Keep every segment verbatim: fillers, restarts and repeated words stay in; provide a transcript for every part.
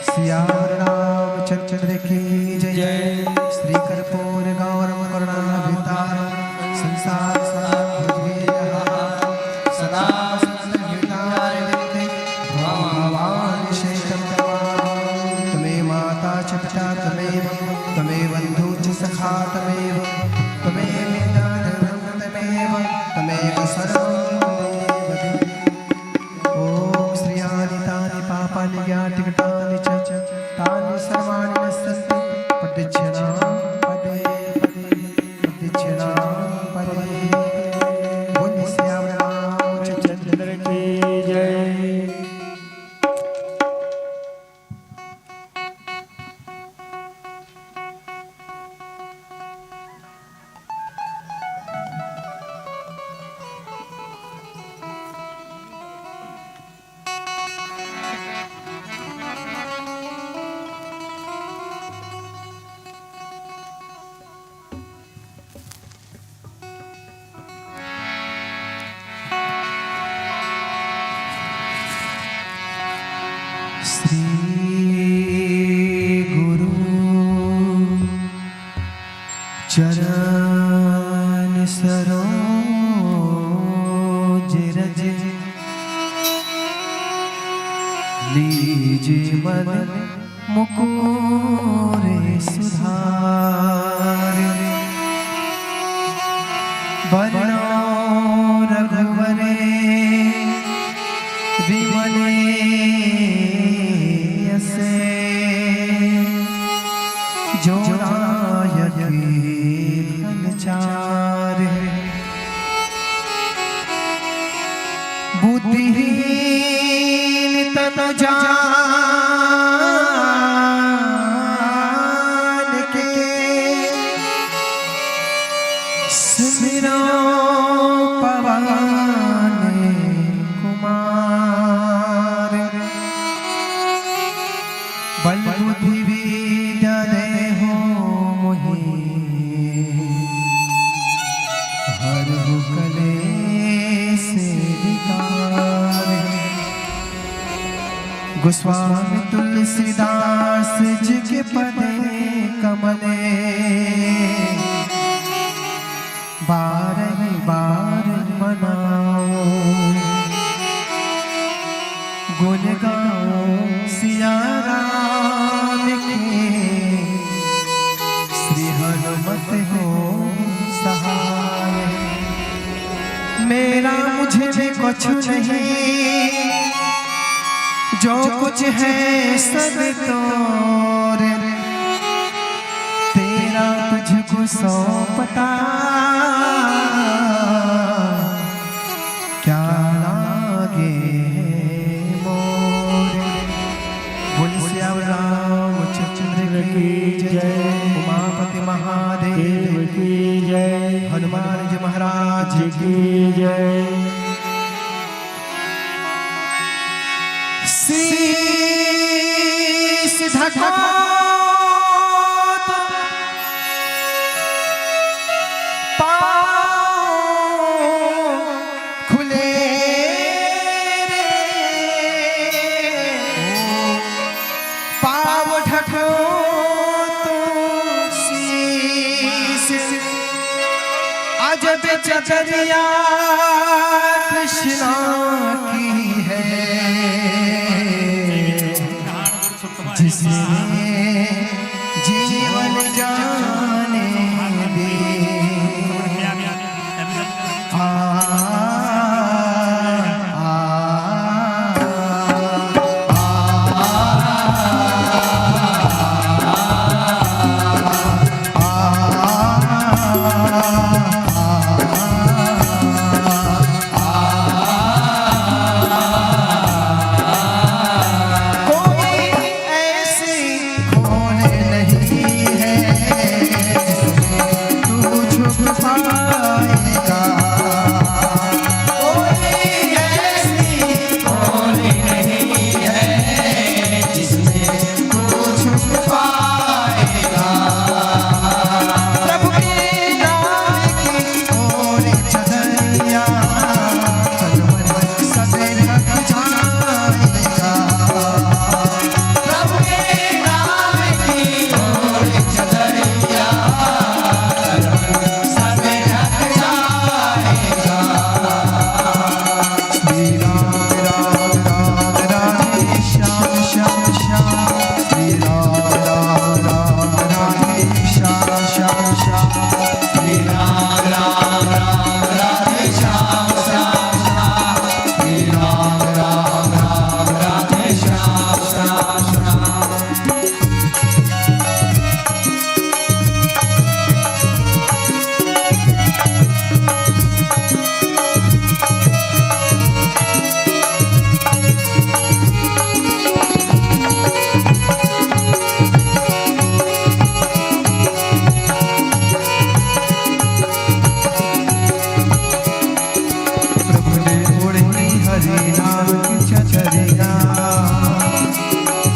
सियावर रामचंद्र की जय। श्री कर्पूर गौरम करुणाभितारम संसार सागर भुजगेन्द्रहारम सदा संत हृदय भवानी शेषम। तमे माता च पिता तमेव, तमे बंधु च सखा तमेव, तमे विद्या धनम तमेव, तमेव सर्वम तमेव। ओम श्रियाणि तानि पापानि ज्ञातिकटानि च तानि सर्वाणि नश्यन्ति प्रदक्षिणां पदे पदे प्रदक्षिणां पदे पदे। बोल सियावर रामचंद्र की जय। श्री गुरु चरण सरोज रज निज मन मुकुर सुधार। बरनउँ रघुबर विमल यस जो नायक फल चार। बुद्धिहीन तन जान के सुमिरो पवन कुमार। बल बुद्धि विद्या देहु मोहि, हरहु कलेस विकार। गोस्वामी तुलसीदास जी के पद कमल बारह बार मनाओ, गुण गाओ सिया राम के, श्री हनुमत हो सहाय। मेरा मुझ में कुछ नहीं, जो कुछ है सब तोर, तेरा तुझको सौंपता क्या लागे मोर। बोल सियावर रामचंद्र की जय, उमापति महादेव देव की जय, हनुमान जी महाराज की जय। शीश ढको तो पाँव खुले रे, पाँव ढको तो शीश। अजब चदरिया कृष्णा की है, जिसने जीवन जाने दे। आ, आ, आ, आ, कोई ऐसी कौन नहीं है, तू छुप पाएगा। कोई ऐसी कौन नहीं है, जिसमें तू छुप पाएगा। प्रभु के नाम की ओर चदरिया, तन मन सब ढक जाएगा। प्रभु के नाम की ओर चदरिया, तन मन सब ढक जाएगा। श्री राम राम राम राधे श्याम श्याम श्याम। श्री राम राम राम राधे श्याम श्याम श्याम। श्री राम राम राम राधे श्याम श्याम श्याम। श्री राम राम राम राधे श्याम श्याम श्याम। प्रभु ने ओढ़ी हरि नाम की चदरिया,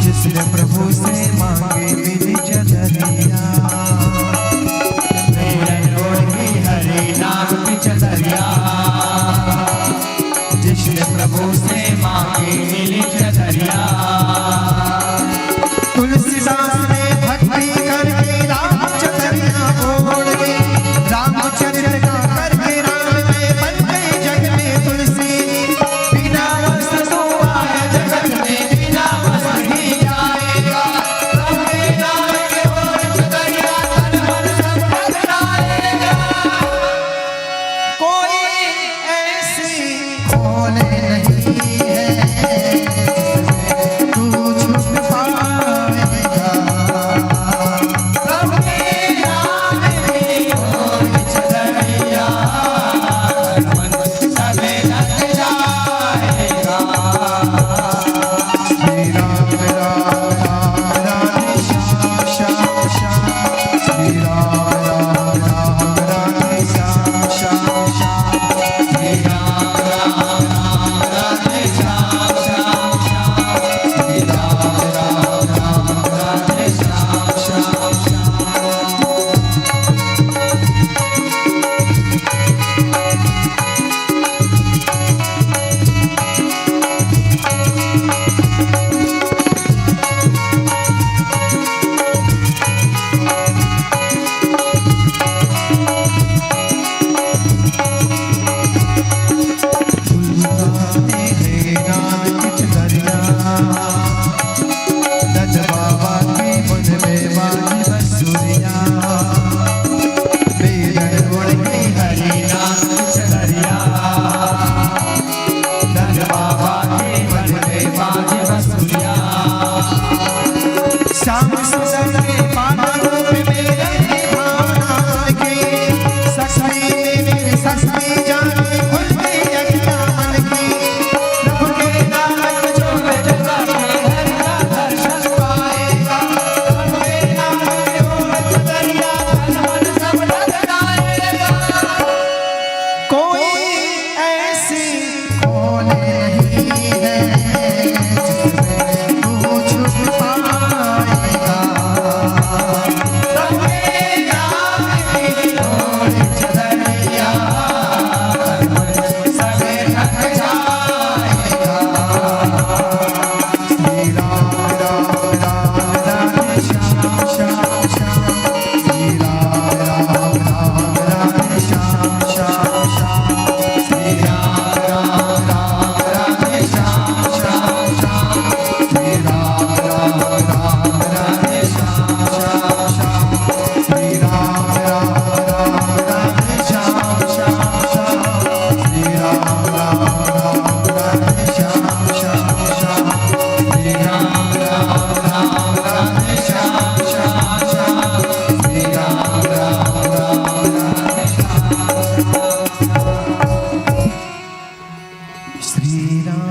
जिसने प्रभु से मांगी मिली चदरिया। प्रभु ने ओढ़ी हरि नाम की चदरिया, जिसने प्रभु से मांगी मिली चदरिया। तुलसीदास ने भक्ति करके राम चदरिया ओढ़ के, रामचरित का करके राम में बन गई जग में तुलसी। बिना वस्त्र सोवा है जगत में, बिना वस्त्र ही जाएगा। प्रभु के नाम के ओढ़ चदरिया, तन मन सब ढक जाएगा। कोई ऐसी कौन नहीं है,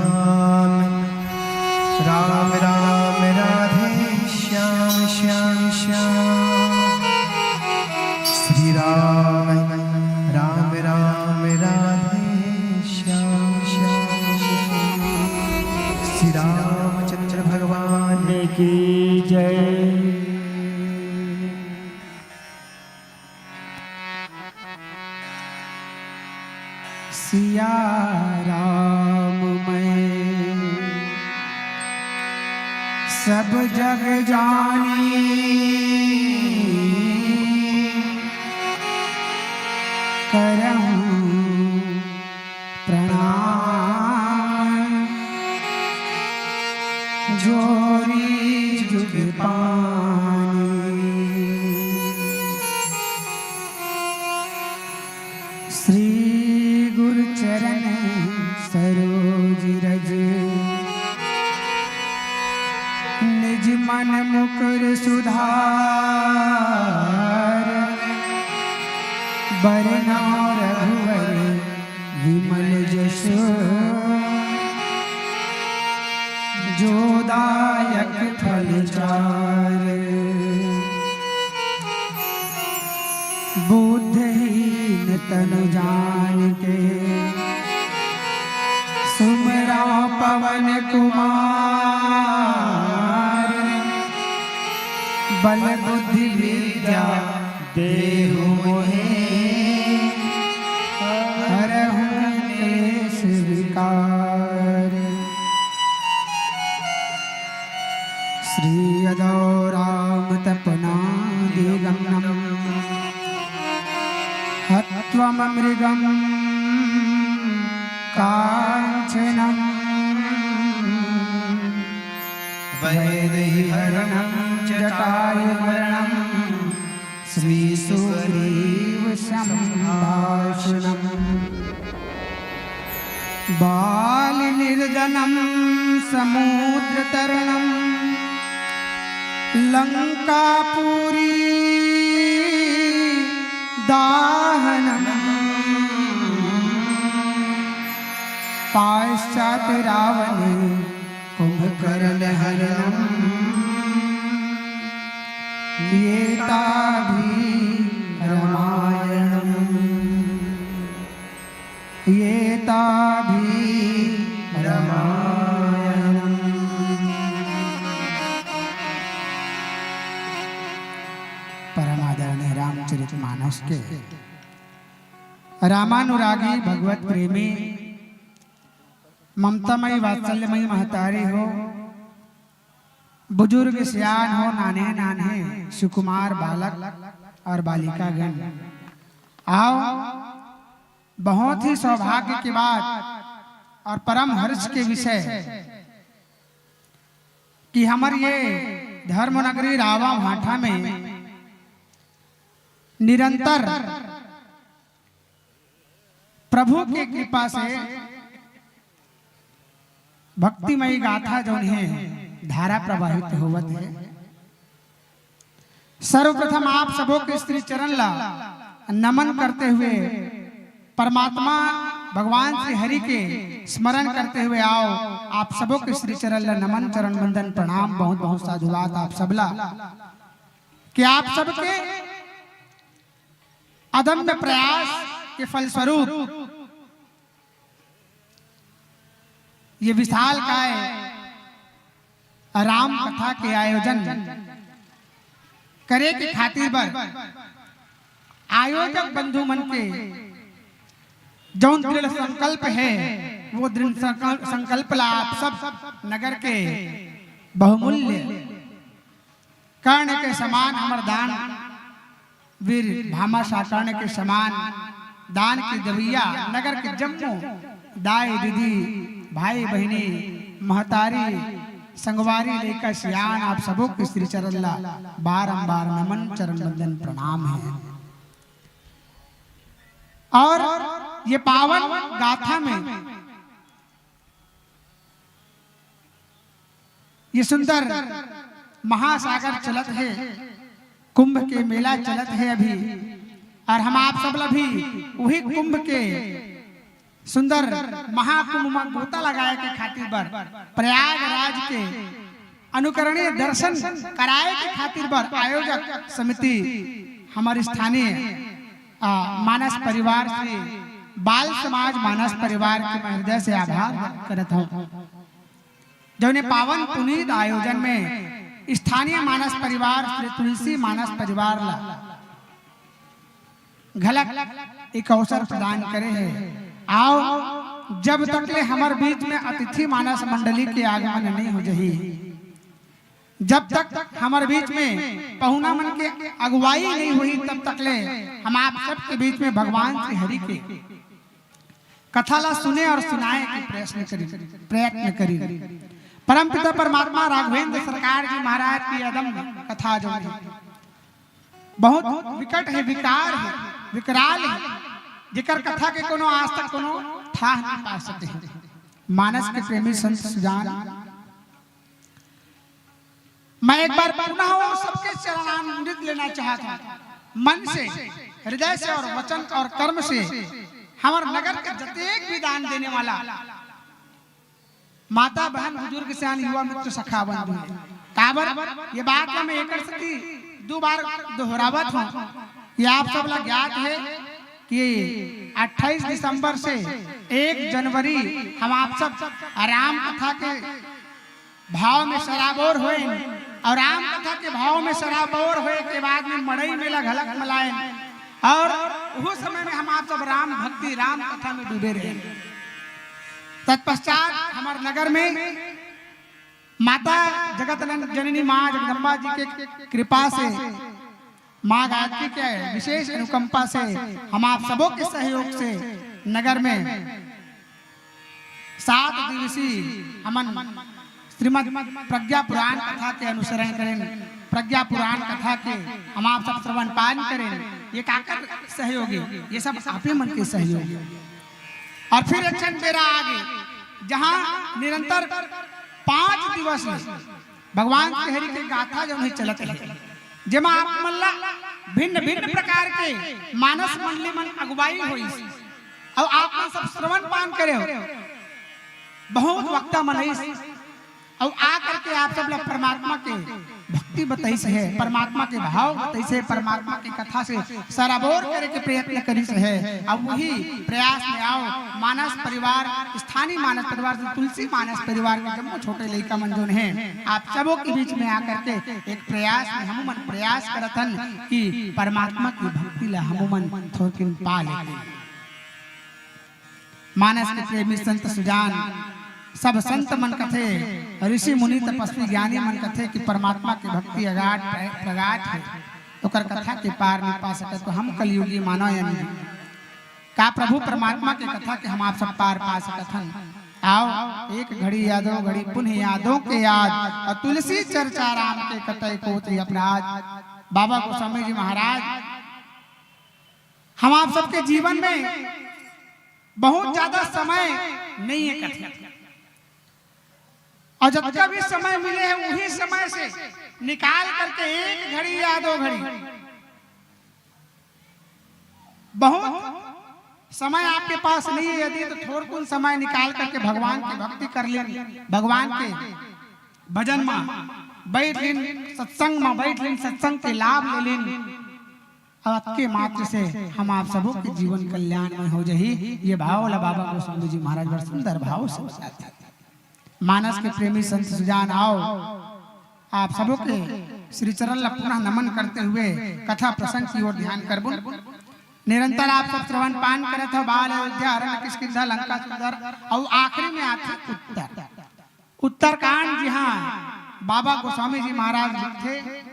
राम राम राम राधे श्याम श्याम श्याम। श्री राम राम राम राधे श्याम श्याम श्याम। श्री रामचंद्र भगवान की जय। सिया राम मैं सब जग जानी, करहूँ प्रणाम जोरी जुग पानी। श्री गुरु चरण सरोज रज, निज मन मुकुर सुधार। बरनउँ रघुवर विमल जसु, जो दायक फल चार। बुद्धहीन तन जानिके, सुमिरउँ पवन कुमार। बल बुद्धि विद्या देहु मोहे, हरहु क्लेश विकार। श्री यदौ राम तपनादिगमनम्, हत्वा मम मृगं काञ्चनम्। वैदेही हरणं जटायु मरणं, श्री सुग्रीव संभाषणम्। बाल निर्जनं समुद्र तरणं, लंकापुरी दाहनम्। पाश्चात रावण कुंभकर्ण हरणम्, एताभि रमायणम्, एताभि रमायणम्। परम आदरणीय रामचरित मानस के रामानुरागी भगवत प्रेमी ममतामयी वात्सल्यमयी महतारी हो, बुजुर्ग सियान हो, नान्हे नान्हे सुकुमार बालक और बालिकागण, आओ, बहुत ही सौभाग्य की बात और परम हर्ष के विषय कि हमर ये धर्म नगरी रावा भाठा में निरंतर प्रभु के कृपा से भक्तिमयी गाथा जौन हे, धारा प्रवाहित होवत हे। सर्वप्रथम आप सबो के श्री चरण ला नमन करते हुए, परमात्मा भगवान श्री हरि के स्मरण करते हुए आओ, आप सबो के श्री चरण ला नमन, चरण वंदन, प्रणाम, बहुत बहुत साधुवाद आप सबला कि आप सबके अदम्य प्रयास के फलस्वरूप ये विशालकाय राम कथा के आयोजन करे के खातिर बर आयोजक बंधु मन के जौन दृढ़ संकल्प हे, वो दृढ़ संकल्प, संकल्प ला आप सब नगर के बहुमूल्य कर्ण के समान हमर दान, वीर भामाशाह कर्ण के समान दान के देवइया नगर के जम्मो दाई दीदी, भाई बहिनी, महतारी, संगवारी, लइका सियान, आप सबो के श्री चरण ला बारंबार नमन, चरण वंदन, प्रणाम हे। और ये पावन गाथा में ये सुंदर महासागर चलत हे, कुंभ के मेला चलत हे अभी, और हम आप सब ला भी वही कुंभ के सुंदर महाकुंभ म गोता लगाए के खातिर बर प्रयागराज के अनुकरणीय दर्शन कराए के खातिर बर आयोजक समिति हमर स्थानीय, आ, मानस परिवार श्री बाल समाज मानस परिवार के मैं हृदय से आभार व्यक्त करत हूँ, जौने पावन पुनीत आयोजन में स्थानीय मानस परिवार श्री तुलसी मानस परिवार ला घलक एक अवसर प्रदान करे हे। आओ, जब तक ले हमर बीच में अतिथि मानस मंडली के आगमन नहीं हो जही, जब तक हमर बीच में पहुना मन के अगुवाई नहीं हुई, तब तक ले हम आप सबके बीच में भगवान श्री हरि के कथा ला सुने और सुनाए के प्रश्न करी, प्रयत्न करी। परमपिता परमात्मा राघवेंद्र सरकार जी महाराज की अदम्य कथा जो है, बहुत विकट है, विकार है, विकराल है, जेकर कथा के कोनो आज तक कोनो थाह नहीं पा सके हैं। मानस के प्रेमी संत सुजान, मैं एक बार पुनः वो सबके चरणामृत लेना चाहत हूँ, मन से, हृदय से और वचन और कर्म से। हमर नगर के जतेक भी दान देने वाला माता, बहन, बुजुर्ग, सियान, युवा, मित्र, सखा, बंधु हे। काबर ये बात ला मैं एकर सेती दू बार दोहरावत हूँ कि आप सब ला ज्ञात हे कि अट्ठाईस दिसंबर से एक जनवरी हम आप सब राम कथा के भाव में सराबोर होएन और राम कथा के भाव में सराबोर होए के बाद में मड़ई मेला घलक मलाएन और उस समय में हम आप सब राम भक्ति, राम कथा में डूबे रहे। तत्पश्चात हमर नगर में माता जगत जननी माँ जगदम्बा जी के कृपा से, माँ गायत्री के विशेष अनुकंपा से, हम आप सबों के सहयोग से नगर में सात दिवसीय हमन श्रीमद प्रज्ञा पुराण कथा के अनुसरण करेन। प्रज्ञा पुराण कथा के हम आप सब श्रवण पान करेन। ये काकर सहयोग हे? ये सब आपे मन के सहयोग हे। और फिर एक क्षण बेरा आगे, जहाँ निरंतर पाँच दिवस ले भगवान श्री हरि के गाथा जो है चलत हे, जेमा आप मन ला भिन्न भिन्न प्रकार के मानस मंडली मन अगुवाई होइस, और आप मन सब श्रवण पान करे हो। बहुत वक्ता मन आइस, और आ करके आप सब ला परमात्मा के भक्ति बताइस हे, परमात्मा के भाव बताइस हे, परमात्मा के कथा से सराबोर करे के प्रयत्न करिस हे। अब वही प्रयास में आओ, मानस परिवार, स्थानीय मानस परिवार से तुलसी मानस परिवार के जम्मो छोटे लइका मन जोन हे, आप सबों के बीच में आकर के एक प्रयास में हमू मन प्रयास करत हन कि परमात्मा की भक्ति ला हमू मन थोरकिन पा लेते। मानस के प्रेमी संत सुजान, सब संत मन कथे, ऋषि मुनि तपस्वी ज्ञानी मन कथे कि परमात्मा के भक्ति अगाध प्र-, प्रगाढ़ हे, ओकर कथा के पार नहीं पा सकत, तो हम कलयुगी मानव यानी का प्रभु परमात्मा के कथा के हम आप सब पार पा सकत हन। आओ, एक घड़ी यादों घड़ी पुनः यादों के याद, और तुलसी चर्चा राम के कटै कोटि अपराध। बाबा गोस्वामी जी महाराज हम आप सबके जीवन में बहुत ज्यादा समय नहीं है कथे, और जतका भी समय मिले है, वही समय से निकाल करके एक घड़ी या दो घड़ी बहुत समय आपके पास नहीं है, यदि तो थोड़कुन समय निकाल करके भगवान की भक्ति कर लेन, भगवान के भजन में बैठ लेन, सत्संग में बैठ लेन, सत्संग के लाभ ले लेन, और अतके मात्र से हम आप सबों के जीवन कल्याण में हो जाही। ये भाव ला बाबा गोस्वामी जी महाराज बड़ सुंदर भाव से बताते हैं। मानस के प्रेमी संत सुजान आओ, आप सबों के श्री चरण ला पुनः नमन करते हुए कथा प्रसंग की ओर ध्यान करबुन। निरंतर आप सब श्रवण पान करत हो, बाल अयोध्या, हरण किष्किंधा, लंका सुंदर, और आखिरी में आथे उत्तर, उत्तरकांड, जी हाँ, बाबा गोस्वामी जी महाराज लिखथे,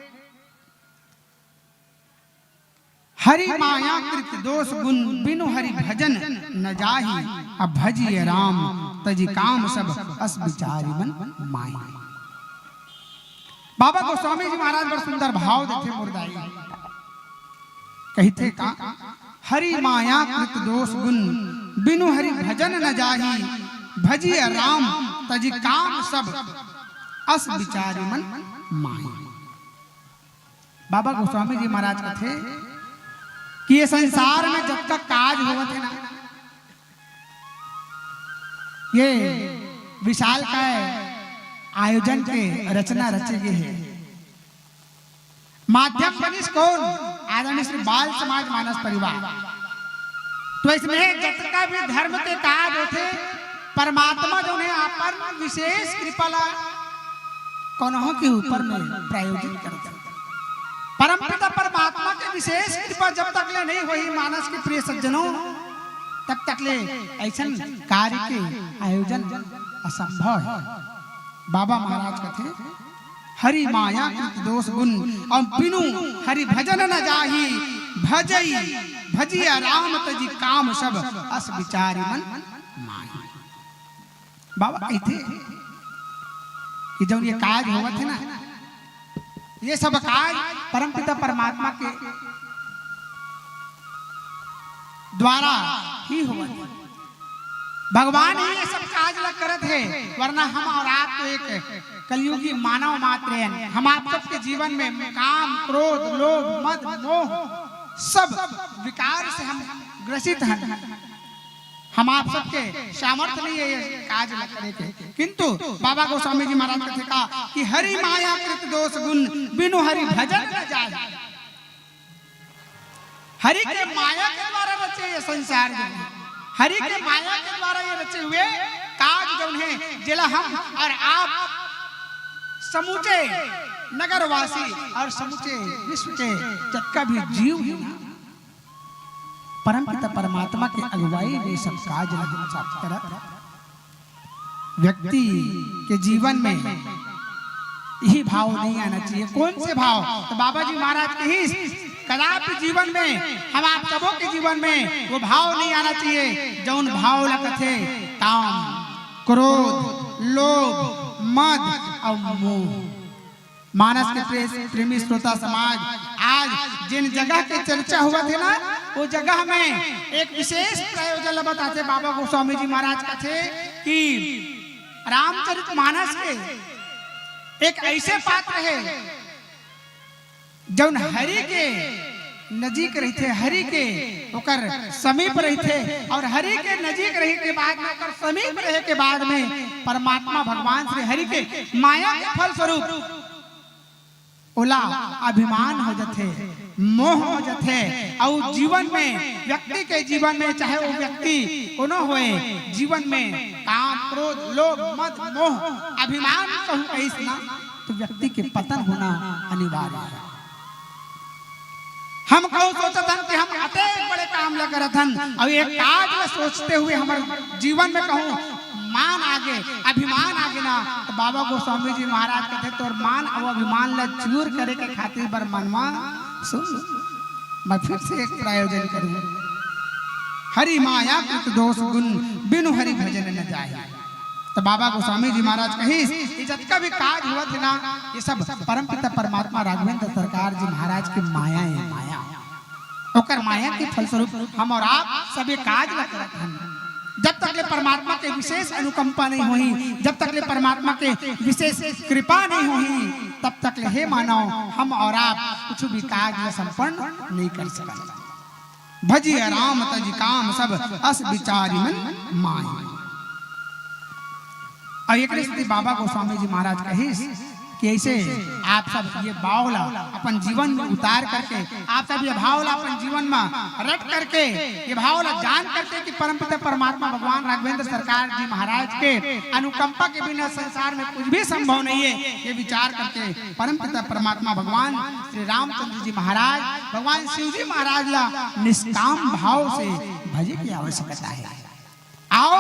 हरि माया कृत दोष गुण, बिनु हरि भजन न जाहि। अब भजिए राम तजि काम सब, अस बिचारि मन माहि। बाबा गोस्वामी जी महाराज बड़ सुंदर भाव देथे मुरदाई, कहिथे का, हरि माया कृत दोष गुण, बिनु हरि भजन न जाहि। भजिए राम तजि काम सब, अस बिचारि मन माहि। बाबा गोस्वामी जी महाराज कथे कि ये संसार में जब तक काज होवत हे ना, ये विशालकाय आयोजन के रचना रचे गे हे। माध्यम बनिस कोन? आदरणीय श्री बाल समाज मानस परिवार। तो इसमें जतका भी धर्म के काज होथे, परमात्मा जो हे अपन विशेष कृपा ला कोनो के ऊपर में प्रायोजित करथे। परमपिता परमात्मा के विशेष कृपा जब तक ले नहीं होही मानस के प्रिय सज्जनों, तब तक ले ऐसन कार्य के आयोजन असंभव हे। बाबा महाराज कथे, "हरि माया कृत दोष गुण, अउ बिनु हरि भजन न जाही। भजई, भजिया राम तजि काम सब, अस बिचारी मन माही।" बाबा कहिथे कि जउन ये काज होवत हे ना, ये सब काज परमपिता परमात्मा के द्वारा ही होवत हे। भगवान ही ये सब काज ला करत हे, वरना हम और आप तो एक कलयुगी मानव मात्र हैं। हम आप सबके जीवन में काम, क्रोध, लोभ, मद, मोह सब विकार से हम ग्रसित हैं। हम आप सबके सामर्थ्य नहीं है ये काज ला करे के। किंतु बाबा गोस्वामी जी महाराज कथे का कि "हरि माया कृत दोष गुण, बिनु हरि भजन न जाय।" हरि के माया के द्वारा रचे ये संसार जो हे, हरि के माया के द्वारा ये रचे हुए काज जो हे, जेला हम और आप समूचे नगरवासी और समूचे विश्व के जतका भी जीव हे ना, परमपिता परमात्मा के अगुवाई में सब काज ला हम सब करत। व्यक्ति के जीवन में यही भाव नहीं आना चाहिए। कौन से भाव? तो बाबा जी महाराज कहिस, "कदापि जीवन में, हम आप सबों के जीवन में वो भाव नहीं आना चाहिए, जौन भाव ला कथे काम, क्रोध, लोभ, मद और मोह।" मानस के प्रेस-, प्रेमी श्रोता समाज, आज जिन जगह के चर्चा होवत हे ना, वो जगह में एक विशेष प्रयोजन ल बताथे बाबा गोस्वामी जी महाराज कथे कि रामचरित मानस के एक ऐसे पात्र हे, जौन हरि के नजीक रहिथे, हरि के ओकर समीप रहिथे, और हरि के नजीक रहे के बाद में, ओकर समीप रहे के बाद में परमात्मा भगवान श्री हरि के माया के फलस्वरूप ओला अभिमान हो जथे, मोह हो जथे, अउ जीवन में, व्यक्ति के जीवन में, चाहे वो व्यक्ति कोनो होए, जीवन में काम, क्रोध, लोभ, मद, मोह, अभिमान कहूँ कहिस ना, तो व्यक्ति के पतन होना अनिवार्य है। हम कहूँ सोचत हन कि हम अतेक बड़े काम ला करत हन, अउ एक काज ला सोचते हुए हमर जीवन में कहूँ मान आगे, अभिमान आगे ना, तो बाबा गोस्वामी जी महाराज कथे, "तोर मान अउ अभिमान ला चूर करे के खातिर बर मनवा सुन, मैं फिर से एक प्रायोजन करूँ, हरि माया कृत दोष गुण, बिनु हरि भजन न जाय।" तो बाबा गोस्वामी जी महाराज कहिस कि जतका भी काज होवत हे ना, ये सब परमपिता परमात्मा राघवेंद्र सरकार जी महाराज की माया हे, माया। ओकर माया के फलस्वरूप हम और आप सब ये काज ला करत हन। जब तक ले परमात्मा के विशेष अनुकंपा नहीं होही, जब तक ले परमात्मा के विशेष कृपा नहीं होही, तब तक ले, हे मानव, हम और आप कुछ भी काज ला संपन्न नहीं कर सकत। "भजिया राम तजि काम सब, अस बिचारी मन माही।" अउ एकरे सेती बाबा गोस्वामी जी महाराज कहिस कि ऐसे आप सब ये भाव ला अपन जीवन में उतार करके, आप सब ये भाव ला अपन जीवन में रट करके, ये भाव ला जान करके कि परमपिता परमात्मा भगवान राघवेंद्र सरकार जी महाराज के अनुकंपा के बिना संसार में कुछ भी संभव नहीं है, ये विचार करके परमपिता परमात्मा भगवान श्री रामचंद्र जी महाराज, भगवान शिव जी महाराज ला निष्काम भाव से भजे की आवश्यकता है। आओ,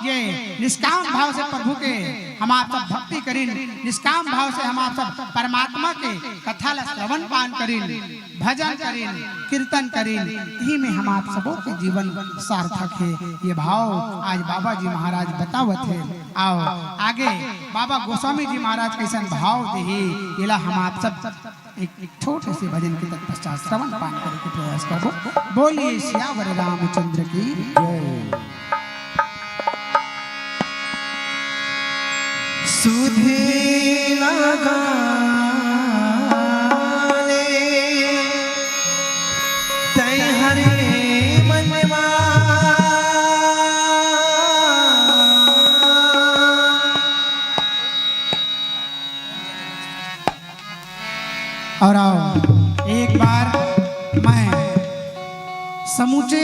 ये निष्काम भाव से प्रभु के हम आप सब भक्ति करिन, निष्काम भाव से हम आप सब परमात्मा के कथा ला श्रवण पान करिन, भजन करिन, कीर्तन करिन, यही में हम आप सबों के जीवन सार्थक है। ये भाव आज बाबा जी महाराज बतावत है। आओ, आगे बाबा गोस्वामी जी महाराज कैसन भाव देही, येला हम आप सब एक, एक छोटे से भजन के तत्पश्चात श्रवण पान करे के प्रयास करबो। बोलिए सियावर रामचंद्र की जय। सुधे लगा ले तैं हरे मनवा। और आओ, एक बार मैं समूचे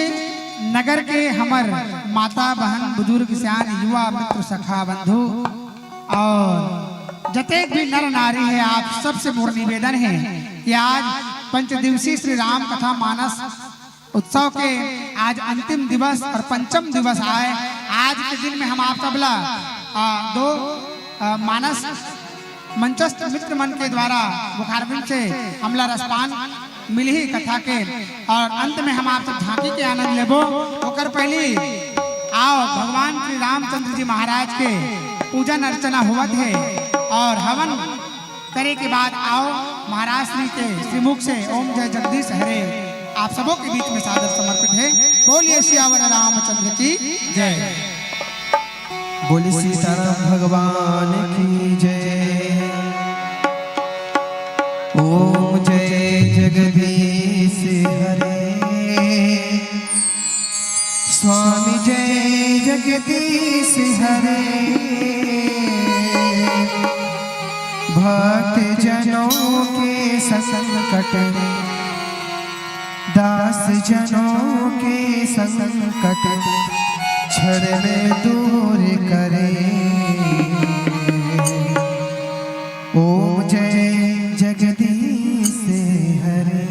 नगर के हमर माता, बहन, बुजुर्ग, सियान, युवा, मित्र, सखा, बंधु और जतेक भी नर नारी हे, आप सबसे मोर निवेदन हे कि आज पंच दिवसीय श्री राम कथा मानस उत्सव के आज अंतिम दिवस और पंचम दिवस आय। आज के दिन में हम आप सबला, आ, दो, आ, मानस मंचस्थ मित्र मन के द्वारा मुखारविंद से हमला रसपान मिलही कथा के, और अंत में हम आप सब झांकी के आनंद लेबो। ओकर पहली आओ, भगवान श्री रामचंद्र जी महाराज के पूजन अर्चना होवत हे और हवन करे के बाद आओ, महाराज श्री के श्रीमुख से ओम जय जगदीश हरे आप सबों के बीच में सादर समर्पित हे। बोलिए सियावर रामचंद्र की जय। बोलिए सीताराम भगवान की जय। ओम जय जगदीश हरे। स्वामी जय जगदीश हरे। भक्त जनों के संकट, दास जनों के संकट, क्षण में दूर करे। ओम जय जगदीश हरे।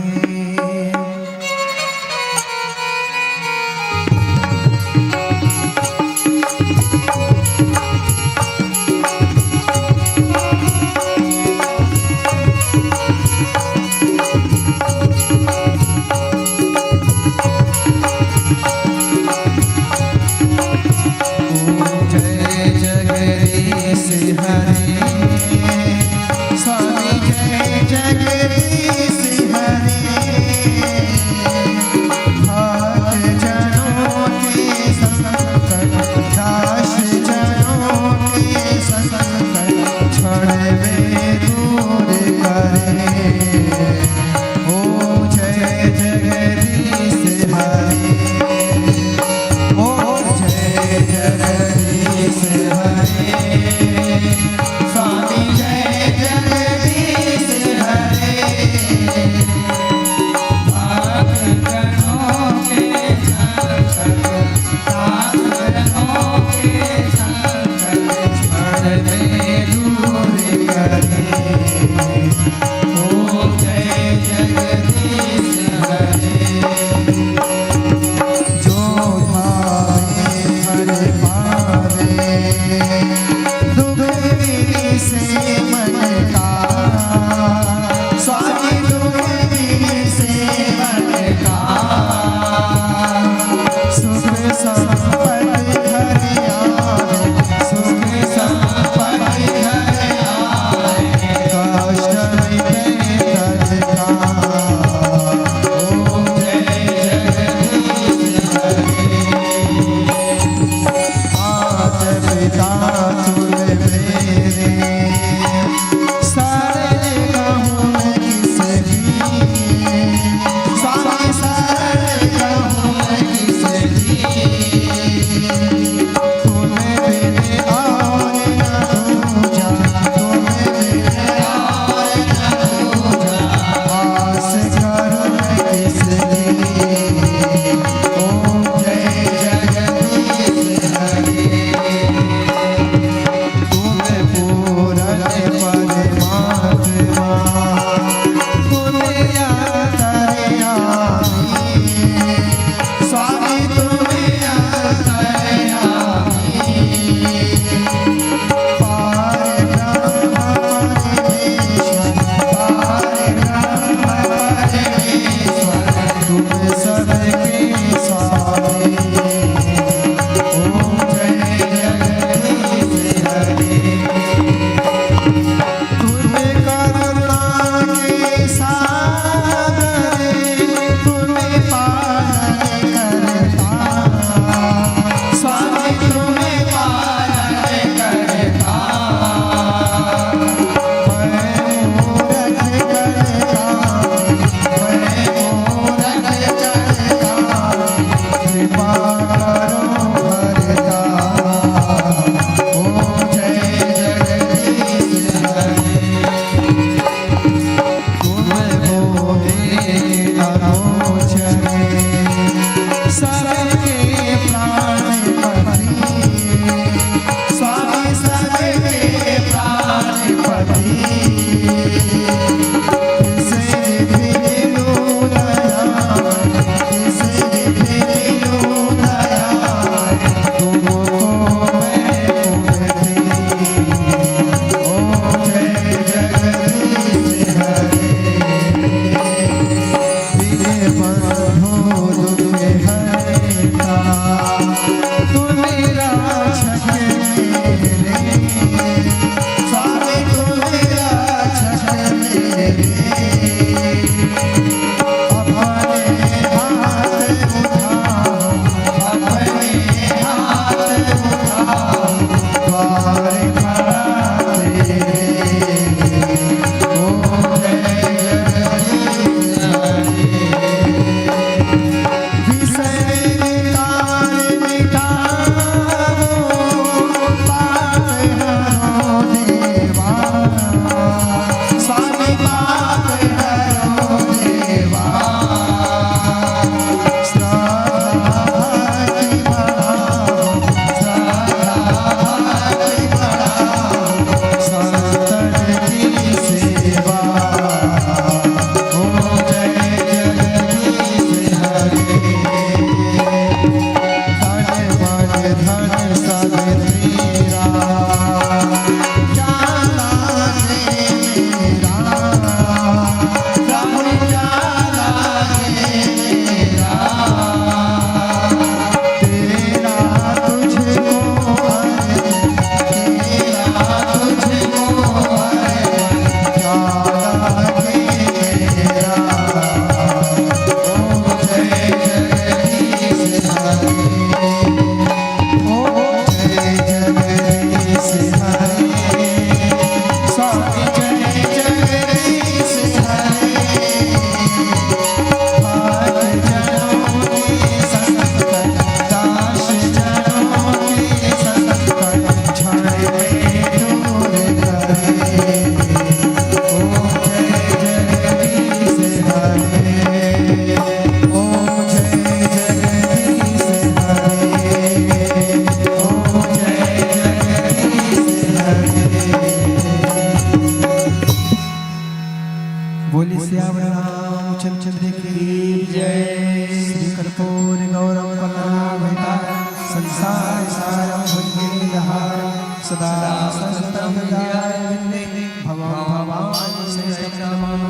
सदा सर्वसंतहिर्हृदयारविन्दे भवं भवामि ससंततमं।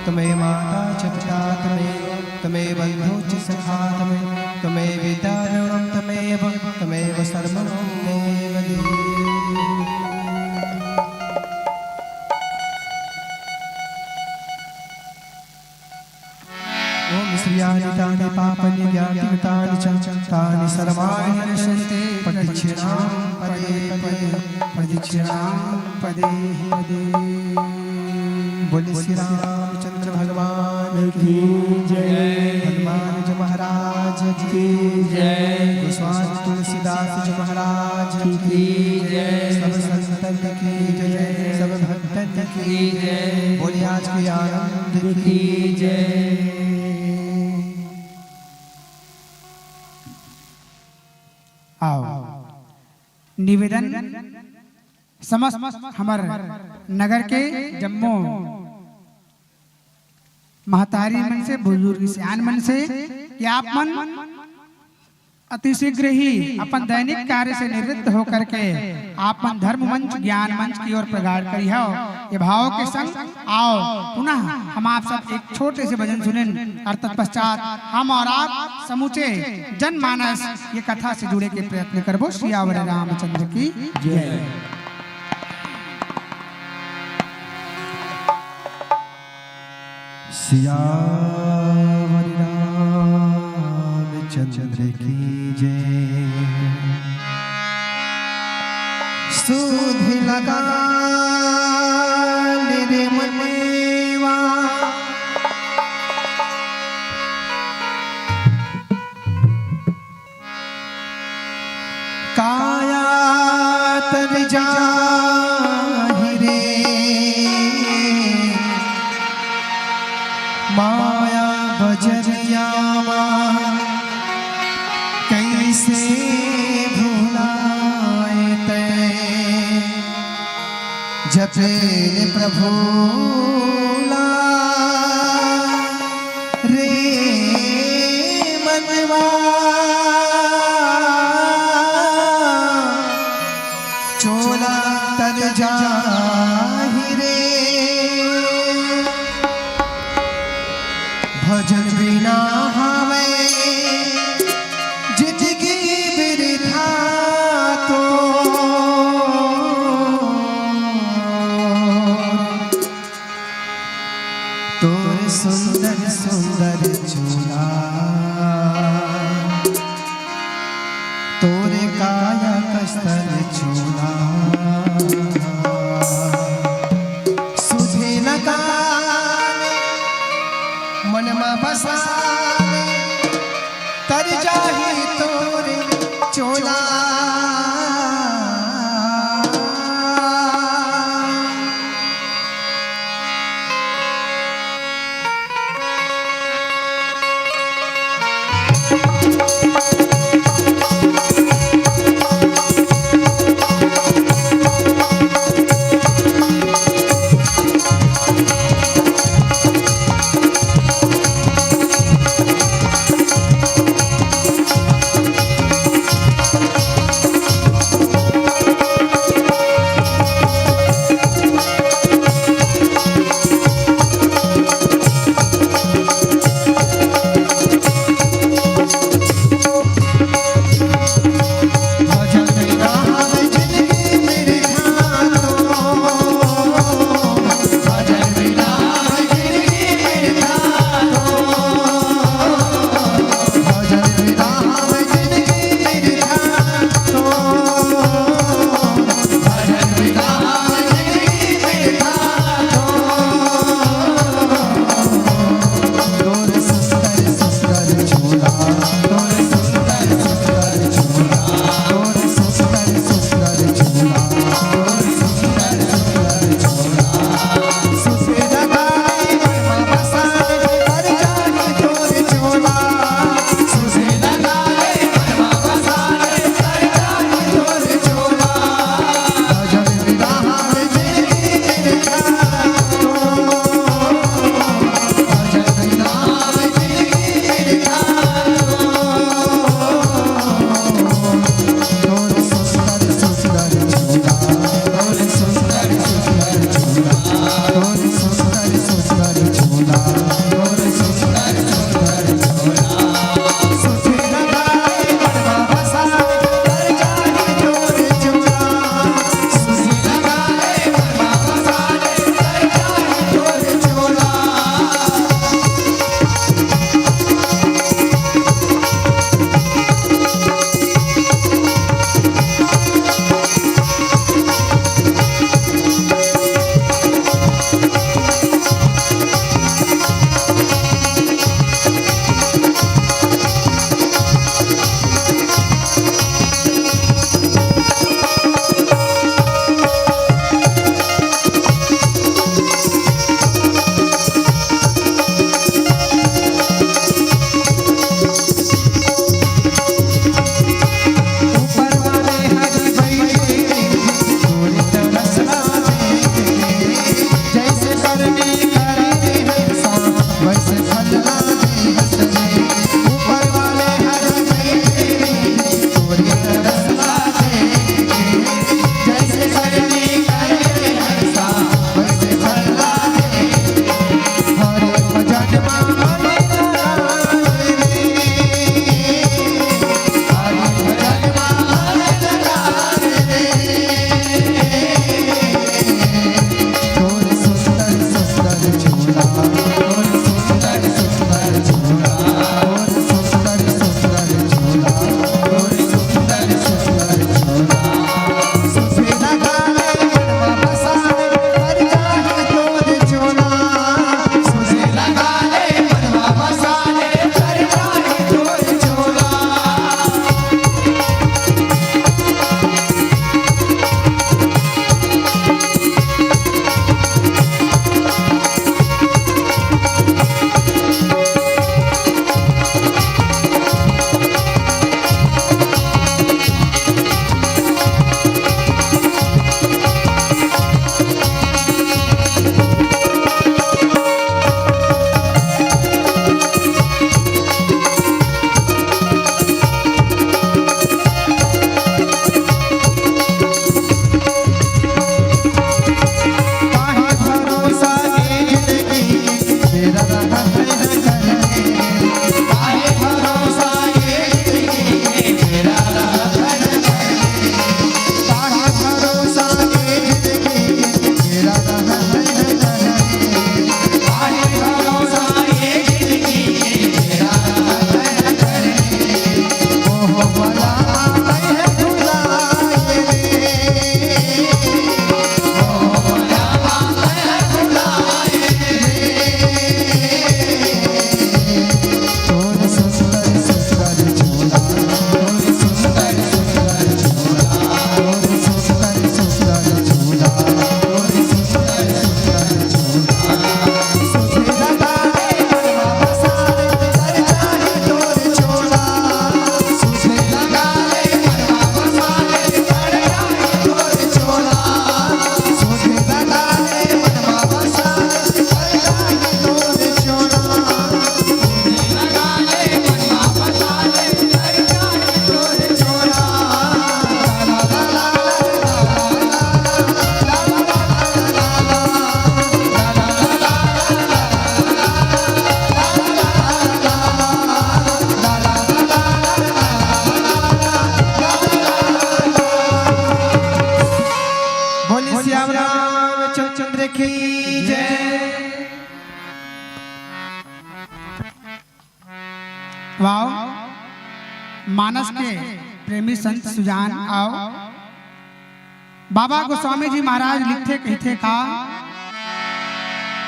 त्वमेव माता च पिता त्वमेव, त्वमेव बन्धु च सखा त्वमेव, त्वमेव विद्या द्रविणं त्वमेव, त्वमेव सर्वं मम देव देव। ॐ श्रियाणि तानि पापानि ज्ञातकृतानि च तानि सर्वाणि नश्यन्ति प्रदक्षिणां पदे पदे, प्रदक्षिणां पदे पदे। बोले श्री रामचंद्र भगवान की जय। हनुमान जी महाराज की जय। गोस्वामी तुलसीदास जी महाराज की जय। सब संतन की जय, सब भक्तन की जय। बोले आज के आनंद की जय। आओ, निवेदन समस्त हमर नगर के जम्मो महतारी मन से, बुजुर्ग सियान मन से कि आप मन अति शीघ्र ही अपन दैनिक कार्य से निवृत्त होकर के आप मन धर्म मंच, ज्ञान मंच की ओर प्रगाढ़ करिहव। ये भाव के संग आओ, पुनः हम आप सब एक छोटे से भजन सुनेन और तत्पश्चात हम और आप समूचे जनमानस ये कथा से जुड़े के प्रयत्न करबो। सियावर रामचंद्र की जय। सियावर रामचंद्र की जय। सुधि लगाल रे मुनिवा, काया तन जाहि रे, माया बजरिया मा कइसे भुलाए तैं। जपे ले प्रभु ला रे मनवा, चोला तर जाहि रे। भजन बिना हवै जिंदगी बिरथा तो। तोर सुंदर सुंदर चोला, तोर काया कस्तल चोला। सुधे लगाल मन मा बसाल, तर जाही तोर चोला। की जय। वाह, मानस के प्रेमी संत सुजान आओ। बाबा गोस्वामी जी महाराज लिखथे, कहिथे का,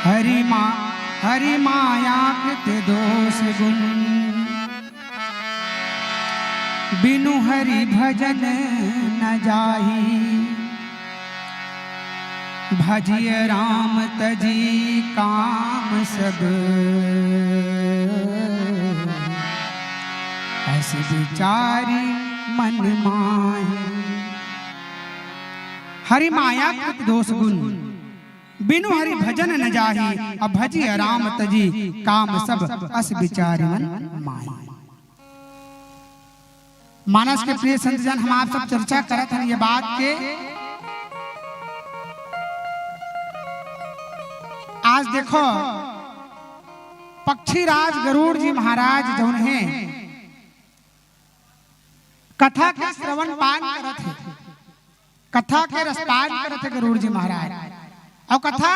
हरि मा-, हरि माया कृत दोष गुण, बिनु हरि भजन न जाहि। भजिय राम तजी काम सब, अस बिचारी मन माहि। हरि माया कृत दोष गुण, बिनु हरि भजन न जाहि। अब भजिय राम तजी काम सब, अस बिचारी मन माहि। मानस के प्रिय संतजन, हम आप सब चर्चा करत हन ये बात के। आज देखो, पक्षीराज गरुड़ जी महाराज जौन हे, कथा के श्रवण पान करत हे, कथा के रसपान करत हे गरुड़ जी महाराज। अउ कथा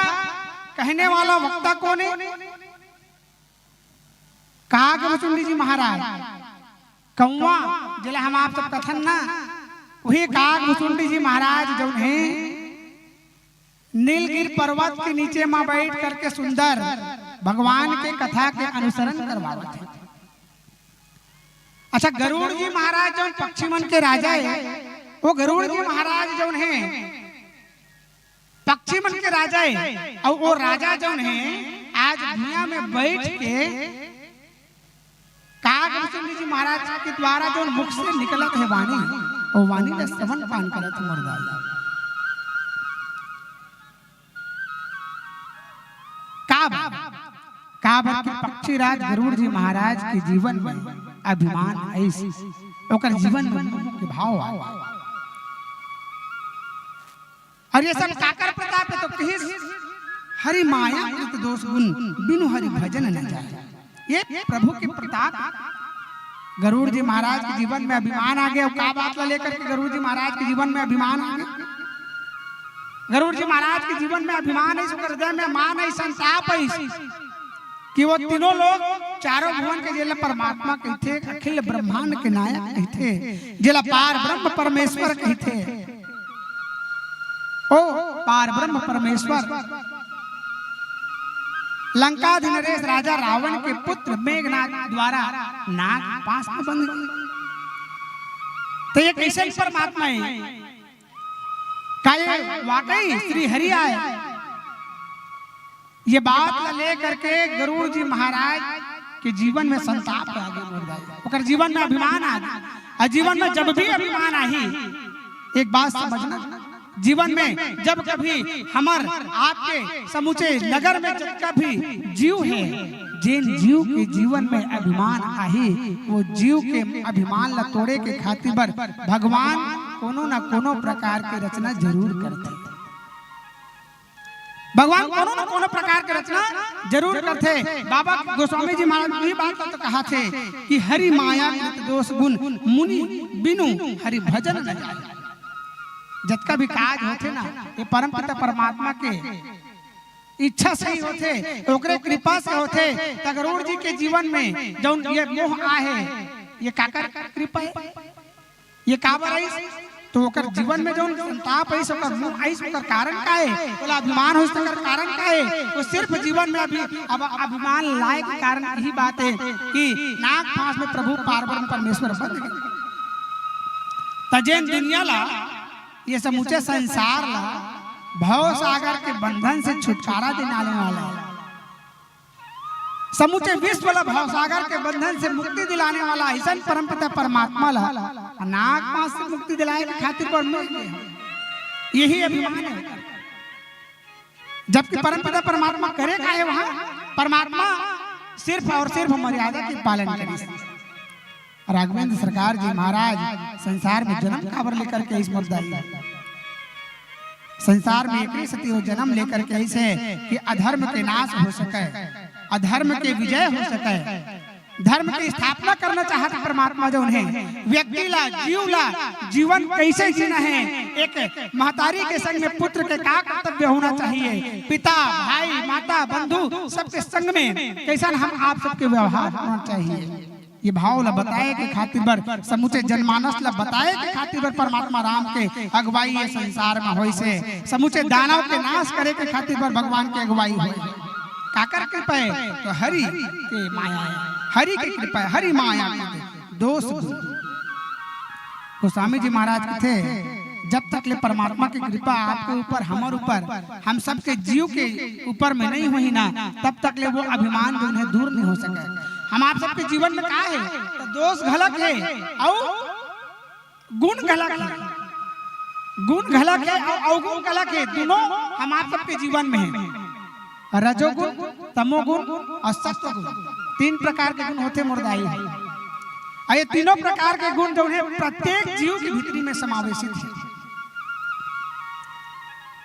कहने वाला वक्ता कोन हे? काग भुसुंडी जी महाराज। कौवा, जेला हम आप सब कथन ना, वही काग भुसुंडी जी महाराज जौन हे, नीलगिर पर्वत के नीचे म बैठ करके सुंदर भगवान के कथा के अनुसरण करवावत हे। अच्छा, गरुड़ जी महाराज जौन पक्षी मन के राजा हे, वो गरुड़ जी महाराज जौन हे, पक्षी मन के राजा हे, अउ वो राजा जौन हे, आज भुइयां में बैठ के काग भुसुंडी जी महाराज के द्वारा जौन मुख से निकलत हे वाणी, वो वाणी ला श्रवण पान करत हे मोर दाई। काबर, काबर कि पक्षीराज गरुड़ जी महाराज के जीवन में अभिमान आइस, ओकर जीवन में मोह के भाव आ। अउ ये सब काकर प्रताप हे तो कहिस, हरि माया कृत दोष गुण, बिनु हरि भजन न जाहि। ये प्रभु के प्रताप। गरुड़ जी महाराज के जीवन में अभिमान आ गे। अउ का बात ला लेकर के गरुड़ जी महाराज के जीवन में अभिमान आ गे? गरुड़ जी महाराज के जीवन में अभिमान हे, ओकर हृदय में मान हे, संताप हे कि वो तीनों लोग, चारों भुवन के, जेला परमात्मा कहिथे, अखिल ब्रह्मांड के नायक कहिथे, जेला पार ब्रह्म परमेश्वर कहिथे, ओ पार ब्रह्म परमेश्वर, लंकाधीश नरेश राजा रावण के पुत्र मेघनाथ द्वारा नाग पाश में बंध गे। तो ये कइसे परमात्मा हे? का ये वाकई श्री हरि आय? ये बात ला लेकर के गरुड़ जी महाराज के जीवन में संताप आ गे, मोर दाई। ओकर जीवन में अभिमान आ गे। अउ जीवन में जब भी अभिमान आही, एक बात समझना, जीवन में जब कभी हमर आपके समूचे नगर में जतका भी जीव हे, जेन जीव के जीवन में अभिमान आही, वो जीव के अभिमान ला तोड़े के खातिर बर भगवान कोनो न कोनो प्रकार के रचना जरूर करथे। भगवान कोनो न कोनो प्रकार के रचना जरूर करथे। बाबा गोस्वामी जी महाराज वही बात तो कहाथे कि हरि माया कृत दोष गुण, मुनि बिनु हरि भजन न जाय। जतका भी काज होथे ना, ये परमपिता परमात्मा के इच्छा से ही होथे, ओकरे कृपा से होथे। त गरुड़ जी के जीवन में जौन ये मोह आहे, ये काकर कृपा हे? ये काबर आइस? तो ओकर जीवन में जौन संताप आइस, ओकर मोह आइस, ओकर कारण का हे? ओला अभिमान होइस, ओकर कारण का हे? वो सिर्फ जीवन में अभी अब अभिमान लाए के कारण यही बात हे कि नाग पाश में प्रभु पार ब्रह्म परमेश्वर बंध गे। त जेन दुनिया ला, ये समूचे संसार ला भव सागर के बंधन से छुटकारा दिलाने वाला हे, समूचे विश्व ला भव सागर के बंधन से मुक्ति दिलाने वाला अइसन परमपिता परमात्मा ला नाग पाश से मुक्ति दिलाए के खातिर बर मिल गे हे। यही अभिमान हे। जबकि परमपिता परमात्मा करे का हे वहाँ? परमात्मा सिर्फ अउ सिर्फ मर्यादा के पालन करिस। राघवेंद्र सरकार जी महाराज संसार में जन्म काबर लेकर के आइस मोर दाई? संसार में एकरे सेती वो जन्म लेकर के आइस हे कि अधर्म के नाश हो सके, अधर्म के विजय हो सके। धर्म के स्थापना करना चाहत परमात्मा जौन हे, व्यक्ति ला, जीव ला जीवन कैसे जीना हे, एक महतारी के संग में पुत्र के का कर्तव्य होना चाहिए, पिता, भाई, माता, बंधु सबके संग में कैसन हम आप सबके व्यवहार होना चाहिए, ये भाव ला बताए के खातिर बर, समूचे जनमानस ला बताए के खातिर बर परमात्मा राम के अगुवाई ये संसार में होइस हे। समूचे दानव के नाश करे के खातिर बर भगवान के अगुवाई होइस हे। काकर कृपा हे? तो हरि के माया हे, हरि के कृपा हे, हरि माया के दोष गुण। गोस्वामी जी महाराज कथे, जब तक ले परमात्मा के कृपा आपके ऊपर, हमर ऊपर, हम सबके जीव के ऊपर में नहीं होही ना, तब तक ले वो अभिमान जौन हे दूर नहीं हो सके। हम आप सबके जीवन में का हे, तो दोष घलक हे अउ गुण घलक हे, गुण घलक हे अउ अवगुण घलक हे, दोनों हम आप सबके जीवन में हे। रजोगुण, तमोगुण अउ सत्वगुण, तीन प्रकार के गुण होथे मोर दाई। अउ ये तीनों प्रकार के गुण जौन हे प्रत्येक जीव के भीतरी में समावेशित हे।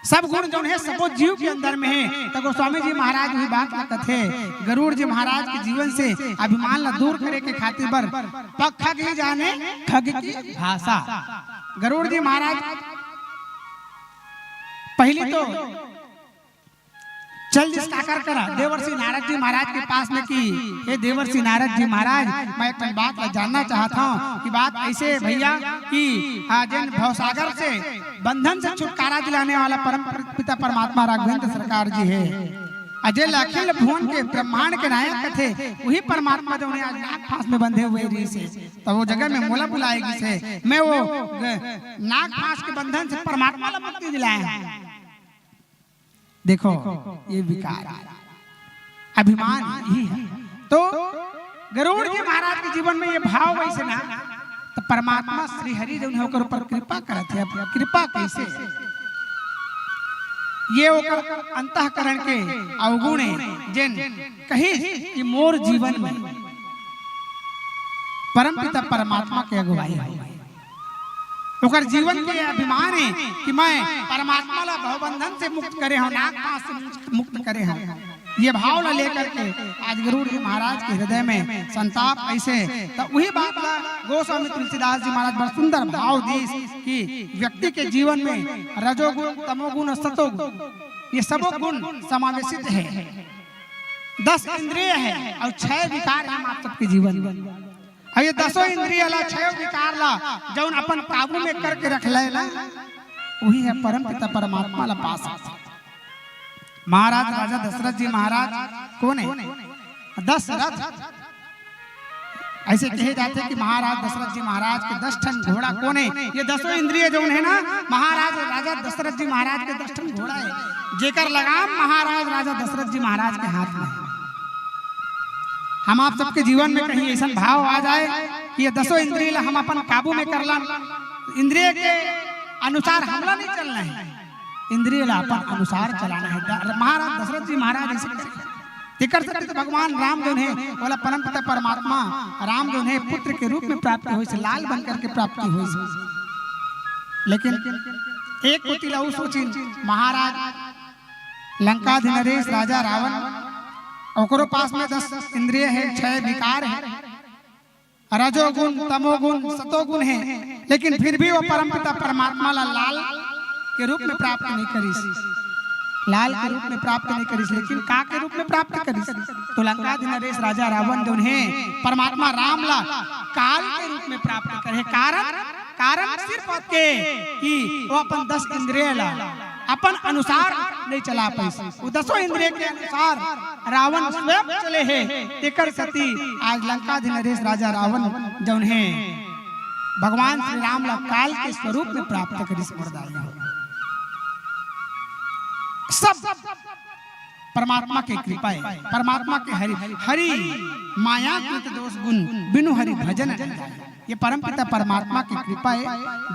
सब गुण जौन हे सबो जीव के अंदर में हे। त गोस्वामी जी महाराज भी बात ला कथे, गरुड़ जी महाराज के जीवन से अभिमान ला दूर करे के खातिर बर पग खग ही जाने खग की भाषा। गरुड़ जी महाराज पहली तो चल दिस काकर करा, देवर्षि नारद जी महाराज के पास में कि हे देवर्षि नारद जी महाराज, मैं एक ठन बात ला जानना चाहत हूँ कि बात ऐसे हे भैया कि, आ, जिन भवसागर से बंधन से छुटकारा दिलाने वाला परम पिता परमात्मा राघवेंद्र सरकार जी हे, अजय अखिल भुवन के ब्रह्मांड के नायक कथे, वही परमात्मा जौन हे आज नाग फांस में बंधे हुए रहिस हे, तो वो जगह में मोला बुलाए गिस हे, मैं वो ग-, नाग फांस के बंधन से परमात्मा ला मुक्ति दिलाए हूँ। देखो, ये विकार हे, अभिमान यही हे। तो गरुड़ जी महाराज के जीवन में ये भाव वइसे ना, तो परमात्मा श्री हरि जौन हे ओकर ऊपर कृपा करत हे। अब कृपा कैसे? ये ओकर अंतःकरण के अवगुण हे, जेन कहिस कि मोर जीवन में परमपिता परमात्मा के अगुवाई हे। ओकर जीवन के अभिमान हे कि मैं परमात्मा ला भवबंधन से मुक्त करे हूँ, नाग फांस से मुक्त, मुक्त करे हूँ। ये भाव ला लेकर के आज गरुड़ जी महाराज के हृदय में संताप ऐसे, तो वही बात ला गोस्वामी तुलसीदास जी महाराज बड़ सुंदर भाव दिस कि व्यक्ति के जीवन में रजोगुण, तमोगुण और सतोगुण, ये सबो गुण समावेशित हे। दस इंद्रिय हे अउ छह विकार हे आप सबके जीवन में। अब ये दसों इंद्रिय ला, छह विकार ला जौन अपन काबू में करके रख ले ना, वही हे परम पिता परमात्मा ला पा सकत। महाराज राजा दशरथ जी महाराज कोन हे? दशरथ। ऐसे कहे जाथे कि महाराज दशरथ जी महाराज के दस ठन घोड़ा कोन हे? ये दसों इंद्रिय जौन हे ना, महाराज राजा दशरथ जी महाराज के दस ठन घोड़ा हे, जेकर लगाम महाराज राजा दशरथ जी महाराज के हाथ में हे। हम आप सबके जीवन में कहीं ऐसन भाव आ जाए कि ये दसों इंद्रिय ला हम अपन काबू में कर लन, इंद्रिय के अनुसार हमला नहीं चलना हे, इंद्रिय ला अपन अनुसार चलाना हे। द-, महाराज दशरथ जी महाराज ऐसे करे। तेकर सेती तो भगवान राम जौन हे, ओला परमपिता परमात्मा राम जौन हे, पुत्र के रूप में प्राप्ति होइस, लाल बन करके प्राप्ति होइस। लेकिन एक कोति ला अउ सोचिन, महाराज लंकाधिनरेश राजा रावण, ओकरो पास में दस इंद्रिय हे, छह विकार हे, रजोगुण, तमोगुण, सतोगुण हे, लेकिन फिर भी वो परमपिता परमात्मा ला लाल के रूप में प्राप्त नहीं करिस, लाल के रूप में प्राप्त नहीं करिस, लेकिन का के रूप में प्राप्त करिस? तो लंकाधिनरेश राजा रावण जौन हे, परमात्मा राम ला काल के रूप में प्राप्त करे। कारण, कारण सिर्फ के कि वो अपन दस इंद्रिय ला अपन अनुसार नहीं चला पाइस। वो दसों इंद्रिय के अनुसार रावण स्वयं चले हे, तेकर सेती आज लंकाधिनरेश राजा रावण जौन हे, भगवान श्री राम ला काल के स्वरूप में प्राप्त करिस। मरदाई हो, सब परमात्मा के कृपा हे, परमात्मा के हरि, हरि माया कृत दोष गुण, बिनु हरि भजन न जाय। ये परमपिता परमात्मा के कृपा हे।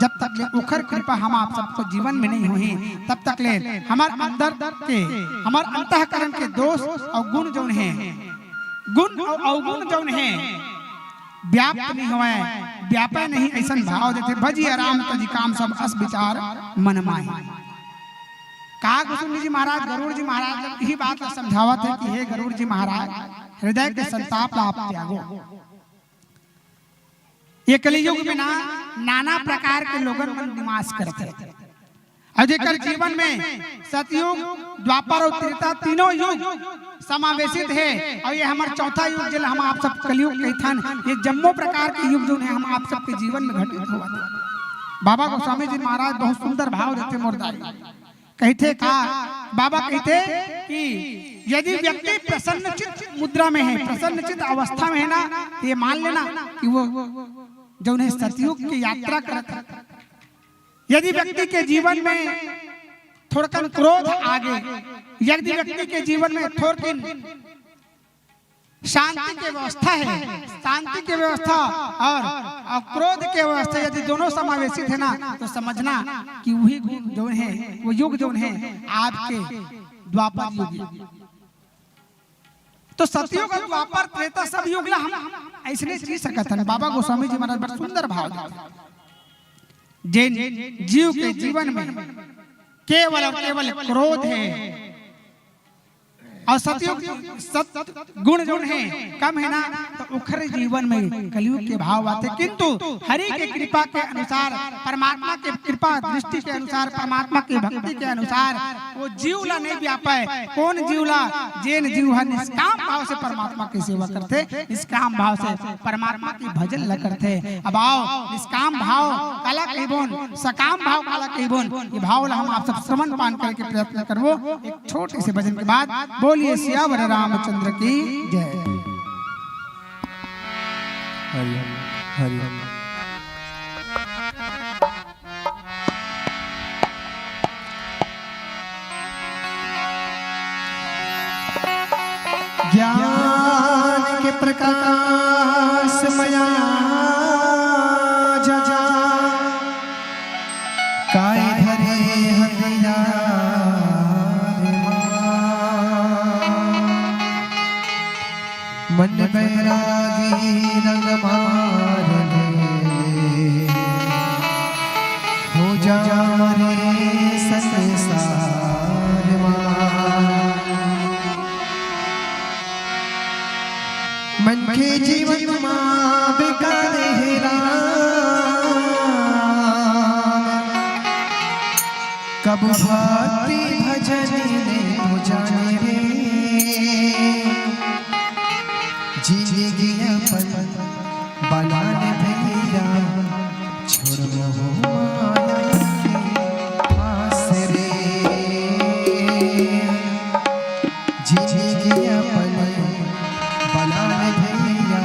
जब तक ले ओखर कृपा हम आप सबको जीवन में नहीं होही, तब तक ले हमर अंदर के, हमर अंतःकरण के दोष अउ गुण जौन हे, गुण अउ अवगुण जौन हे, व्याप्त नहीं होवय, व्यापय नहीं, ऐसन भाव देथे, "भजिया राम तजि काम सब अस विचार मन माही।" का गोस्वामी जी महाराज गरुड़ जी महाराज ला यही बात ला समझावत हे कि हे गरुड़ जी महाराज, हृदय के संताप ला आप त्यागो। ये कलयुग में ना, नाना प्रकार के लोगन मन निवास करथे। अउ जेकर जीवन में सतयुग, द्वापर अउ त्रेता तीनों युग समावेशित हे, अउ ये हमर चौथा युग, जेला हम आप सब कलयुग कहिथन, ये जम्मो प्रकार के युग जोन हे, हम आप सबके जीवन में घटित होवत हे। बाबा गोस्वामी जी महाराज बहुत सुंदर भाव देथे मोर दाई। कहिथे का? बाबा कहिथे कि यदि व्यक्ति प्रसन्न चित्त मुद्रा में है, प्रसन्न चित्त अवस्था में है ना, ये मान लेना कि वो जौन है सतयुग की यात्रा करत है। यदि व्यक्ति के जीवन में थोड़कन क्रोध आ गे, यदि व्यक्ति के जीवन में थोड़किन शांति के व्यवस्था है, शांति के व्यवस्था और, और क्रोध के व्यवस्था यदि दोनों समावेशित है ना, तो समझना कि वही गुण जो है, वो युग जो है आपके द्वापर युग। तो सतयुग और द्वापर त्रेता सब युग ला हम ऐसने जी सकत हन। बाबा गोस्वामी जी महाराज बड़ सुंदर भाव देथे। जेन जीव के जीवन में केवल और केवल क्रोध है, और सतयुग सत गुण जोन है कम है ना, तो ओखर जीवन में कलयुग के भाव आथे। किंतु हरि के कृपा के अनुसार, परमात्मा के कृपा दृष्टि के अनुसार, परमात्मा के भक्ति के अनुसार वो जीव ला नहीं व्यापे। कौन जीव ला? जेन जीव ह निष्काम भाव से परमात्मा के सेवा करथे, निष्काम भाव से परमात्मा के भजन ला करथे। अब आओ, निष्काम भाव काला कहिबोन, सकाम भाव काला कहिबोन, ये भाव ला हम आप सब श्रवण पान करे के प्रयत्न करबो। एक छोटे से भजन के बाद बोलिए सियावर रामचंद्र की जय। हरि हरि हरि। ज्ञान के प्रकाश मया जा, काय धरे हथियार मा। मन बैरागी रंग मार ले, हो जा रे संसार मा। मनखे जीवन मा बेकार हे राम, कब भक्ति भजन ले तो जाने रे। जिंदगी अपन बना ले भैया, छोड़ मोह माया के आस रे। जिंदगी अपन बना ले भैया,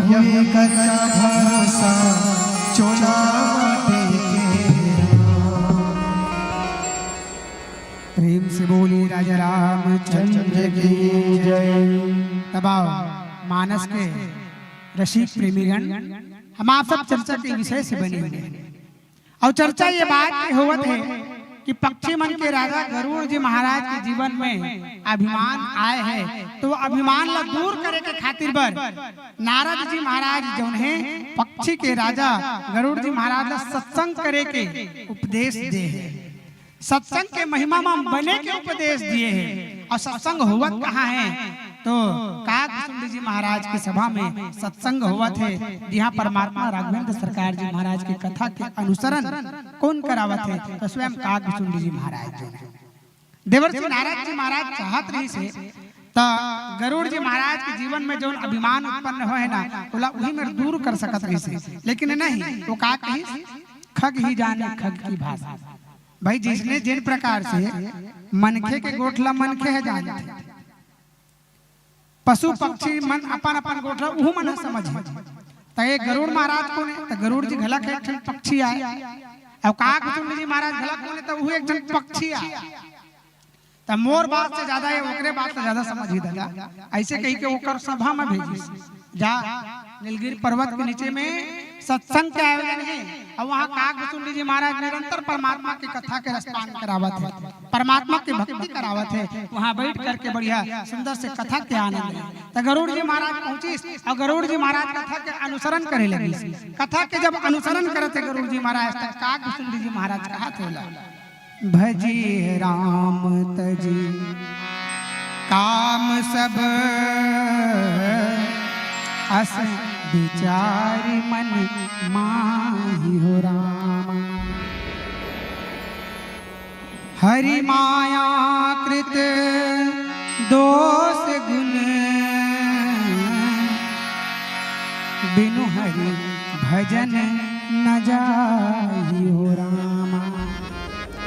ये कतना भरोसा चोला माटी के। प्रेम से बोली राजा रामचंद्र की जय। तब आओ, मानस के रसिक प्रेमीगण, हम आप सब चर्चा के विषय से बने हुए हैं। और चर्चा ये बात के होवत है कि पक्षी मन के राजा गरुड़ जी महाराज के जीवन में अभिमान आए है, तो वो अभिमान ला दूर करे के खातिर बर नारद जी महाराज जौन है, पक्षी के राजा गरुड़ जी महाराज ला सत्संग करे के उपदेश दे है। सत्संग के महिमा म बने के उपदेश दिए हे। और सत्संग होवत कहाँ हे? तो काकभुसुंडी जी महाराज के सभा में सत्संग होवत हे, जिहाँ परमात्मा राघवेंद्र सरकार जी महाराज के कथा के अनुसरण कोन करावत हे? तो स्वयं काकभुसुंडी जी महाराज जी। देवर्षि नारद जी महाराज चाहत रहिस हे, त गरुड़ जी महाराज के जीवन में जौन अभिमान उत्पन्न होय हे ना, ओला उही मेर दूर कर सकत रहिस हे। लेकिन नहीं, वो का कहिस? खग ही जाने खग की भाषा। भाई, जिसने जिन प्रकार से मनखे के गोठ ला मनखे ह जानथे, पशु पक्षी मन अपन अपन गोठ ला उहू मन ह समझे। त ये गरुड़ महाराज कोन हे? त गरुड़ जी घलक एक ठन पक्षी आय, अउ काकभुसुंडी जी महाराज घलक कोन हे? त उहू एक ठन पक्षी आय। त मोर बात से ज्यादा ये ओकरे बात से ज्यादा समझही दादा, ऐसे कही के ओकर सभा में भेजिस। जा, नीलगिरी पर्वत के नीचे में सत्संग के आयोजन हे, और वहाँ काकभुसुंडी जी महाराज निरंतर परमात्मा की कथा के रसपान करावत हे, परमात्मा की भक्ति करावत हे। वहाँ बैठ करके बढ़िया सुंदर से कथा के आनंद ले। त गरुड़ जी महाराज पहुँचिस और गरुड़ जी महाराज कथा के अनुसरण करे लगिस। कथा के जब अनुसरण करत हे गरुड़ जी महाराज, त काकभुसुंडी जी महाराज कहत हे ओला, भजी राम तजी काम सब अस बिचारी मन माही हो राम। हरि माया कृत दोष गुण बिनु हरि भजन न जाहि हो रामा।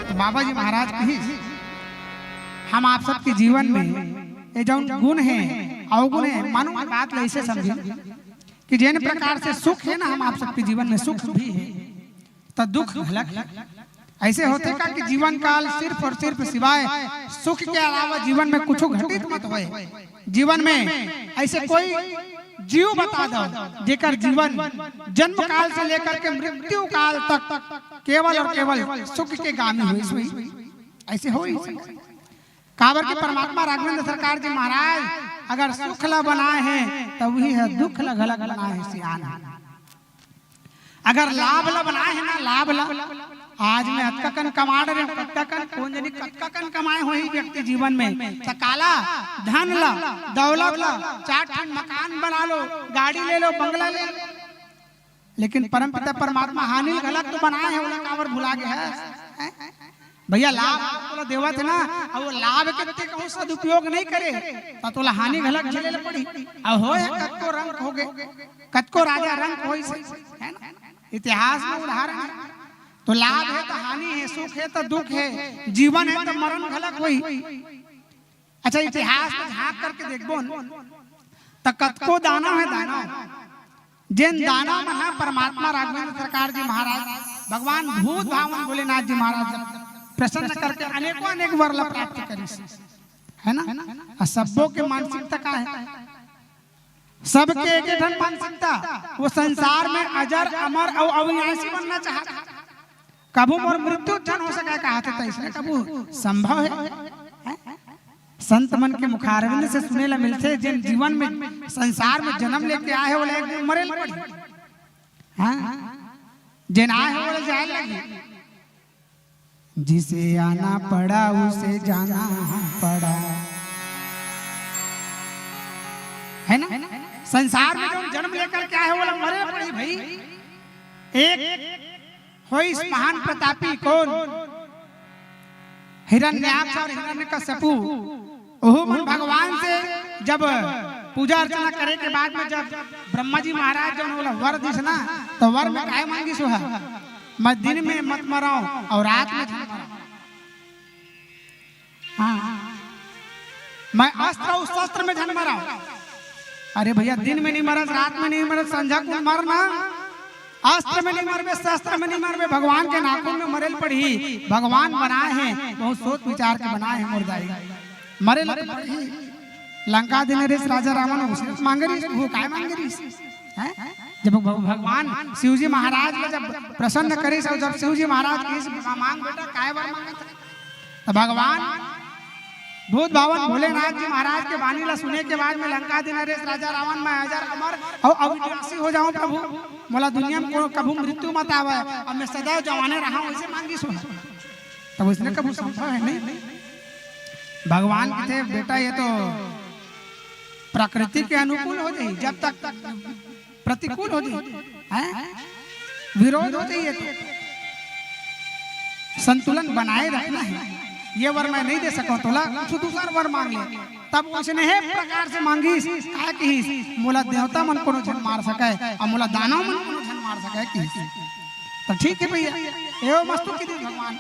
तो बाबा जी महाराज कहिस, हम आप सबके जीवन में ये जौन गुण हे, अवगुण हे, मानो बात ला ऐसे समझे कि जिन प्रकार से सुख हे ना, हम आप सबके जीवन में सुख भी हे, त दुख घलक हे। ऐसे होथे का कि जीवन काल सिर्फ और सिर्फ सिवाय सुख के अलावा जीवन में कुछो घटित मत होय। जीवन में ऐसे कोई जीव बता दो, जेकर जीवन जन्म काल से लेकर के मृत्यु काल तक केवल और केवल सुख के गामी होइस होही। ऐसे होइस। काबर के परमात्मा राघवेंद्र सरकार जी महाराज अगर सुख ला बनाए हे, त उही ह दुख ला घलक बनाए हे, सियान हे। अगर लाभ ला बनाए हे ना, लाभ ला, आज मैं अतका कन कमा डरे हूँ, कतका कन, कोन जनी कतका कन कमाए होही व्यक्ति जीवन में, त काला धन ला, दौलत ला, चार ठन मकान बना लो, गाड़ी ले लो, बंगला ले लो, लेकिन परमपिता परमात्मा हानि घलक तो बनाए हे, ओला काबर भुला गे हस? हैं? भैया, लाभ तोला देवत हे ना, अउ वो लाभ के ते कहूँ सदुपयोग नहीं करे, त तोला हानि घलक झेले ल पड़ी। अब होय हे, कतको रंक होगे, कतको राजा रंक होइस हे, है ना? इतिहास में उदाहरण हे। तो लाभ हे त हानि हे, सुख हे त दुख हे, जीवन हे त मरण घलक होही। अच्छा, इतिहास में झांक करके देखबो न, त कतको दानव हे, दानव, जेन दानव मन ह परमात्मा राघवेंद्र सरकार जी महाराज, भगवान भूत भावन भोलेनाथ जी महाराज जब प्रसन्न करके अनेकों अनेक वर ला प्राप्त करिस, है ना? आ सब्बो के मानसिकता का हे? सबके एक ठन मानसिकता, वो संसार में अजर, अमर अउ अविनाशी बनना चाहत। कभू मोर मृत्यु झन हो सके, कहत हे, त इसने कभू संभव हे? हैं? संत मन के मुखारविंद से सुने ला मिलथे, जेन जीवन में, संसार में जन्म लेके आए हे, ओला एक दिन मरे ल पड़ही। हाँ? जेन आए हे, ओला जाए ल लगही। जिसे आना पड़ा, उसे जाना पड़ा, है ना? संसार में जौन जन्म लेकर के आए हे, ओला मरे ल पड़ही भाई। एक होइस महान प्रतापी, कोन? हिरण्याक्ष और हिरण्यकश्यपु। ओहू मन भगवान से जब पूजा अर्चना करे के बाद में जब ब्रह्मा जी महाराज जौन ओला वर दिस ना, त वर में काय मांगिस ओहा? मैं दिन में मत मरंव और रात में झन मरंव। हाँ, मैं अस्त्र अउ शस्त्र में झन मरंव। अरे भैया, दिन में नहीं मरस, रात में नहीं मरस, संझा कुन मर ना। अस्त्र में नहीं मरबे, शस्त्र में नहीं मरबे, भगवान के नाखून में मरे ल पड़ही। भगवान बनाए हे, बहुत सोच विचार के बनाए हे मोर दाई। मरे ल तो पड़ही। लंकाधिनरेश राजा रावण उसने मांगे रहिस, वो काय मांगे रहिस? हैं? जब भग-, भगवान शिव जी महाराज ला जब प्रसन्न करिस अउ जब शिव जी महाराज कहिस, "मांग बेटा, काय बर मांगत हे?" त भगवान भूत भावन भोलेनाथ जी महाराज के बानी ला सुने के बाद में लंकाधिनरेश राजा रावण, मैं अजर अमर अउ अविनाशी हो जाऊं प्रभु, मोला दुनिया में को-, कभू मृत्यु मत आवे, अब मैं सदैव जवाने रहा हूं, ऐसे मांगिस। तब उसने कभू संभव है नहीं। भगवान कथे, "बेटा, ये तो प्रकृति के अनुकूल हो जाही, जब तक प्रतिकूल हो जाही, हैं? विरोध हो जाही, ये तो संतुलन बनाए रखना है। ये वर मैं नहीं दे सकूं, तोला कुछ दूसर वर मांग ले।" तब उसने हे प्रकार से मांगिस, का किहिस, "मोला देवता मन कोनो झन मार सके, अउ मोला दानव मन कोनो झन मार सके," किहिस। तो ठीक है भैया, एवं मस्तु की दी भगवान।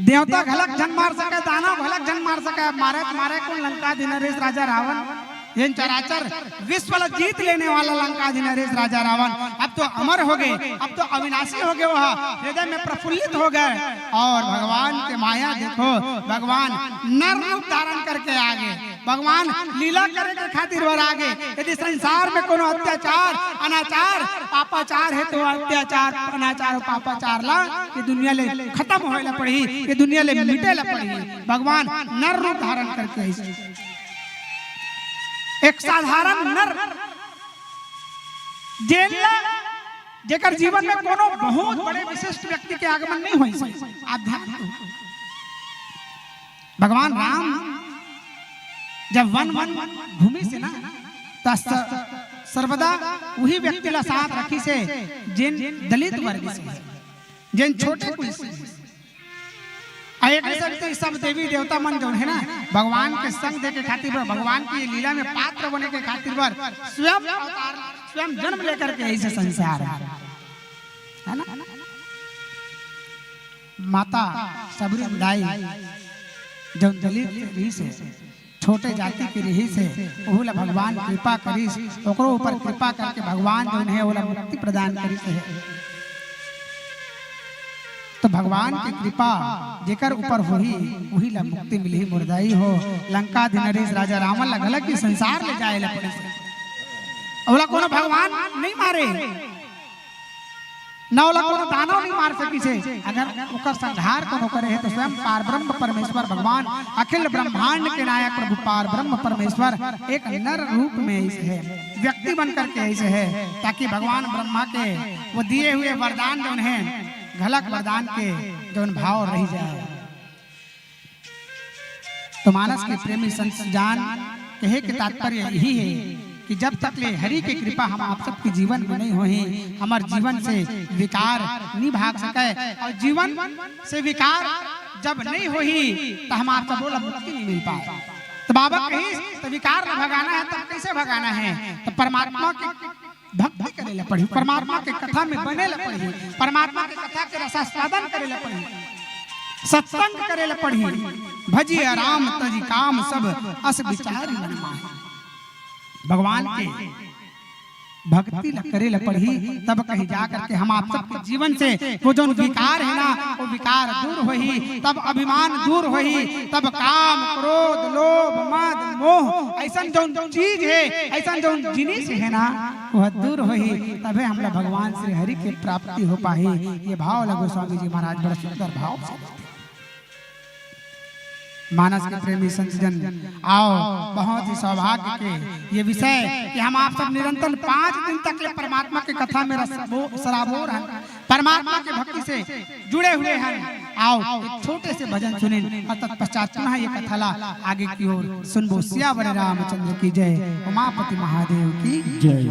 देवता घलक झन मार सके, दानव घलक झन मार सके। अब मारे त मारे कोन? लंकाधिनरेश राजा रावण, जेन चराचर विश्व ला जीत लेने वाला लंकाधिनरेश राजा रावण, अब तो अमर हो गए, अब तो अविनाशी हो गए, वह हृदय में प्रफुल्लित हो गए। और भगवान के माया देखो, भगवान नर रूप धारण करके आ गए। भगवान लीला करे के खातिर बर आगे। यदि संसार में कोनो अत्याचार, अनाचार, पापाचार हे, तो अत्याचार, अनाचार अउ पापाचार ला ये दुनिया ले खत्म होए ला पड़ही, ये दुनिया ले मिटे ला पड़ही। भगवान नर रूप धारण करके आइस। एक साधारण नर, जेन ला, जेकर जीवन में कोनो बहुत बड़े विशिष्ट व्यक्ति के आगमन नहीं होइस। आप ध्यान दो। भगवान राम जब वन वन घूमिस ना, त स-, सर्वदा वही व्यक्ति ला साथ रखिस हे, जेन दलित वर्ग से, जेन छोटे कुल से। आ एक से तो सब देवी देवता मन जौन हे ना, भगवान के संग दे के खातिर बर, भगवान की लीला में पात्र बने के खातिर बर स्वयं अवतार, स्वयं जन्म लेकर के आइस हे संसार, है ना? माता सबरी दाई जौन दलित रहिस हे, छोटे जाति के रहिस हे, ओहू ला भगवान कृपा करिस, ओकरो ऊपर कृपा करके भगवान जौन हे, ओला मुक्ति प्रदान करिस हे। तो भगवान के कृपा जेकर ऊपर होही, उही ला मुक्ति मिलही मोर दाई हो। लंकाधिनरेश राजा रावण ला घलक ही संसार ले जाए ला पड़िस हे। ओला कोनो भगवान नहीं मारे। न ओला कोनो दानव नहीं मार सकिस हे। अगर ओकर संहार कोनो करे हे, तो स्वयं पार ब्रह्म परमेश्वर भगवान, अखिल ब्रह्मांड के नायक प्रभु पार ब्रह्म परमेश्वर एक नर रूप में आइस हे, व्यक्ति बन करके आइस हे, ताकि भगवान ब्रह्मा के वो दिए हुए वरदान जौन हे, घलक वरदान के जौन भाव रह जाए। तो मानस के प्रेमी संत जन, कहे के तात्पर्य यही हे कि जब तक ले हरि के कृपा हम आप सबके जीवन में नहीं होही, हमर जीवन से विकार नहीं भाग सके। और जीवन से विकार जब नहीं होही, तो हम आप सबो ला मुक्ति नहीं मिल पाए। तो बाबा कहिस, तो विकार ला भगाना हे, तब कैसे भगाना हे? तो परमात्मा के भक्ति करे ला पड़ही, परमात्मा के कथा में बने ला पड़ही, परमात्मा के कथा के रसास्वादन करे ला पड़ही, सत्संग करे ला पड़ही। भजिया राम तजि काम सब अस बिचारि मन माही। भगवान के भक्ति ला करे ला पड़ही, तब कहीं जा करके हम आप सबके जीवन से वो जौन विकार हे ना, वो विकार दूर होही, तब अभिमान दूर होही, तब काम, क्रोध, लोभ, मद, मोह, ऐसन जौन चीज हे, ऐसन जौन जिनिस हे ना, वह दूर होही, तभे हमला भगवान श्री हरि के प्राप्ति हो पाही। ये भाव ला गोस्वामी जी महाराज बड़ा सुंदर भाव से देथे। मानस के प्रेमी संत जन, आओ, बहुत ही सौभाग्य के ये विषय कि हम आप सब निरंतर पाँच दिन तक ले परमात्मा के कथा में रस-, वो-, सराबोर हैं, परमात्मा के भक्ति से जुड़े हुए हैं। आओ, एक छोटे से भजन सुनिन और तत्पश्चात पुनः ये कथा ला आगे की ओर सुनबो। सियावर रामचंद्र की जय, उमापति महादेव की जय।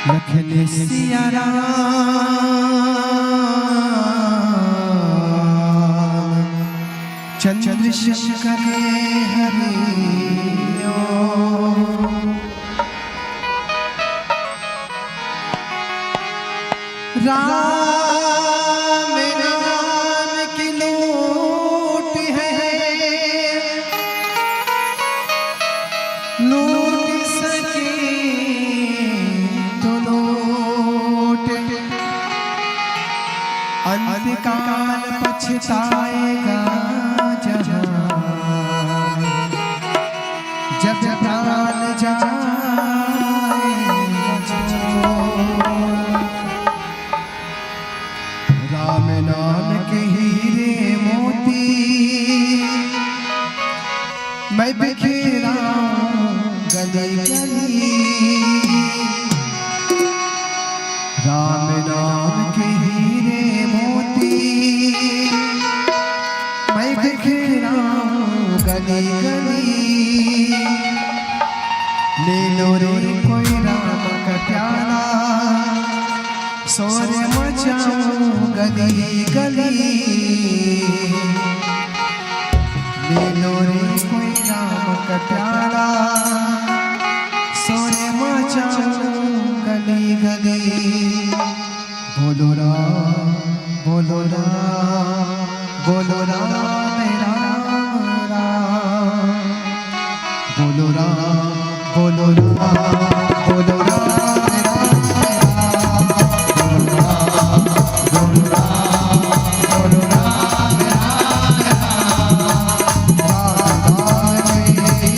लखन सिया राम चंद्र शंकर हरि ओम। राम नाम पछताएगा जहां, जब प्राण जाए छोड़। राम नाम के हीरे मोती मैं बिखेराऊं गली गली। राम नाम के हीरे मोती मैं बिखेराऊं गली गली। ले लो रे कोई राम का प्याला, शोर मचाऊं गली गली। ले लो रे कोई राम का प्याला, शोर मचाऊं गली गली। बोलो राम, बोलो राम, बोलो राम, राम राम। बोलो राम, बोलो राम, बोलो राम, राम राम। बोलो राम, बोलो राम, बोलो राम, राम राम। राम राम रे मोती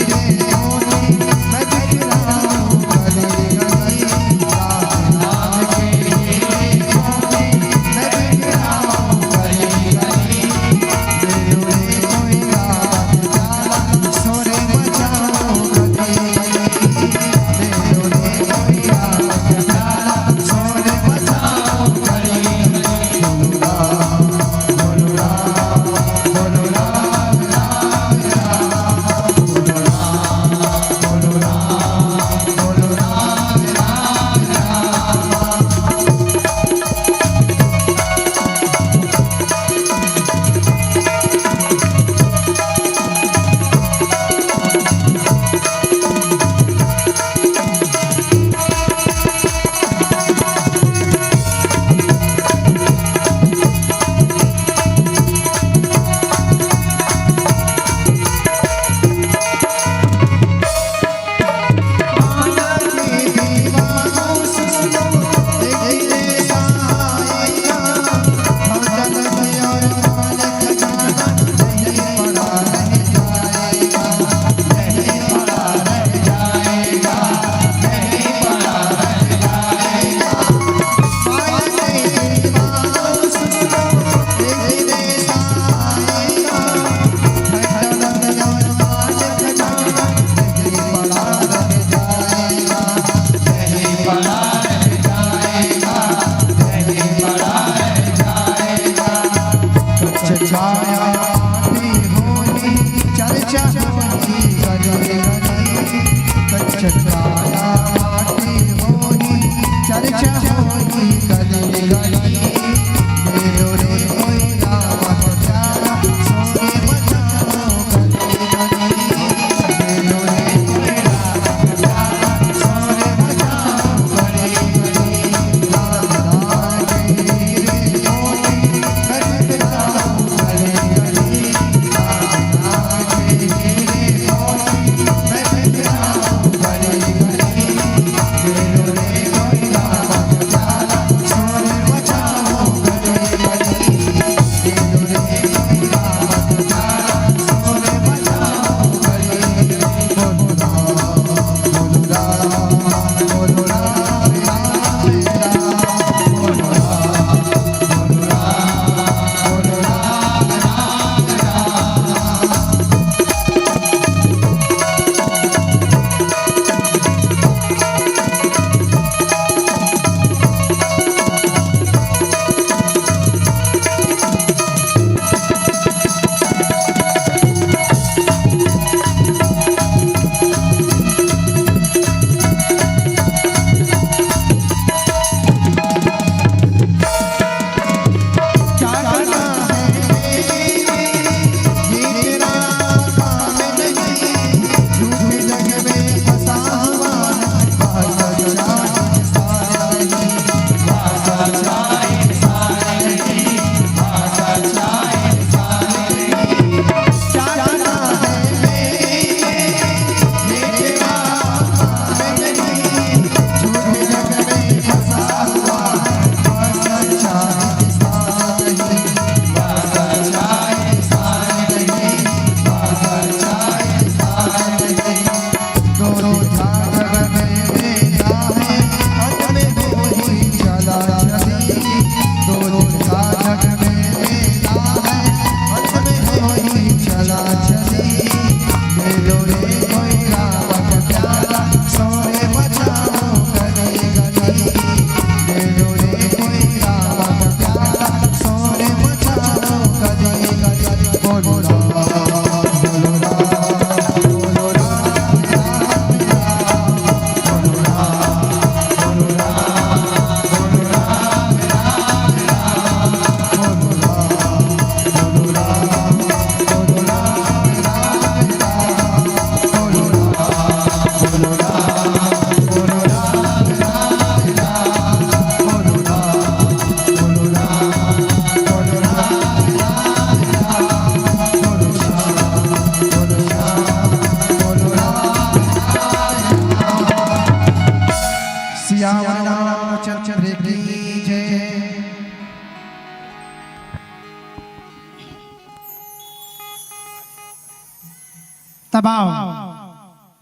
तब आओ,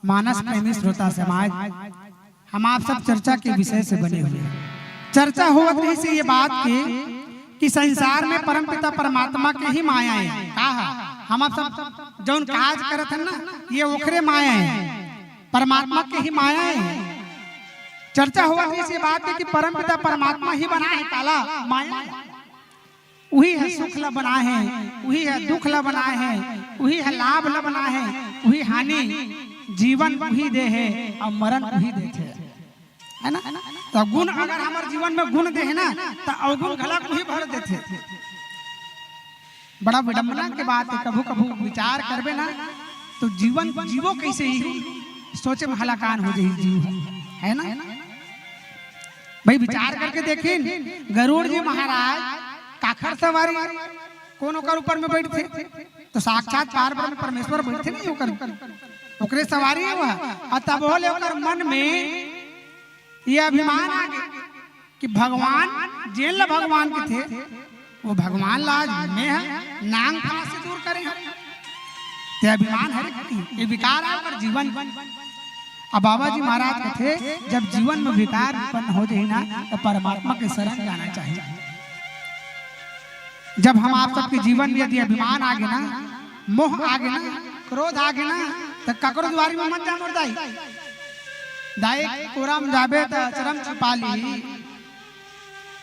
मानस प्रेमी श्रोता समाज, हम आप सब चर्चा के विषय से बने हुए हैं। चर्चा होवत रहिस ये बात के कि संसार में परमपिता परमात्मा के ही माया है। का है? हम आप सब जौन काज करत हन ना, ये ओकरे माया है, परमात्मा के ही माया है। चर्चा होवत रहिस ये बात के कि परमपिता परमात्मा ही बनाए हे काला, माया। उही ह सुख ल बनाए हे, उही ह दुख ल बनाए हे, उही ह लाभ ल बनाए हे, उही हानि, जीवन उही दे हे अउ मरन उही देथे, है ना? त गुण अगर हमर जीवन में गुण दे हे ना, त अवगुण घला उही भर देथे। बड़ा विडंबना के बात हे, कभू कभू विचार करबे ना, त जीवन जीवो कइसे, इही सोचे में हलाकान हो जाही जीव, है ना? भाई, विचार करके देखिन, गरुड़ जी महाराज काखर सवारी, कोन ओकर ऊपर में बइठथे? त साक्षात पार ब्रह्म परमेश्वर बइठथे नहीं ओकर, ओकरे सवारी हे वह। अउ तब होले ओकर मन में ये अभिमान आ गे कि भगवान, जेन ल भगवान कथे, वो भगवान ला आज मैं ह नांग फना से दूर करे हंव। ते अभिमान हरे कि ये विकार आय ओकर जीवन। अब बाबा जी महाराज कथे, जब जीवन में विकार उत्पन्न हो जाही ना, त परमात्मा के शरण जाना चाहिए। जब हम आप सबके जीवन में यदि अभिमान आ गे ना, मोह आ गे ना, क्रोध आ गे ना, त ककरो दुवारी में मत जा मोर दाई। दाई कोरा में जाबे त अचरम छुपा लिही,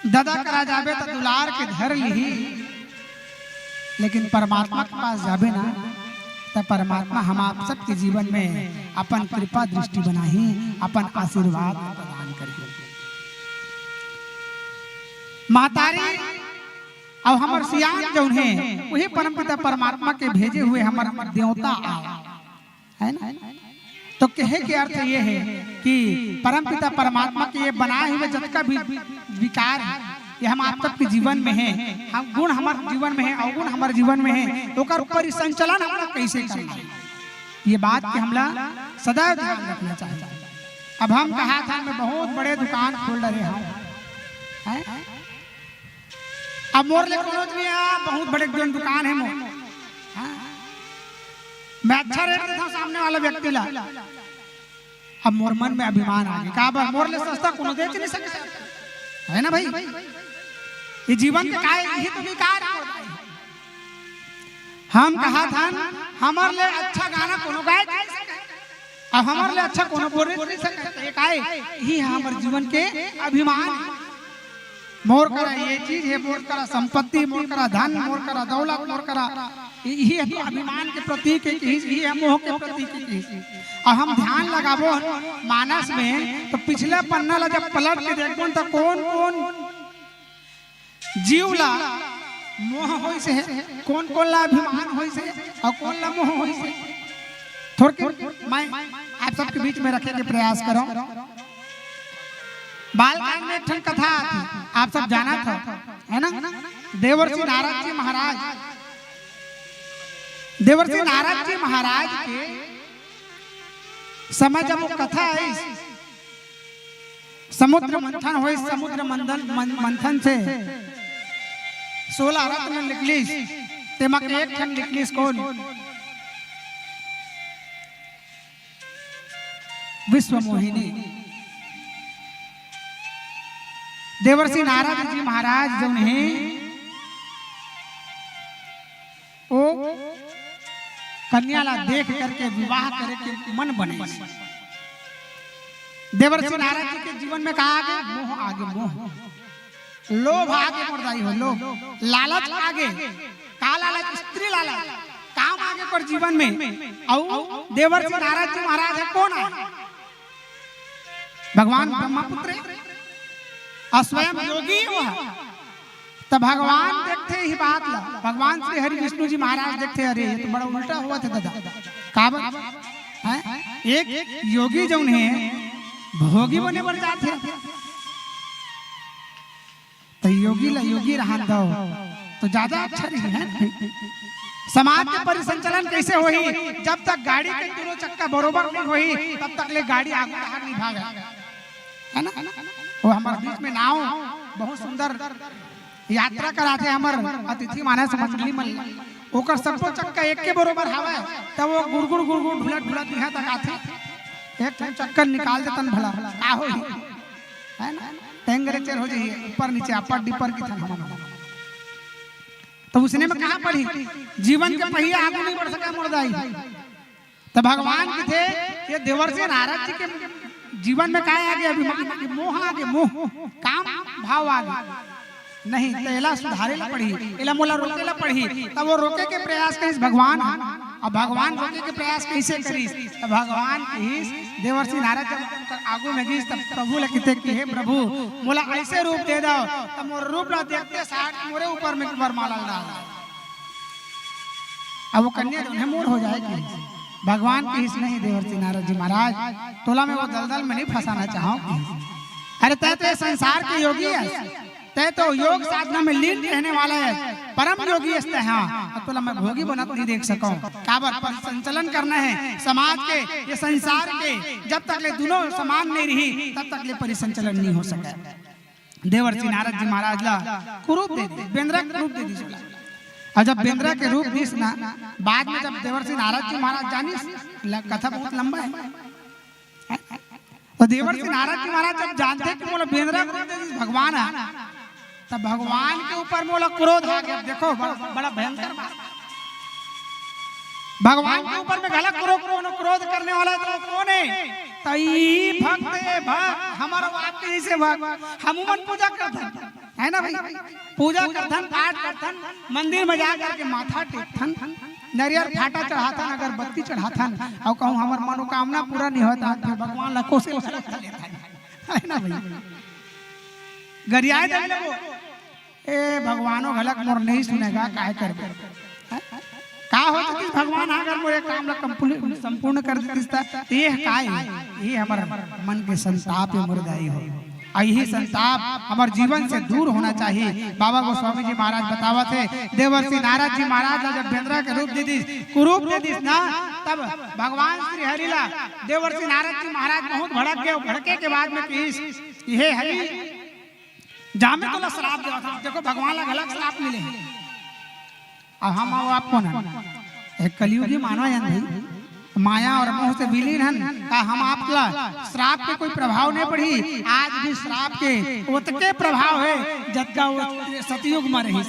ददा करा जाबे त दुलार के धर लिही, लेकिन परमात्मा के पास जाबे ना, त परमात्मा हम आप सबके जीवन में अपन कृपा दृष्टि बनाही, अपन आशीर्वाद प्रदान करही। महतारी अउ हमर सियान जौन हे, उही परमपिता परमात्मा के भेजे हुए हमर देवता आय, है ना? त कहे के अर्थ ये हे कि परमपिता परमात्मा के ये बनाए हुए जतका भी विकार हे, ये हम आप सबके जीवन में हे, हम गुण हमर जीवन में हे, अवगुण हमर जीवन में हे, ओकर परिसंचालन हमला कइसे करना हे, ये बात के हमला सदैव ध्यान रखना चाहिए। अब हम कहाथन, मैं बहुत बड़े दुकान खोल डरे हंव, हैं? अब मोर ले कोनो नइ हे, बहुत बड़े एक दुकान हे मोर, हाँ? मैं अच्छा रेट देथंव सामने वाला व्यक्ति ला। अब मोर मन में अभिमान आ गे, काबर मोर ले सस्ता कोनो बेच नइ सकय, है ना भाई? ये जीवन के काय, इही तो विकार हे। हम कहाथन, हमर ले अच्छा गाना कोनो गाय नइ सकय, अउ हमर ले अच्छा कोनो बोले नइ सकय। ये काय, इही हमर जीवन के अभिमान हे। मोर करा ये चीज हे, मोर करा संपत्ति, मोर करा धन, मोर करा दौलत, मोर करा, इही ह तो अभिमान के प्रतीक हे, इही ह मोह के प्रतीक हे। अउ हम ध्यान लगाबो मानस में, त पिछला पन्ना ला जब पलट के देखबो, त कोन कोन जीव ला मोह होइस हे, कोन कोन ला अभिमान होइस हे, अउ कोन ला मोह होइस हे, थोरके मैं आप सबके बीच में रखे के प्रयास करंव। बालकांड में एक ठन कथा आथे, आप सब जानत हव, है ना? देवर्षि नारद जी महाराज, देवर्षि नारद जी महाराज के समय जब वो कथा आइस, समुद्र मंथन होइस, समुद्र मंथन, मन-, मंथन से सोलह रत्न निकलिस, तेमा के एक ठन निकलिस कोन? विश्व मोहिनी। देवर्षि नारद जी महाराज जौन हे, वो कन्या ला देख करके विवाह करे के मन बने। देवर्षि नारद जी के जीवन में का आगे? मोह आगे, मोह। लोभ आगे मोर दाई हो, लोभ। लालच आगे। का लालच? स्त्री लालच। काम आगे ओकर जीवन में। अउ देवर्षि नारद जी महाराज ह कोन आय? भगवान ब्रह्मपुत्र। अउ स्वयं योगी वो ह। त भगवान देखथे इही बात ला। भगवान श्री हरि विष्णु जी महाराज देखथे, "अरे, ये तो बड़ा उल्टा होवत हे दादा।" काबर? हैं? एक योगी जौन हे, भोगी बने बर जाथे। त योगी ला योगी रहन दव, त ज्यादा अच्छा रही, है ना? समाज के परिसंचालन कइसे होही? जब तक गाड़ी के दूनों चक्का बरोबर नइ होही, तब तक ले गाड़ी आगू डहर नइ भागय, है ना? वो हमर बीच में नाव बहुत सुंदर यात्रा कराथे हमर अतिथि मानस मंडली मन। ओकर सब्बो चक्का एक के बरोबर हवय, त वो गुड़गुड़ गुड़गुड़ ढुलत ढुलत इहाँ तक आथे। एक ठन चक्कर निकाल देतन भला, का होही? है ना? टेंगरेचर हो जाही, ऊपर नीचे, अपर डिपर की थन हमन। त उसने में कहाँ पड़ही? जीवन के पहिया आगू नहीं बढ़ सका मोर दाई। त भगवान कथे, ये देवर्षि नारद जी के जीवन में काय आगे? अभिमान आगे, मोह आगे, मोह, काम भाव आगे। नहीं, त एला सुधारे ला पड़ही, एला मोला रोके ला पड़ही। तब वो रोके के प्रयास करिस भगवान ह। अब भगवान रोके के प्रयास कइसे करिस? त भगवान कहिस, देवर्षि नारद जब ओकर आगू में गिस, तब प्रभु ला कथे कि हे प्रभु, मोला ऐसे रूप दे दव, त मोर रूप ला देखते साथ मोरे ऊपर में वरमाला डाल दव। अब वो कन्या जो है मोर हो जाए कि भगवान कहिस, नहीं देवर्षि नारद जी महाराज, तोला मैं वो दलदल में नहीं फंसाना चाहूं। अरे तय तो ये संसार के योगी है, तय तो योग साधना में लीन रहने वाला है, परम योगी है तय। हाँ, अब तोला मैं भोगी बनत नहीं देख सकूं। काबर? परिसंचलन करना है समाज के, ये संसार के। जब तक ले दोनों समान नहीं रही, तब तक ले परिसंचलन नहीं हो सके। देवर्षि नारद जी महाराज ला कुरूप दे दे, बेंदरा के रूप दे दिस। और जब बेंदरा के रूप दिस ना, बाद में जब देवर्षि नारद जी महाराज जानिस, ल-, कथा बहुत लंबा है। तो देवर्षि नारद जी महाराज जब जानथे कि मोला बेंदरा के रूप दे दिस भगवान ह, तब भगवान के ऊपर मोला क्रोध आ गया। देखो, बड़ा, बड़ा भयंकर बात। भगवान के ऊपर में घला क्रोध, कोनो क्रोध करने वाला है तो कौन है? तई भक्त ए भक्त, हमारा बाप के जैसे भक्त, हमू मन पूजा करथन, है ना भाई? पूजा करथन, पाठ करथन, मंदिर में जा करके माथा टेकथन, नरियर फाटा चढ़ाथन, अगरबत्ती चढ़ाथन, और कहूँ हमर मनोकामना पूरा नहीं होता, फिर भगवान ला कोसे ला लेथन, है ना भाई? गरियाए दे लेबो, ए भगवानो घलक मोर नहीं सुनेगा, काय करबे? हैं? का हो जतिस भगवान, अगर मोर ये काम ला कंप्ली-, संपूर्ण कर देतिस त ये काय? ये हमर मन के संताप हे मोर दाई हो। आ यही संताप हमर जीवन से दूर होना चाहिए। बाबा गोस्वामी जी महाराज बतावत हे, देवर्षि नारद जी महाराज ला जब बेंदरा के रूप दे दिस, कुरूप दे दिस ना, तब भगवान श्री हरि ला देवर्षि नारद जी महाराज बहुत भड़क गए। भड़के के बाद में कहिस, हे हरि, जा मैं तोला श्राप देवत हंव। देखो, भगवान ला घलक श्राप मिले हे। अब हम अउ आप कोन हन? एक कलयुगी मानव हन भाई, माया और मोह से विलीन हन। का हम आप ला श्राप के कोई प्रभाव नहीं पड़ही? आज भी श्राप के ओतके प्रभाव हे, जतका वो सतयुग में रहिस।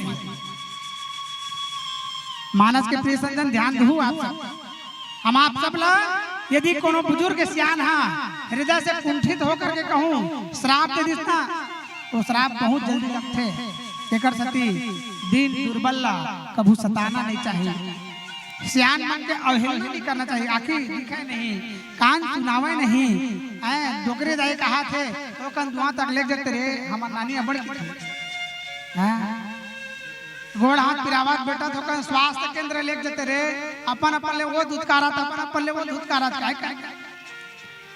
मानस के प्रिय सज्जन, ध्यान दहू आप सब। हम आप सब ला यदि कोनो बुजुर्ग सियान हा हृदय से कुंठित होकर के कहूँ श्राप दे दिस ना, तो श्राप बहुत जल्दी लगथे। एकर सेती दीन दुर्बल ला कभू सताना नहीं चाहिए। सियान मन के अवहेलना नहीं करना चाहिए। आँखी दिखे नहीं, कान सुनावे नहीं। ऐ डोकरे दाई कहाथे, तो कन दुआ तक लेग जते रे, हमर नानी अबड़ किथे। हाँ। गोड़ हाथ पिरावत बेटा, तो कन स्वास्थ्य केंद्र लेग जते रे, अपन अपन ले वो धुतकारत, अपन अपन ले वो धुतकारत, काय करे?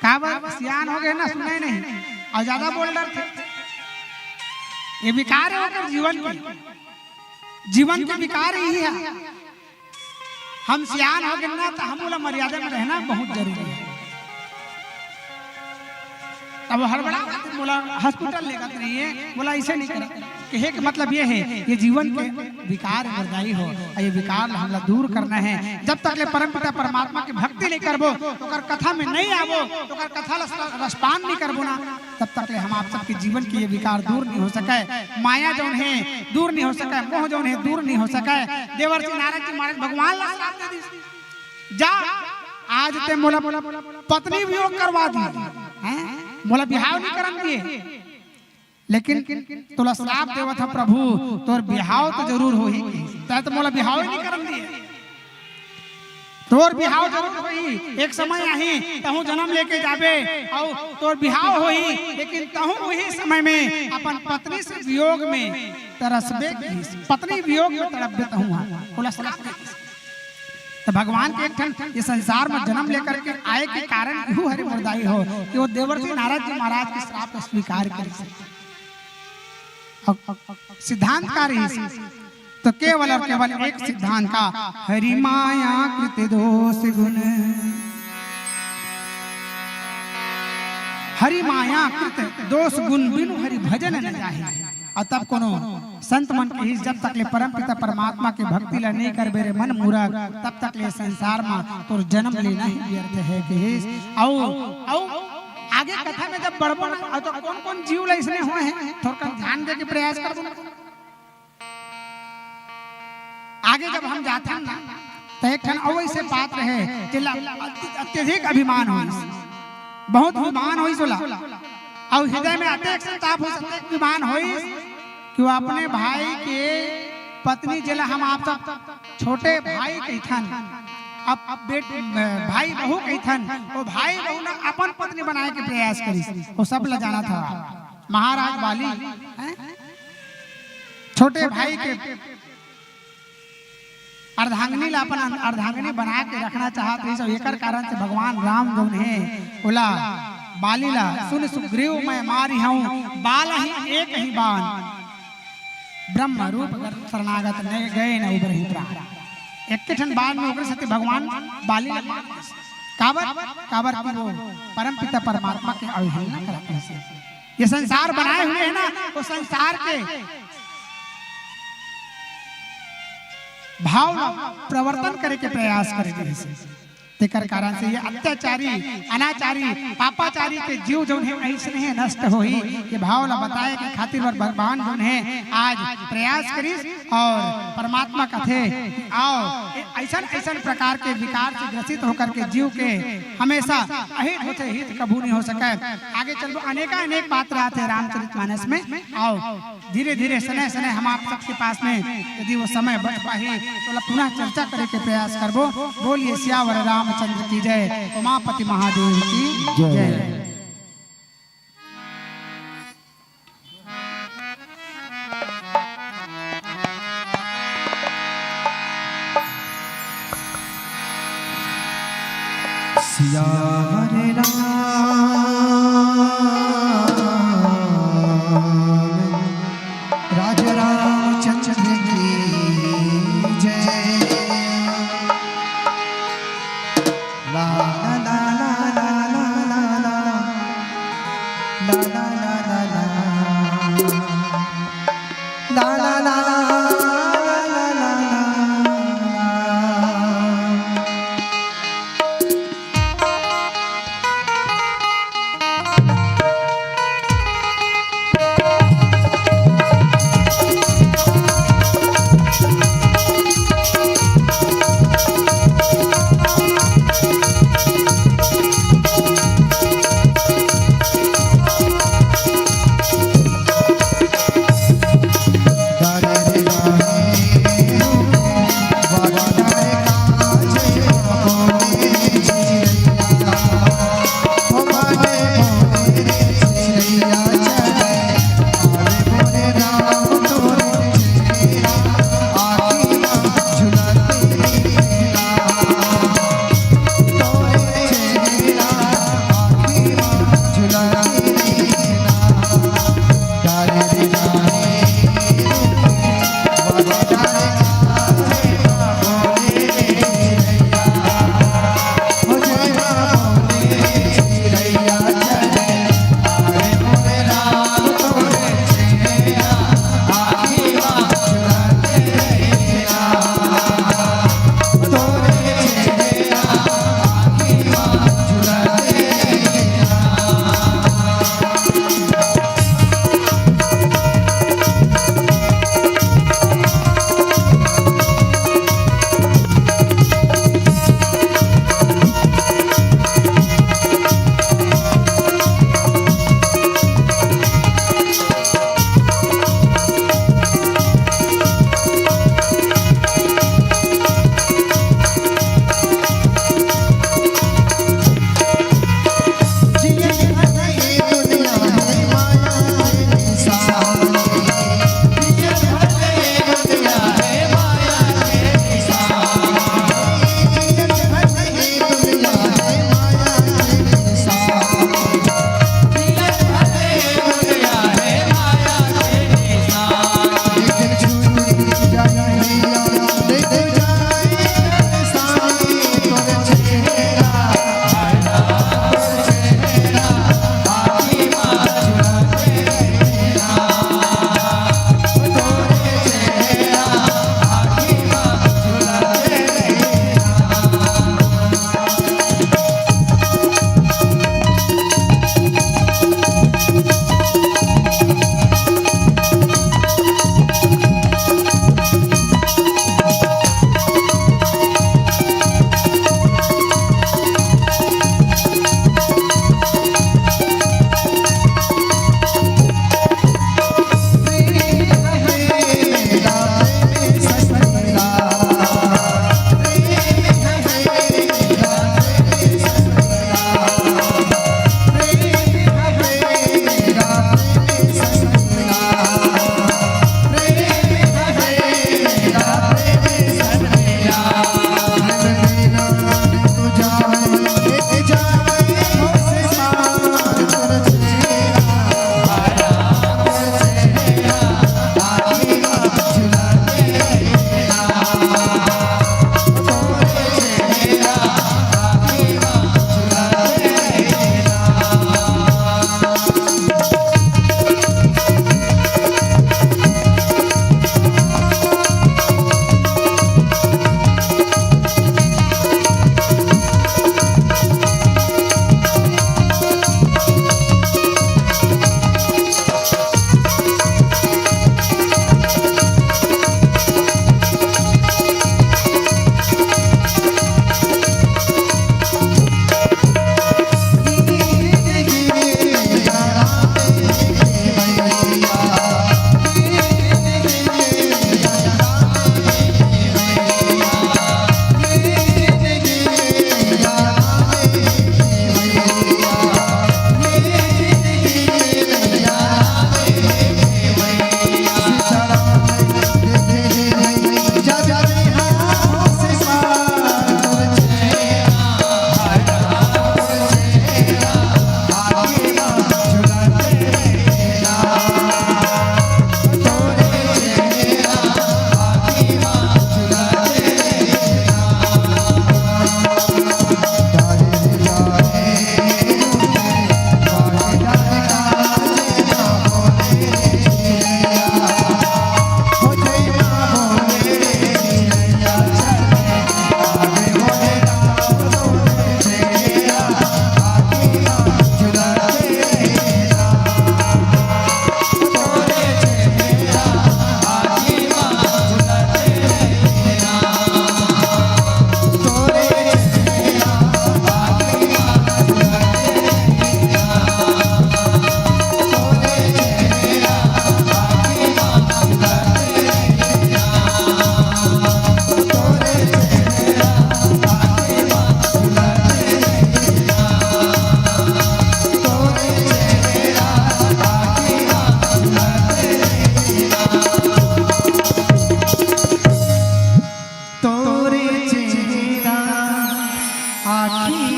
काबर सियान हो गए ना, सुने नहीं, और ज्यादा बोल डरथे। ये विकार हे ओकर जीवन के, जीवन के विकार यही हे। हम सियान हो गए ना, तो हम बोला मर्यादा में रहना बहुत जरूरी हे। अब हड़बड़ा मोला हॉस्पिटल लेगत नहीं हे, बोला ऐसे नहीं करे। कहे के मतलब ये हे, ये जीवन के विकार हे मोर दाई हो, और ये विकार ला हमला दूर करना हे। जब तक ले परमपिता परमात्मा के भक्ति नहीं करबो, ओकर कथा में नहीं आबो, ओकर कथा ला रसपान नहीं करबो ना, तब तक ले हम आप सबके जीवन के ये विकार दूर नहीं हो सके। माया जौन हे दूर नहीं हो सके, मोह जौन हे दूर नहीं हो सके। देवर्षि नारद जी महाराज भगवान ला श्राप दे दिस, जा आज ते मोला पत्नी वियोग करवा दिए, हैं? मोला बिहाव नहीं करन दिए। लेकिन तोला श्राप देवत हंव प्रभु, तोर बिहाव तो जरूर होही। तैं तो मोला बिहाव ही नहीं करन दिए। तोर बिहाव जरूर होही, एक समय आही, तहूँ जन्म लेके जाबे, अउ तोर बिहाव होही, लेकिन तहूँ वही समय में अपन पत्नी से वियोग में तरसबे कहिस, पत्नी वियोग में तड़पबे तहूँ हा। तोला श्राप दे दिस। त भगवान के एक ठन ये संसार में जन्म लेकर के आए के कारण इहू हरे मोर दाई हो कि वो देवर्षि नारद जी महाराज के श्राप को स्वीकार करिस। अब सिद्धांत का रहिस, तो केवल और केवल एक सिद्धांत का, हरि माया कृत दोष गुण, हरि माया कृत दोष गुण बिनु हरि भजन न जाहि। अउ तब कोनो संत मन कहिस, "जब तक ले परमपिता परमात्मा के भक्ति ला नइ करबे रे मन मूरख, तब तक ले संसार म तोर जन्म लेना ही व्यर्थ हे," कहिस। अउ, अउ आगे कथा में जब बढ़बो ना, अउ तो कौन-कौन जीव ला अइसने होए हे, थोरकन ध्यान दे के प्रयास करबो ना। आगे जब हम जाथन ना, त एक ठन अउ अइसे पात्र हे, जेला अति-, अत्यधिक अभिमान होइस, बहुत अभिमान होइस ओला, अउ हृदय में अतेक संताप होइस, अतेक अभिमान होइस कि वो अपने भाई के पत्नी, जेला हम आप सब छोटे भाई कहिथन, अब, अब बेट, भाई बहू कहिथन, वो भाई बहू ना अपन पत्नी बनाए के प्रयास करिस। वो सब ला जानत हव, महाराज बाली, हैं? छोटे भाई के अर्धांगिनी ला अपन अर्धांगिनी बना के रखना चाहत रहिस, अउ एकर कारण से भगवान राम जौन हे, ओला, बाली ला, "सुन सुग्रीव मैं मारिहौं बालहिं एकहि बान, ब्रह्म रूप धर शरणागत न गए न उबरहिं प्रान।" एके ठन बान में ओकरे सेती भगवान बाली ला मार दिस। काबर? काबर कि वो परमपिता परमात्मा के अवहेलना करत रहिस। ये संसार बनाए हुए हे ना, वो संसार के भाव ला प्रवर्तन करे के प्रयास करे रहिस। तेकर कारण से ये अत्याचारी, अनाचारी, पापाचारी के जीव जौन हे, अइसने हे नष्ट होही। ये भाव ला बताए के खातिर बर भगवान जौन हे, आज प्रयास करिस अउ परमात्मा कथे, "आओ, ए-, अइसन, अइसन प्रकार के विकार से ग्रसित होकर के जीव के हमेशा अहित होथे, हित कभू नहीं हो सके।" आगे चलबो, अनेका अनेक बात रहत हे रामचरित मानस में। अउ धीरे-धीरे, सने-सने हम आप सबके पास में, यदि वो समय बच पाही, तो ओला पुनः चर्चा करे के प्रयास करबो। बोलिए सियावर रामचंद्र की जय, उमापति महादेव की जय। जय। सियावर राम, राजा रामचंद्र की जय। ला, ला, ला।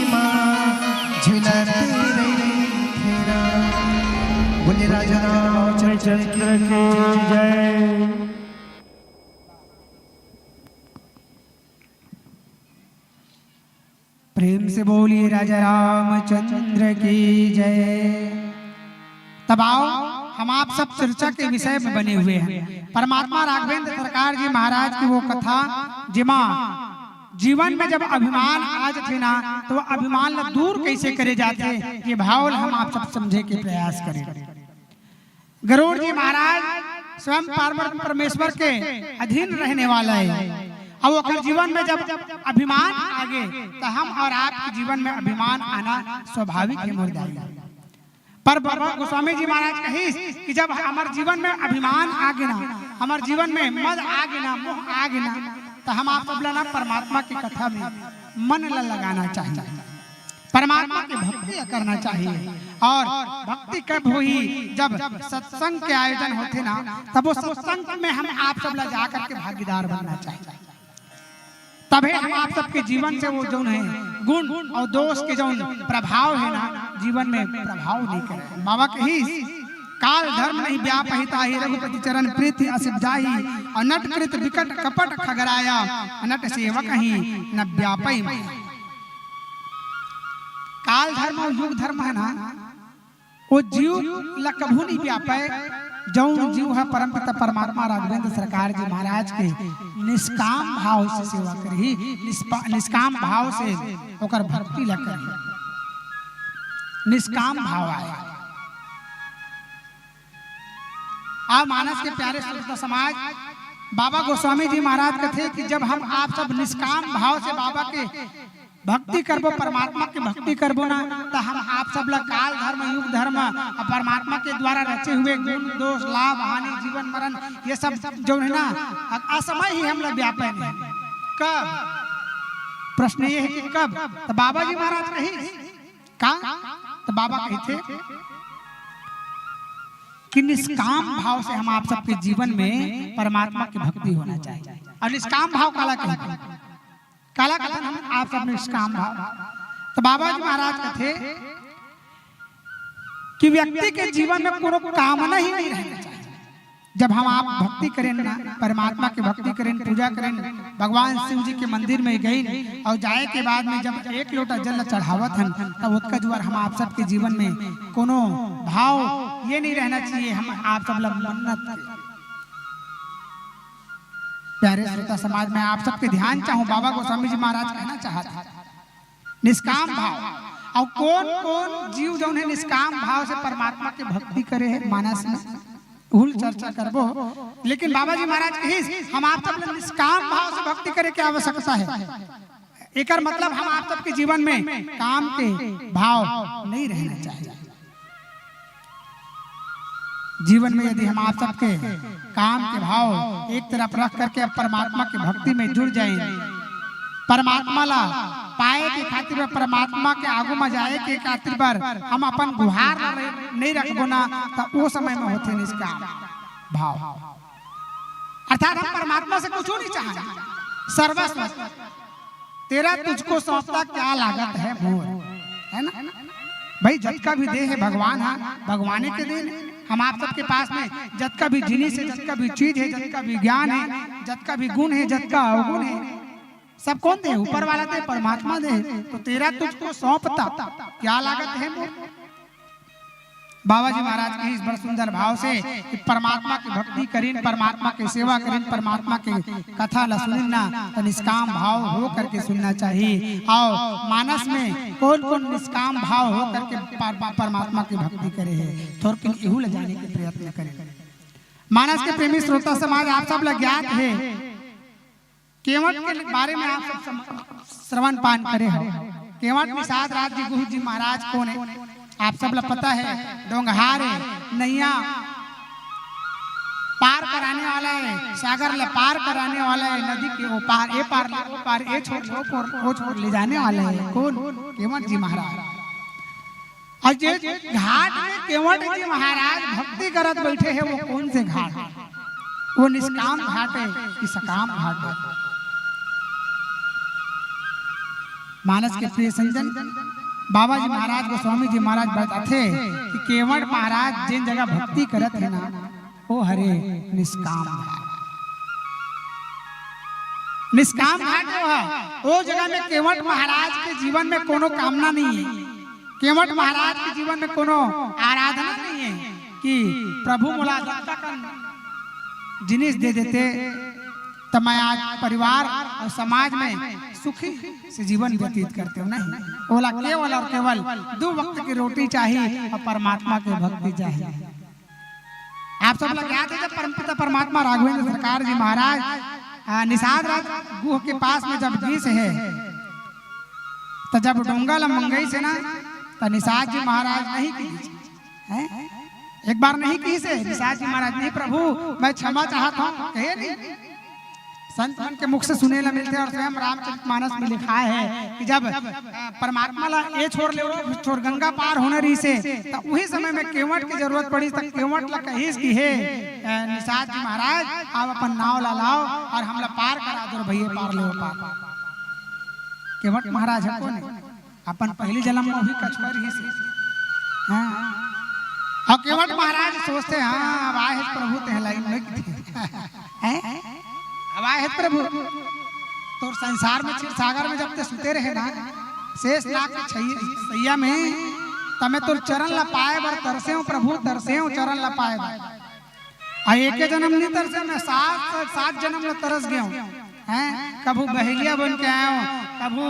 माँ झिलरते रहिथे ना। बोले राजा रामचंद्र की जय। प्रेम से बोलिए राजा रामचंद्र की जय। तब आओ, हम आप सब चर्चा के विषय में बने हुए हैं। परमात्मा राघवेंद्र सरकार जी महाराज की वो कथा, जेमा जीवन में जब अभिमान आ जाथे ना, तो वो अभिमान ला दूर कैसे करे जाथे, ये भाव ला हम आप सब समझे के प्रयास करें। गरुड़ जी महाराज स्वयं पार्वती परमेश्वर के अधीन रहने वाला है। अब ओकर जीवन में जब अभिमान आगे, तो हम और आपके जीवन में अभिमान आना स्वाभाविक है, मोर दाई। पर बाबा गोस्वामी जी महाराज कहिस कि जब हमर जीवन में अभिमान आगे ना, हमर जीवन में मद आगे ना, मोह आगे ना, तो हम आप सब ला ना परमात्मा की कथा में मन ला लगाना चाहिए, परमात्मा की भक्ति ला करना चाहिए। और भक्ति कब होही? जब सत्संग के आयोजन होथे ना, तब वो सत्संग में हम आप सब ला जा करके भागीदार बनना चाहिए। तभे हम आप सबके जीवन से वो जौन है गुण और दोष के जौन प्रभाव है ना, जीवन में प्रभाव नहीं करे। बाबा कहिस, "काल धर्म नहीं व्यापहिता ही रघुपति चरण प्रीति असिप जाही, और नट कृत विकट कपट खगराया, नट सेवक ही न व्यापई माया।" काल धर्म और युग धर्म है ना, वो जीव ला कभू नहीं व्यापय, जौन जीव ह परमपिता परमात्मा राघवेंद्र सरकार जी महाराज के निष्काम भाव से सेवा करही, निष्पा-, निष्काम भाव से ओकर भक्ति ला करही। निष्काम भाव आय। आ मानस के प्यारे श्रोता समाज, बाबा गोस्वामी जी महाराज कथे कि जब हम आप सब निष्काम भाव से बाबा के भक्ति करबो, परमात्मा के भक्ति करबो ना, त हम आप सब ला काल धर्म, युग धर्म, अउ परमात्मा के द्वारा रचे हुए गुण, दोष, लाभ, हानि, जीवन, मरण, ये सब जौन है ना, अ-, असमय ही हमला व्यापे नहीं। कब? प्रश्न ये है कि कब? त बाबा जी महाराज कहिस का? त बाबा कहिथे कि निष्काम भाव से हम आप सबके जीवन में परमात्मा की भक्ति होना चाहिए। और निष्काम भाव काला कहिथे? काला कथन हम आप सब निष्काम भाव। तो बाबा जी महाराज कथे कि व्यक्ति के जीवन में कोनो कामना ही नहीं रहना चाहिए। जब हम आप भक्ति करें ना, परमात्मा की भक्ति करें, पूजा करें, भगवान शिव जी के मंदिर में गइन और जाए के बाद में जब एक लोटा जल चढ़ावत हन, तब ओतका जुआर हम आप सबके जीवन में कोनो भाव ये नहीं रहना चाहिए। हम आप सब ला मन्नत के प्यारे श्रोता समाज, मैं आप सबके ध्यान चाहूं, बाबा गोस्वामी जी महाराज कहना चाहत हैं, निष्काम भाव। और कौन कौन जीव जौन है निष्काम भाव से परमात्मा के भक्ति करे है मानस में, उहुल चर्चा करबो। लेकिन बाबा जी महाराज कहिस, हम आप सब ला निष्काम भाव से भक्ति करे के आवश्यकता है। एकर मतलब हम आप सबके जीवन में काम के भाव नहीं रहना चाहिए। जीवन में यदि हम आप सबके काम के भाव एक तरफ रख करके अब परमात्मा की भक्ति में जुड़ जाएं, परमात्मा ला पाए के खातिर बर, परमात्मा के आगू में जाए के खातिर बर हम अपन गुहार ला नहीं रखबो ना, त ओ समय में होथे निष्काम भाव। अर्थात हम परमात्मा से कुछ नहीं चाहना, सर्वस्व तेरा तुझको सौंपता क्या लागत है मोर, है ना भाई? जतका भी दे है भगवान हा, भगवाने के देन है। हम आप सबके पास में जतका भी जिनिस है, जतका भी चीज है, जतका भी ज्ञान है, जतका भी गुण है, जतका अवगुण है, सब कौन दे? ऊपर वाला दे, परमात्मा दे। तो तेरा तुझको सौंपता क्या लागत है मोर। बाबा जी महाराज के इस बड़ सुंदर भाव से कि परमात्मा की भक्ति करिन, परमात्मा की सेवा करिन, परमात्मा की कथा ला सुनिन ना, तो निष्काम भाव हो करके सुनना चाहिए। और मानस में कौन कौन निष्काम भाव हो करके पर-, परमात्मा की भक्ति करे है, थोरकिन इहू ला जाने के प्रयत्न करें। मानस के प्रेमी श्रोता समाज, आप सब ला ज्ञात है, केवट के बारे में आप सब सम-, श्रवण पान करे हो। केवट निषाद राज जी गुरु जी महाराज कौन है, आप सब ला पता है। डोंगहार है, नैया पार कराने वाला है, सागर ला पार कराने वाला है, नदी के ओ पार, ए पार ले ओ पार, ए छोर ले ओ पार, ओ छोर ले जाने वाला है। कौन? केवट जी महाराज। और जे घाट में केवट जी महाराज भक्ति करत बैठे हैं, वो कौन से घाट है? वो निष्काम घाट है कि सकाम घाट है? मानस के प्रिय संजन, बाबा जी महाराज, गोस्वामी जी महाराज बताथे कि केवट महाराज जेन जगह भक्ति करत हे ना, ओ हरे निष्काम घाट। निष्काम घाट जो है, ओ जगह में केवट महाराज के जीवन में कोनो कामना नहीं है। केवट महाराज के जीवन में कोनो आराधना नहीं है कि प्रभु मोला जब तक जिनिस दे देते, त मैं आज परिवार और समाज में सुखी से जीवन व्यतीत करते हो। नहीं, ओला केवल और केवल दो वक्त की रोटी चाहिए और परमात्मा की भक्ति चाहिए। आप सब लोग याद है, जब परमपिता परमात्मा राघवेंद्र सरकार जी महाराज, आ, निषाद राज गुह के पास में जब गिस हे, त जब डोंगा ला मंगइस हे ना, त निषाद जी महाराज नहीं गिस हे। हैं? एक बार नहीं गिस हे निषाद जी महाराज, "नहीं प्रभु, मैं क्षमा चाहत हूँ," कहे नहीं। संत मन के मुख से सुने ला मिलथे और स्वयं रामचरित मानस में लिखाय हे कि जब, अ, परमात्मा ला ए छोर ले ओ छोर गंगा पार होना रहिस हे, त उही समय में केवट के जरूरत पड़िस, त केवट ला कहिस कि, "हे, अ, निषाद जी महाराज, आप अपन नाव ला लाव और हमला पार करा दो भैया, पार ले ओ पार।" केवट महाराज हे कोन? अपन पहली जन्म में भी कछुआ रहिस हे। हाँ। अब केवट महाराज सोचथे, "हाँ, अब आए हे प्रभु तेह लाइन में।" हैं? "अब आए हे प्रभु।" तोर संसार में, क्षीर सागर में जब ते सुते रहे ना, शेष नाग के छै-, सैया में, त मैं तोर चरण ला पाए बर तरसेंव प्रभु, तरसेंव चरण ला पाए बर। आ एके जन्म नहीं तरसेंव, मैं सात, सात जन्म में तरस गेंव। हैं? कभू बहेलिया बन के आएंव, कभू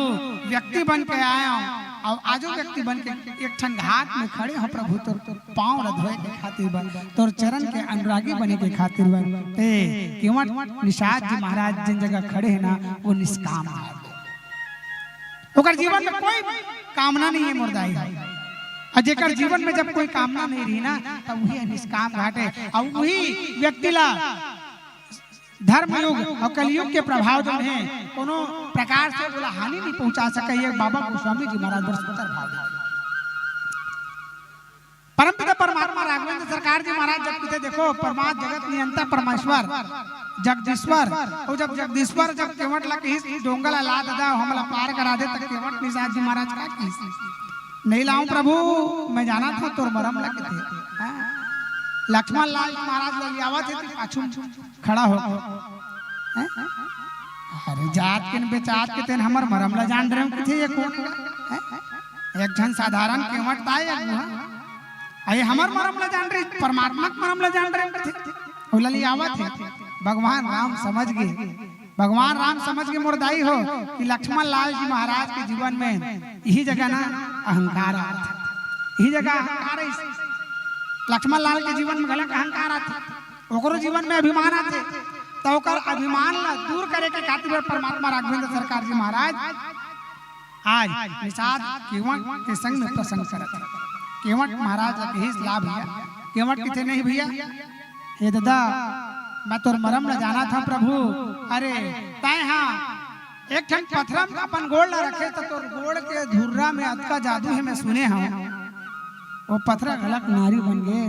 व्यक्ति बन के आएंव, अउ आजो व्यक्ति बन के एक ठन घाट में खड़े हों प्रभु, तोर, तोर पाँव ला धोए के खातिर बर, तोर चरण के अनुरागी बने के खातिर बर। ते केवट निषाद जी महाराज जेन जगह खड़े हे ना, ओ निष्काम घाट। ओकर जीवन में कोई कामना नहीं हे मोर दाई। अउ जेकर जीवन में जब कोई कामना नहीं रही ना, तब उही निष्काम घाट हे। अउ उही व्यक्ति ला धर्म युग अउ कलयुग के प्रभाव जो हे, कोनो प्रकार से ओला हानि नहीं पहुंचा सके। ये बाबा गोस्वामी जी महाराज बर सुंदर भाव हे। परमपिता परमात्मा राघवेंद्र सरकार जी महाराज जब कहिथे, देखो, परमात्मा जगत नियंता परमेश्वर जगदीश्वर, अउ जब जगदीश्वर जब केवट ला कहिस, "डोंगा ला ला ददा, हमला पार करा दे," त केवट निषाद जी महाराज का कहिस, "नहीं लाऊं प्रभु, मैं जानत हंव तोर मरम ला," कहिथे। हाँ। लक्ष्मण लाल जी महाराज ललियावत हे, त पाछू खड़ा हो गए। हैं? "अरे जात के न बेचात के तेन हमर मरम ला जान रहे हो," कहिथे, "ये कोन हे?" हैं? "एक झन साधारण केवट ताय, एक गुहा। अरे हमर मरम ला जान रहे, परमात्मा के मरम ला जान रहे हो," कहिथे। ओ ललियावत हे। भगवान राम समझ गे, भगवान राम समझ गे मोर दाई हो कि लक्ष्मण लाल जी महाराज के जीवन में इही जगह ना अहंकार आथे, इही जगह अहंकार हे। लक्ष्मण लाल के जीवन में घलक अहंकार आथे। ओकरो जीवन में अभिमान आथे, त ओकर अभिमान ला दूर करे के खातिर परमात्मा राघवेंद्र सरकार जी महाराज आज निषाद केवट के संग में प्रसंग करत हे। केवट महाराज ला कहिस, "ला भैया।" केवट कहिथे, "नहीं भैया, हे ददा, मैं तोर मरम ला जानत हंव प्रभु। अरे तैं हा एक ठन पथरा में अपन गोड़ ला रखे, त तोर गोड़ के धुर्रा में अतका जादू हे, मैं सुने हंव।" ओ पथरा घलक नारी बन गे।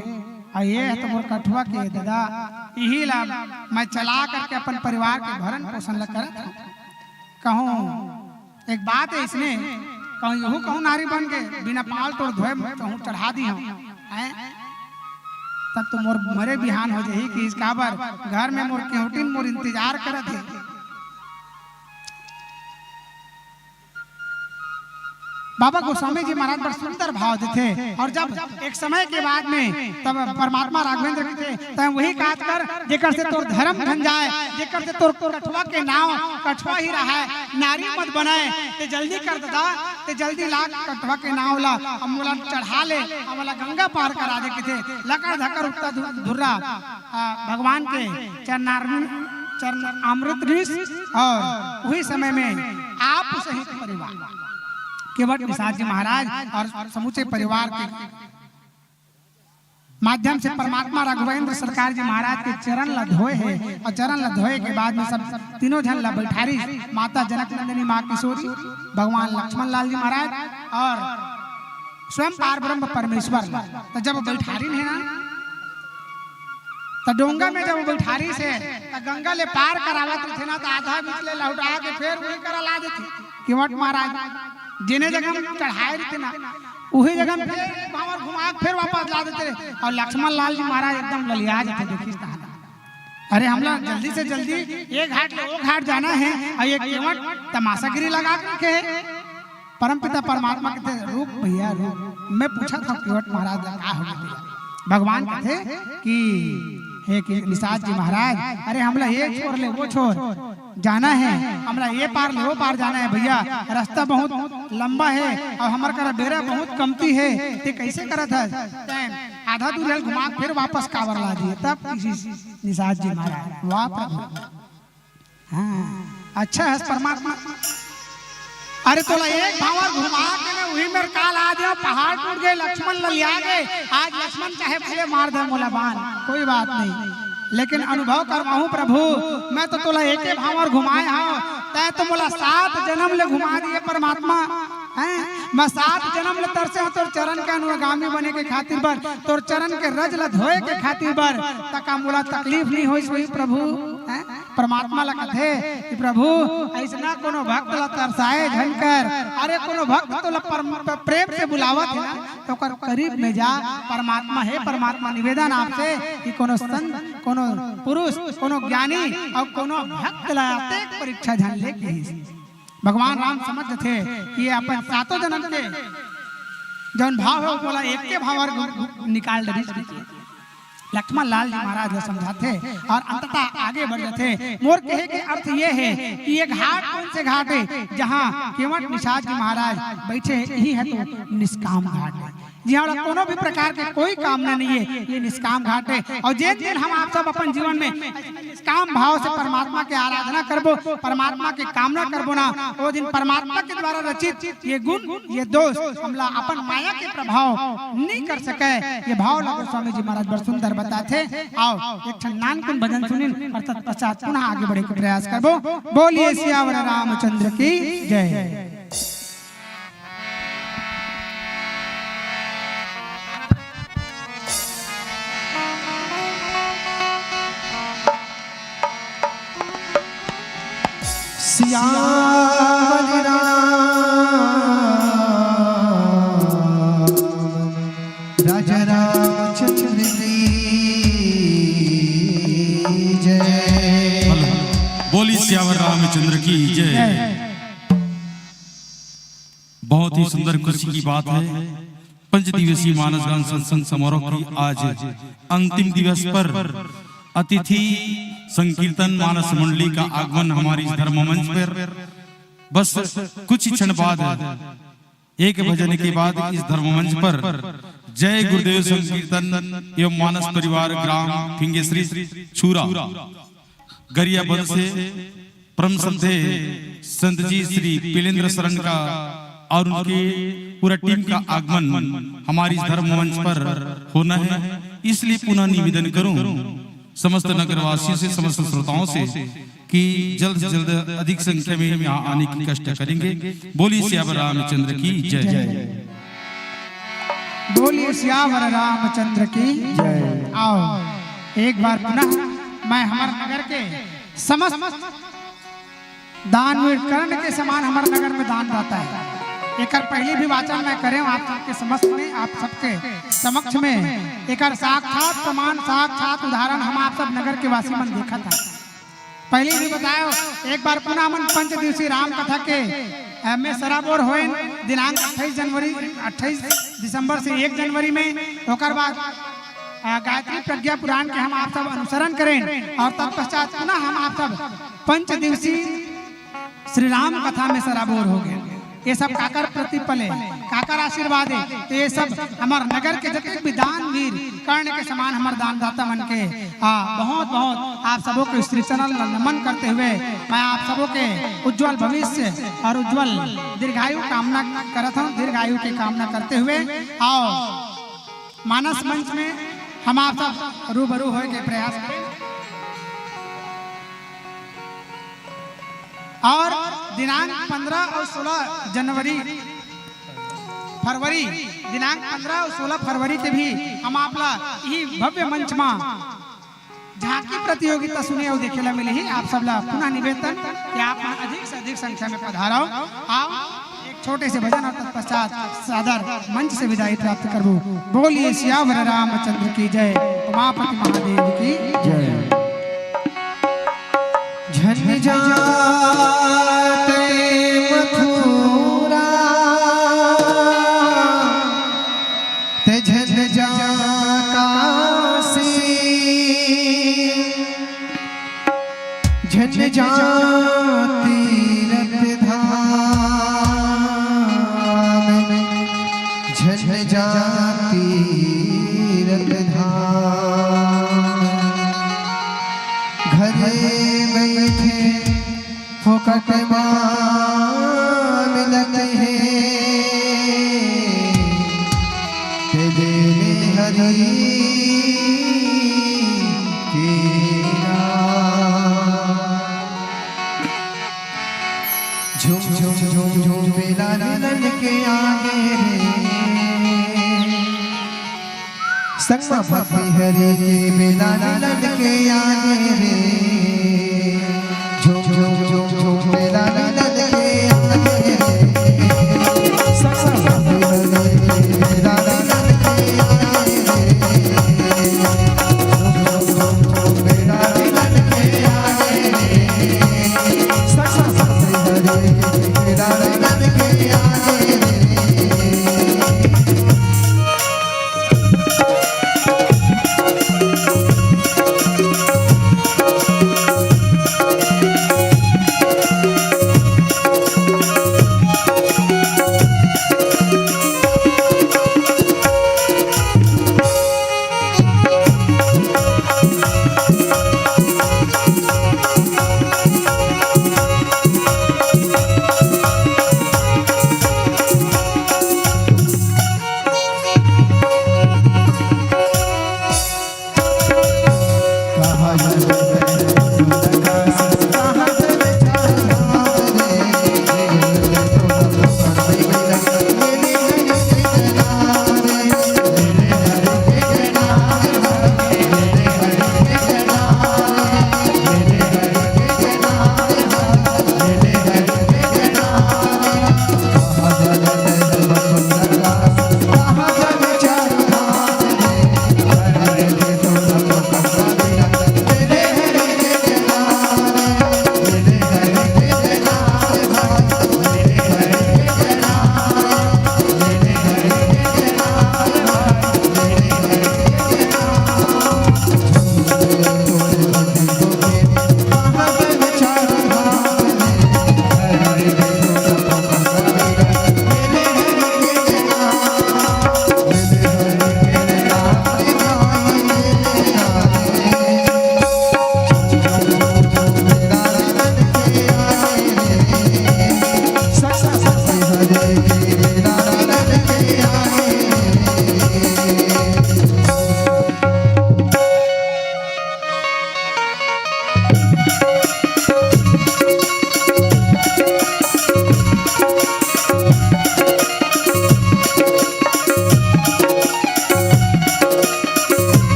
अउ ये ह तो मोर कठुआ के ददा, इही ला मैं चला करके अपन परिवार के भरण पोषण ला करत हंव। कहूं एक बात हे इसने, कहूं यहू कहूं नारी बन गे, बिना पांव तोर धोए कहूं चढ़ा दिहंव। हैं? तब तो मोर मरे बिहान हो जाही कि इस काबर घर में मोर केवटिन मोर इंतजार करत हे। बाबा गोस्वामी जी महाराज बड़ सुंदर भाव देथे। अउ जब एक समय के बाद में तब परमात्मा राघवेंद्र कहिथे, "तैं वही काज कर, जेकर से तोर धर्म धन जाय, जेकर से तोर कठुआ के नांव कठुआ ही रहय, नारी मत बनय। ते जल्दी कर ददा, ते जल्दी ला कठुआ के नांव ला, अउ मोला चढ़ा ले, अउ मोला गंगा पार करा दे," कहिथे। लकर धकर उठथे धु-, धुर्रा, आ, भगवान के चरणारविंद, चरणामृत ऋष अउ उही समय में आप सहित परिवार, केवट निषाद जी महाराज अउ समूचे परिवार के माध्यम से परमात्मा राघवेंद्र सरकार जी महाराज के चरण ला धोए हे अउ चरण ला धोए के बाद में सब तीनों झन ला बैठारिस, माता जनक नंदिनी, माँ किशोरी, भगवान लक्ष्मण लाल जी महाराज अउ स्वयं पार ब्रह्म परमेश्वर ला। त जब बैठारिन हे ना, त डोंगा में जब बैठारिस हे, त गंगा ले पार करावत रहिथे ना, त आधा बीच ले लहुटा के फेर उही करा ला देथे। केवट महाराज जेने जगह में चढ़ाए रहिथे ना, उही जगह में फेर एक भांवर घुमा के फेर वापस ला देथे। अउ लक्ष्मण लाल जी महाराज एकदम ललिया जाथे, देखिस तहां। अरे, हमला जल्दी से जल्दी ये घाट ले वो घाट जाना हे, अउ ये केवट तमाशागिरी लगा के रखे हे। परमपिता परमात्मा कथे, "रुक भइया, रुक, मैं पूछत हंव केवट महाराज ला का हो गे।" भगवान कथे कि हे कि निषाद जी महाराज, अरे, हमला ये छोर ले वो छोर जाना हे, हमला ये पार ले वो पार जाना हे भइया, रस्ता बहुत लंबा हे अउ हमर करा बेरा बहुत कमती हे, तें कइसे करत हस? तें आधा दूर ले घुमा के फेर वापस काबर ला दिए? तब किहिस निषाद जी महाराज, "वाह प्रभु, हां, अच्छा हस परमात्मा।" अरे, तोला एक भांवर घुमा के मैं उही मेर का ला देंव, पहाड़ टूट गे, लक्ष्मण ललिया गे, आज लक्ष्मण चाहे भले मार दे मोला बाण, कोई बात नहीं, लेकिन अनुभव करवाहूं प्रभु, मैं तो तोला एके भांवर घुमाए हंव, तें तो मोला सात जनम ले घुमा दिए परमात्मा। हैं? मैं सात जनम ले तरसे हंव तोर चरण के अनुगामी बने के खातिर बर, तोर चरण के रज ल धोए के खातिर बर, त का मोला तकलीफ नहीं होइस होही प्रभु? हैं? परमात्मा ला कथे कि प्रभु, अइसना कोनो भक्त ला तरसाए झन कर। अरे, कोनो भक्त तोला परम-, प्रेम से बुलावत हे ना, त ओकर करीब में जा। परमात्मा, हे परमात्मा, निवेदन आपसे कि कोनो संत, कोनो पुरुष, कोनो ज्ञानी अउ कोनो भक्त ला अतेक परीक्षा झन ले किहिस। भगवान राम समझ जथे कि ये अपन सातों जनम के जौन भाव हे, ओला एके भांवर निकाल डरिस। लक्ष्मण लाल जी महाराज ला समझाथे अउ अंततः आगे बढ़ जथे। मोर कहे के अर्थ ये हे कि ये घाट कौन से घाट हे, जहां केवट निषाद जी महाराज बइठे हे, इही ह तो निष्काम घाट हे। जिहां कोनो भी प्रकार के कोई कामना नहीं हे, ये निष्काम घाट हे। अउ जेन दिन हम आप सब अपन जीवन में निष्काम भाव से परमात्मा के आराधना करबो, परमात्मा के कामना करबो ना, ओ दिन परमात्मा के द्वारा रचित ये गुण, ये दोष हमला अपन माया के प्रभाव नहीं कर सके। ये भाव ला गोस्वामी जी महाराज बड़ सुंदर बताथे। आओ, एक ठन नानकुन भजन सुनिन अउ तत्पश्चात पुनः आगे बढ़े के प्रयास करबो। बोलिए सियावर रामचंद्र की जय। सियावर राम राजा रामचंद्र की जय। बोली सियावर रामचंद्र की जय। बहुत ही सुंदर खुशी की बात है, पंच दिवसीय मानस गान सत्संग समारोह की आज अंतिम दिवस पर अतिथि संकीर्तन मानस मंडली का आगमन हमारी इस धर्म मंच पर। बस कुछ ही क्षण बाद, एक भजन के बाद इस धर्म मंच पर जय गुरुदेव संकीर्तन एवं मानस परिवार ग्राम फिंगेश्री छूरा गरियाबंद से परम श्रद्धेय संत जी श्री पीलेंद्र शरण का और उनके पूरा टीम का आगमन हमारी इस धर्म मंच पर होना है। इसलिए पुनः निवेदन करूं समस्त नगरवासियों से, समस्त श्रोताओं से कि जल्द से जल्द अधिक संख्या में यहाँ आने की कष्ट करेंगे। बोलिए सियावर रामचंद्र की जय। बोलिए सियावर रामचंद्र की जय। आओ, एक बार पुनः मैं हमर नगर के समस्त दानवीर कर्ण के समान हमर नगर में दानदाता हे। एकर पहिली भी वाचन मैं करे हंव आप सबके समक्ष में, आप सबके समक्ष में। एकर साक्षात प्रमाण, साक्षात उदाहरण हम आप सब नगर के वासी मन देखत हन। पहिली भी बताएंव, एक बार पुनः हमन पंच दिवसीय राम कथा के, अ, में सराबोर होएन दिनांक अट्ठाईस जनवरी, अट्ठाईस दिसंबर से एक जनवरी में। ओकर बाद, अ, गायत्री प्रज्ञा पुराण के हम आप सब अनुसरण करेन और तत्पश्चात पुनः हम आप सब पंच दिवसीय श्री राम कथा में सराबोर हो गे। ये सब काकर प्रतिफल हे, काकर आशीर्वाद हे, तो ये सब हमर नगर के जतने भी दानवीर कर्ण के समान हमर दानदाता मन के, हाँ, बहुत बहुत आप सबो के श्री चरण ला नमन करते हुए मैं आप सबो के उज्जवल भविष्य और उज्जवल दीर्घायु कामना करत हंव, दीर्घायु के कामना करते हुए आओ मानस मंच में हम आप सब रूबरू होए के प्रयास करें। और दिनांक पंद्रह और सोलह जनवरी, फरवरी, दिनांक पंद्रह और सोलह फरवरी के भी हम आप ला यही भव्य मंच मा झांकी प्रतियोगिता सुने अउ देखे ला मिलही। आप सब ला पुनः निवेदन कि आप मन अधिक से अधिक संख्या में पधारव। आओ, एक छोटे से भजन और तत्पश्चात सादर मंच से विदाई प्राप्त करबो। बोलिए सियावर रामचंद्र की जय, उमापति महादेव की जय। झन जाते मथुरा, ते झन जा काशी, झन जा तीरथ धाम, झन जा तीरथ धाम। घरे बइठे फोकट मा मिलत हे, ते देले हरि के नाम। झुम झुम झुम झुम बेला मिलन के आगे रे, संगमा भक्ति हरि के बेला मिलन के आगे रे। झुम झुम झुम झुम बेला मिलन के आगे रे। संगमा भक्ति हरि के बेला मिलन के आगे रे। झुम झुम झुम झुम बेला मिलन के आगे रे। संगमा भक्ति हरि के बेला मिलन के आगे रे।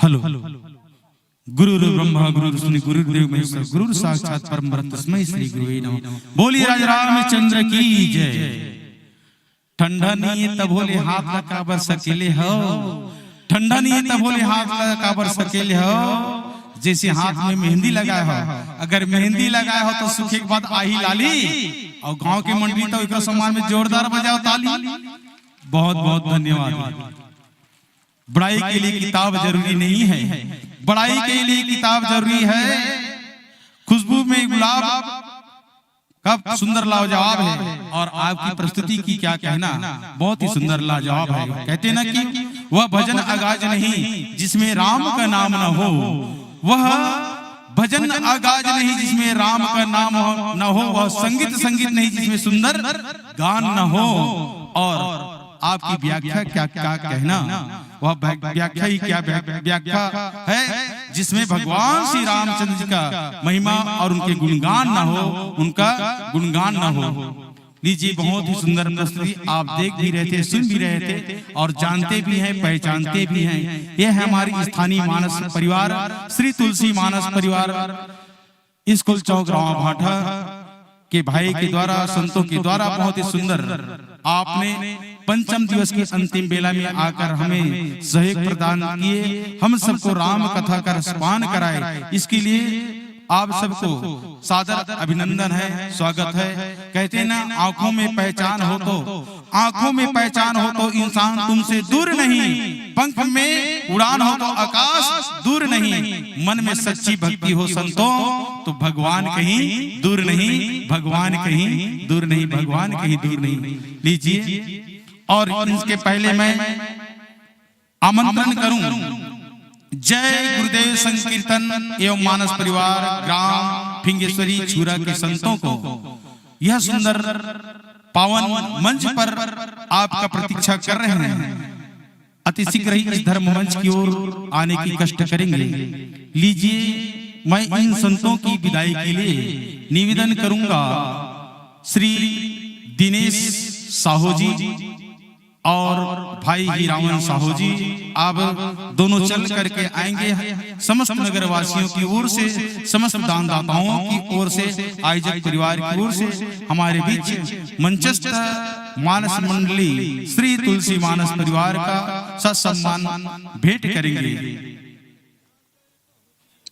हेलो। गुरुर्ब्रह्मा गुरुर्विष्णु गुरुर्देव महेश्वर गुरुर्साक्षात परम ब्रह्म तस्मै श्री गुरुवे नमः। बोलिए राजा रामचंद्र की जय। ठंडा नहीं है तब होले हाथ ला काबर सकेले हो, ठंडा नहीं है तब होले हाथ ला काबर सकेले हो। जैसे हाथ में मेहंदी लगाए हो, अगर मेहंदी लगाए हो तो सूखे के बाद आही लाली। और गांव के मंडली तो एक सम्मान में जोरदार बजाओ ताली। बहुत बहुत धन्यवाद। बड़ाई के लिए किताब जरूरी नहीं है, बड़ाई के लिए किताब जरूरी है। खुशबू में गुलाब का सुंदर लाजवाब है, और आपकी प्रस्तुति की क्या कहना, बहुत ही सुंदर लाजवाब है। कहते ना कि वह भजन अगाज नहीं जिसमें राम का नाम न हो, वह भजन अगाज नहीं जिसमें राम का नाम हो, न हो, वह संगीत संगीत नहीं जिसमें सुंदर गान न हो। और आपकी व्याख्या क्या, क्या कहना, वह व्या-, व्याख्या ही क्या व्या-, व्याख्या है जिसमें भगवान श्री रामचंद्र जी का महिमा और उनके गुणगान ना हो, उनका गुणगान ना हो। लीजिए, बहुत ही सुंदर प्रस्तुति आप देख भी रहे थे, सुन भी रहे थे और जानते भी हैं, पहचानते भी हैं। यह है हमारी स्थानीय मानस परिवार, श्री तुलसी मानस परिवार, स्कूल चौक रामा भाटा के भाई के द्वारा, संतों के द्वारा बहुत ही सुंदर आपने पंचम दिवस की अंतिम बेला में आकर हमें सहयोग प्रदान किए, हम सबको राम कथा का रसपान कराए। इसके लिए आप सबको सादर अभिनंदन है, स्वागत है। कहते हैं ना, आंखों में पहचान हो तो, आंखों में पहचान हो तो इंसान तुमसे दूर नहीं, पंख में उड़ान हो तो आकाश दूर नहीं। मन में सच्ची भक्ति हो संतों तो भगवान कहीं दूर नहीं, भगवान कहीं दूर नहीं, भगवान कहीं दूर नहीं। लीजिए, और इसके पहले मैं आमंत्रण करूं जय गुरुदेव संकीर्तन एवं मानस परिवार ग्राम फिंगेश्वरी छुरा के संतों को, यह सुंदर पावन मंच पर आपका प्रतीक्षा कर रहे हैं। अति शीघ्र ही इस धर्म मंच की ओर आने की कष्ट करेंगे। लीजिए, मैं इन संतों की विदाई के लिए निवेदन करूंगा, श्री दिनेश साहू जी और भाई हीरावन साहू जी, आप दोनों चल करके आएंगे। समस्त नगरवासियों की ओर से, समस्त दानदाताओं की ओर से, आयोजक परिवार की ओर से हमारे बीच मंचस्थ मानस मंडली श्री तुलसी मानस परिवार का ससम्मान भेंट करेंगे।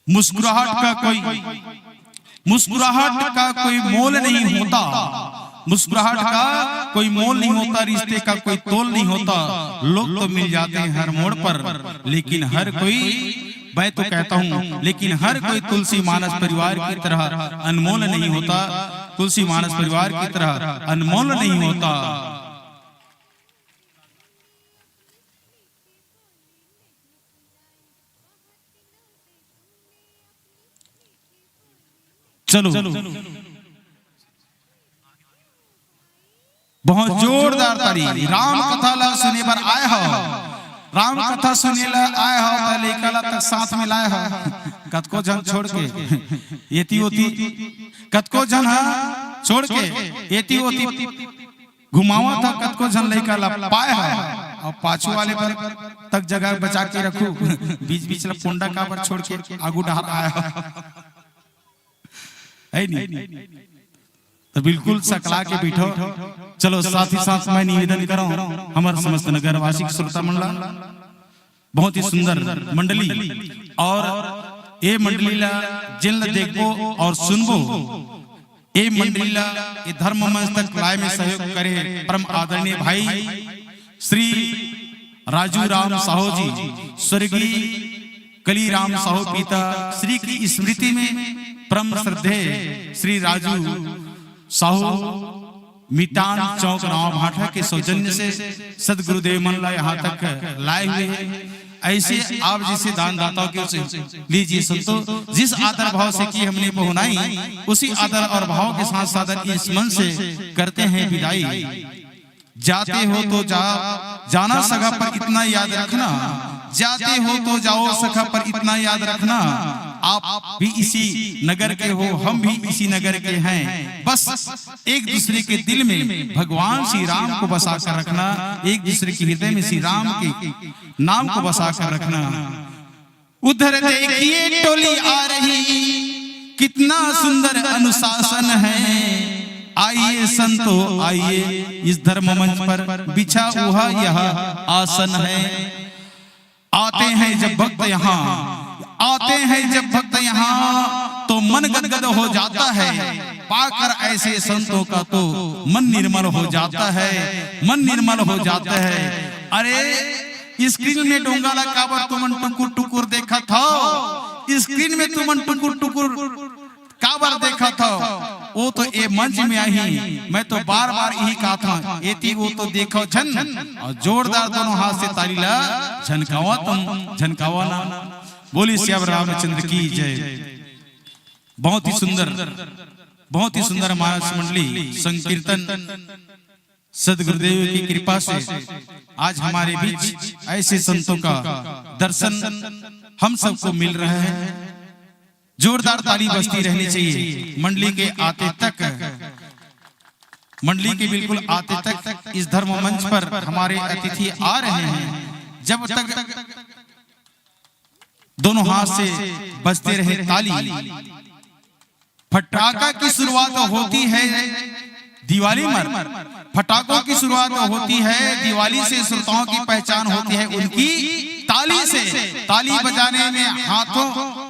मुस्कुराहट का कोई, मुस्कुराहट का कोई मोल नहीं होता, मुस्कुराहट का कोई मोल नहीं होता, रिश्ते का कोई तोल नहीं होता। लोग तो मिल जाते हैं हर मोड़ पर, लेकिन हर कोई, मैं तो कहता हूँ, लेकिन हर कोई तुलसी मानस परिवार की तरह अनमोल नहीं होता, तुलसी मानस परिवार की तरह अनमोल नहीं होता। चलो, बहुत जोरदार ताली। राम कथा ला सुने बर आए हो, राम कथा सुने ला आए हो, त लइका ला तक साथ में लाए हो। कतको झन छोड़ के एती ओती, कतको झन हा छोड़ के एती ओती घुमावत हा, कतको झन लइका ला पाए हा, अउ पाछू वाले बर तक जगह बचा के रखू, बीच बीच ला पोंडा काबर छोड़ के आगू डहर आए हा। है नी? तो बिल्कुल सकला के बैठो। चलो, साथ ही साथ मैं निवेदन करौं हमर समस्त नगरवासी के श्रोता मन ला, बहुत ही सुंदर मंडली, और ए मंडली ला जिन ला देखबो और सुनबो, ए मंडली ला ए धर्म मंच तक लाए में सहयोग करे परम आदरणीय भाई श्री राजू राम साहू जी, स्वर्गीय कलीराम साहू पिता श्री की स्मृति में परम श्रद्धेय श्री राजू साहू मितान चौक रामा भाटा के सौजन्य से सदगुरुदेव मन ला यहाँ तक लाए हुए हैं। ऐसे आप जैसे दानदाताओं की ओर से लीजिए संतो, जिस आदर भाव से की हमने पहुनाई, उसी आदर और भाव के साथ साथ इस मंच से करते हैं विदाई। जाते हो तो जा, जाना सगा पर इतना याद रखना, जाते हो तो जाओ सगा पर इतना याद रखना, आप भी इसी नगर के हो, हम भी इसी नगर के हैं। बस एक दूसरे के दिल में भगवान श्री राम को बसा कर रखना, एक दूसरे के हृदय में श्री राम के नाम को बसा कर रखना। उधर देखिए टोली आ रही, कितना सुंदर अनुशासन है। आइए संतो आइए, इस धर्म मंच पर बिछा हुआ यह आसन है। आते हैं जब भक्त यहाँ, आते हैं जब भक्त यहाँ तो मन गदगद हो जाता है। पाकर ऐसे संतों का तो मन निर्मल हो जाता है, मन निर्मल हो जाता है। अरे स्क्रीन में डोंगा ला काबर तुमन टुकुर टुकुर देखत हव? स्क्रीन में तुमन टुकुर टुकुर काबर देखत हव? वो तो ए मंच में आही। मैं तो बार बार यही कहत हूँ, एती वो तो देखो झन, और जोरदार दोनों हाथ से ताली ला झनकावा, तुम झनकावा ना। बोली सियावर रामचंद्र की जय। बहुत ही सुंदर, बहुत ही सुंदर महाराज मंडली संकीर्तन। सदगुरुदेव की कृपा से आज हमारे बीच ऐसे संतों का दर्शन हम सबको मिल रहा है। जोरदार ताली बजती रहनी चाहिए। मंडली के आते तक, मंडली के बिल्कुल आते तक इस धर्म मंच पर हमारे अतिथि आ रहे हैं। जब तक दोनों हाथ से बजते रहे ताली, फटाका की शुरुआत होती है दिवाली मर, फटाकों की शुरुआत होती है दिवाली से। श्रोताओं की पहचान होती है उनकी ताली से। ताली बजाने में हाथों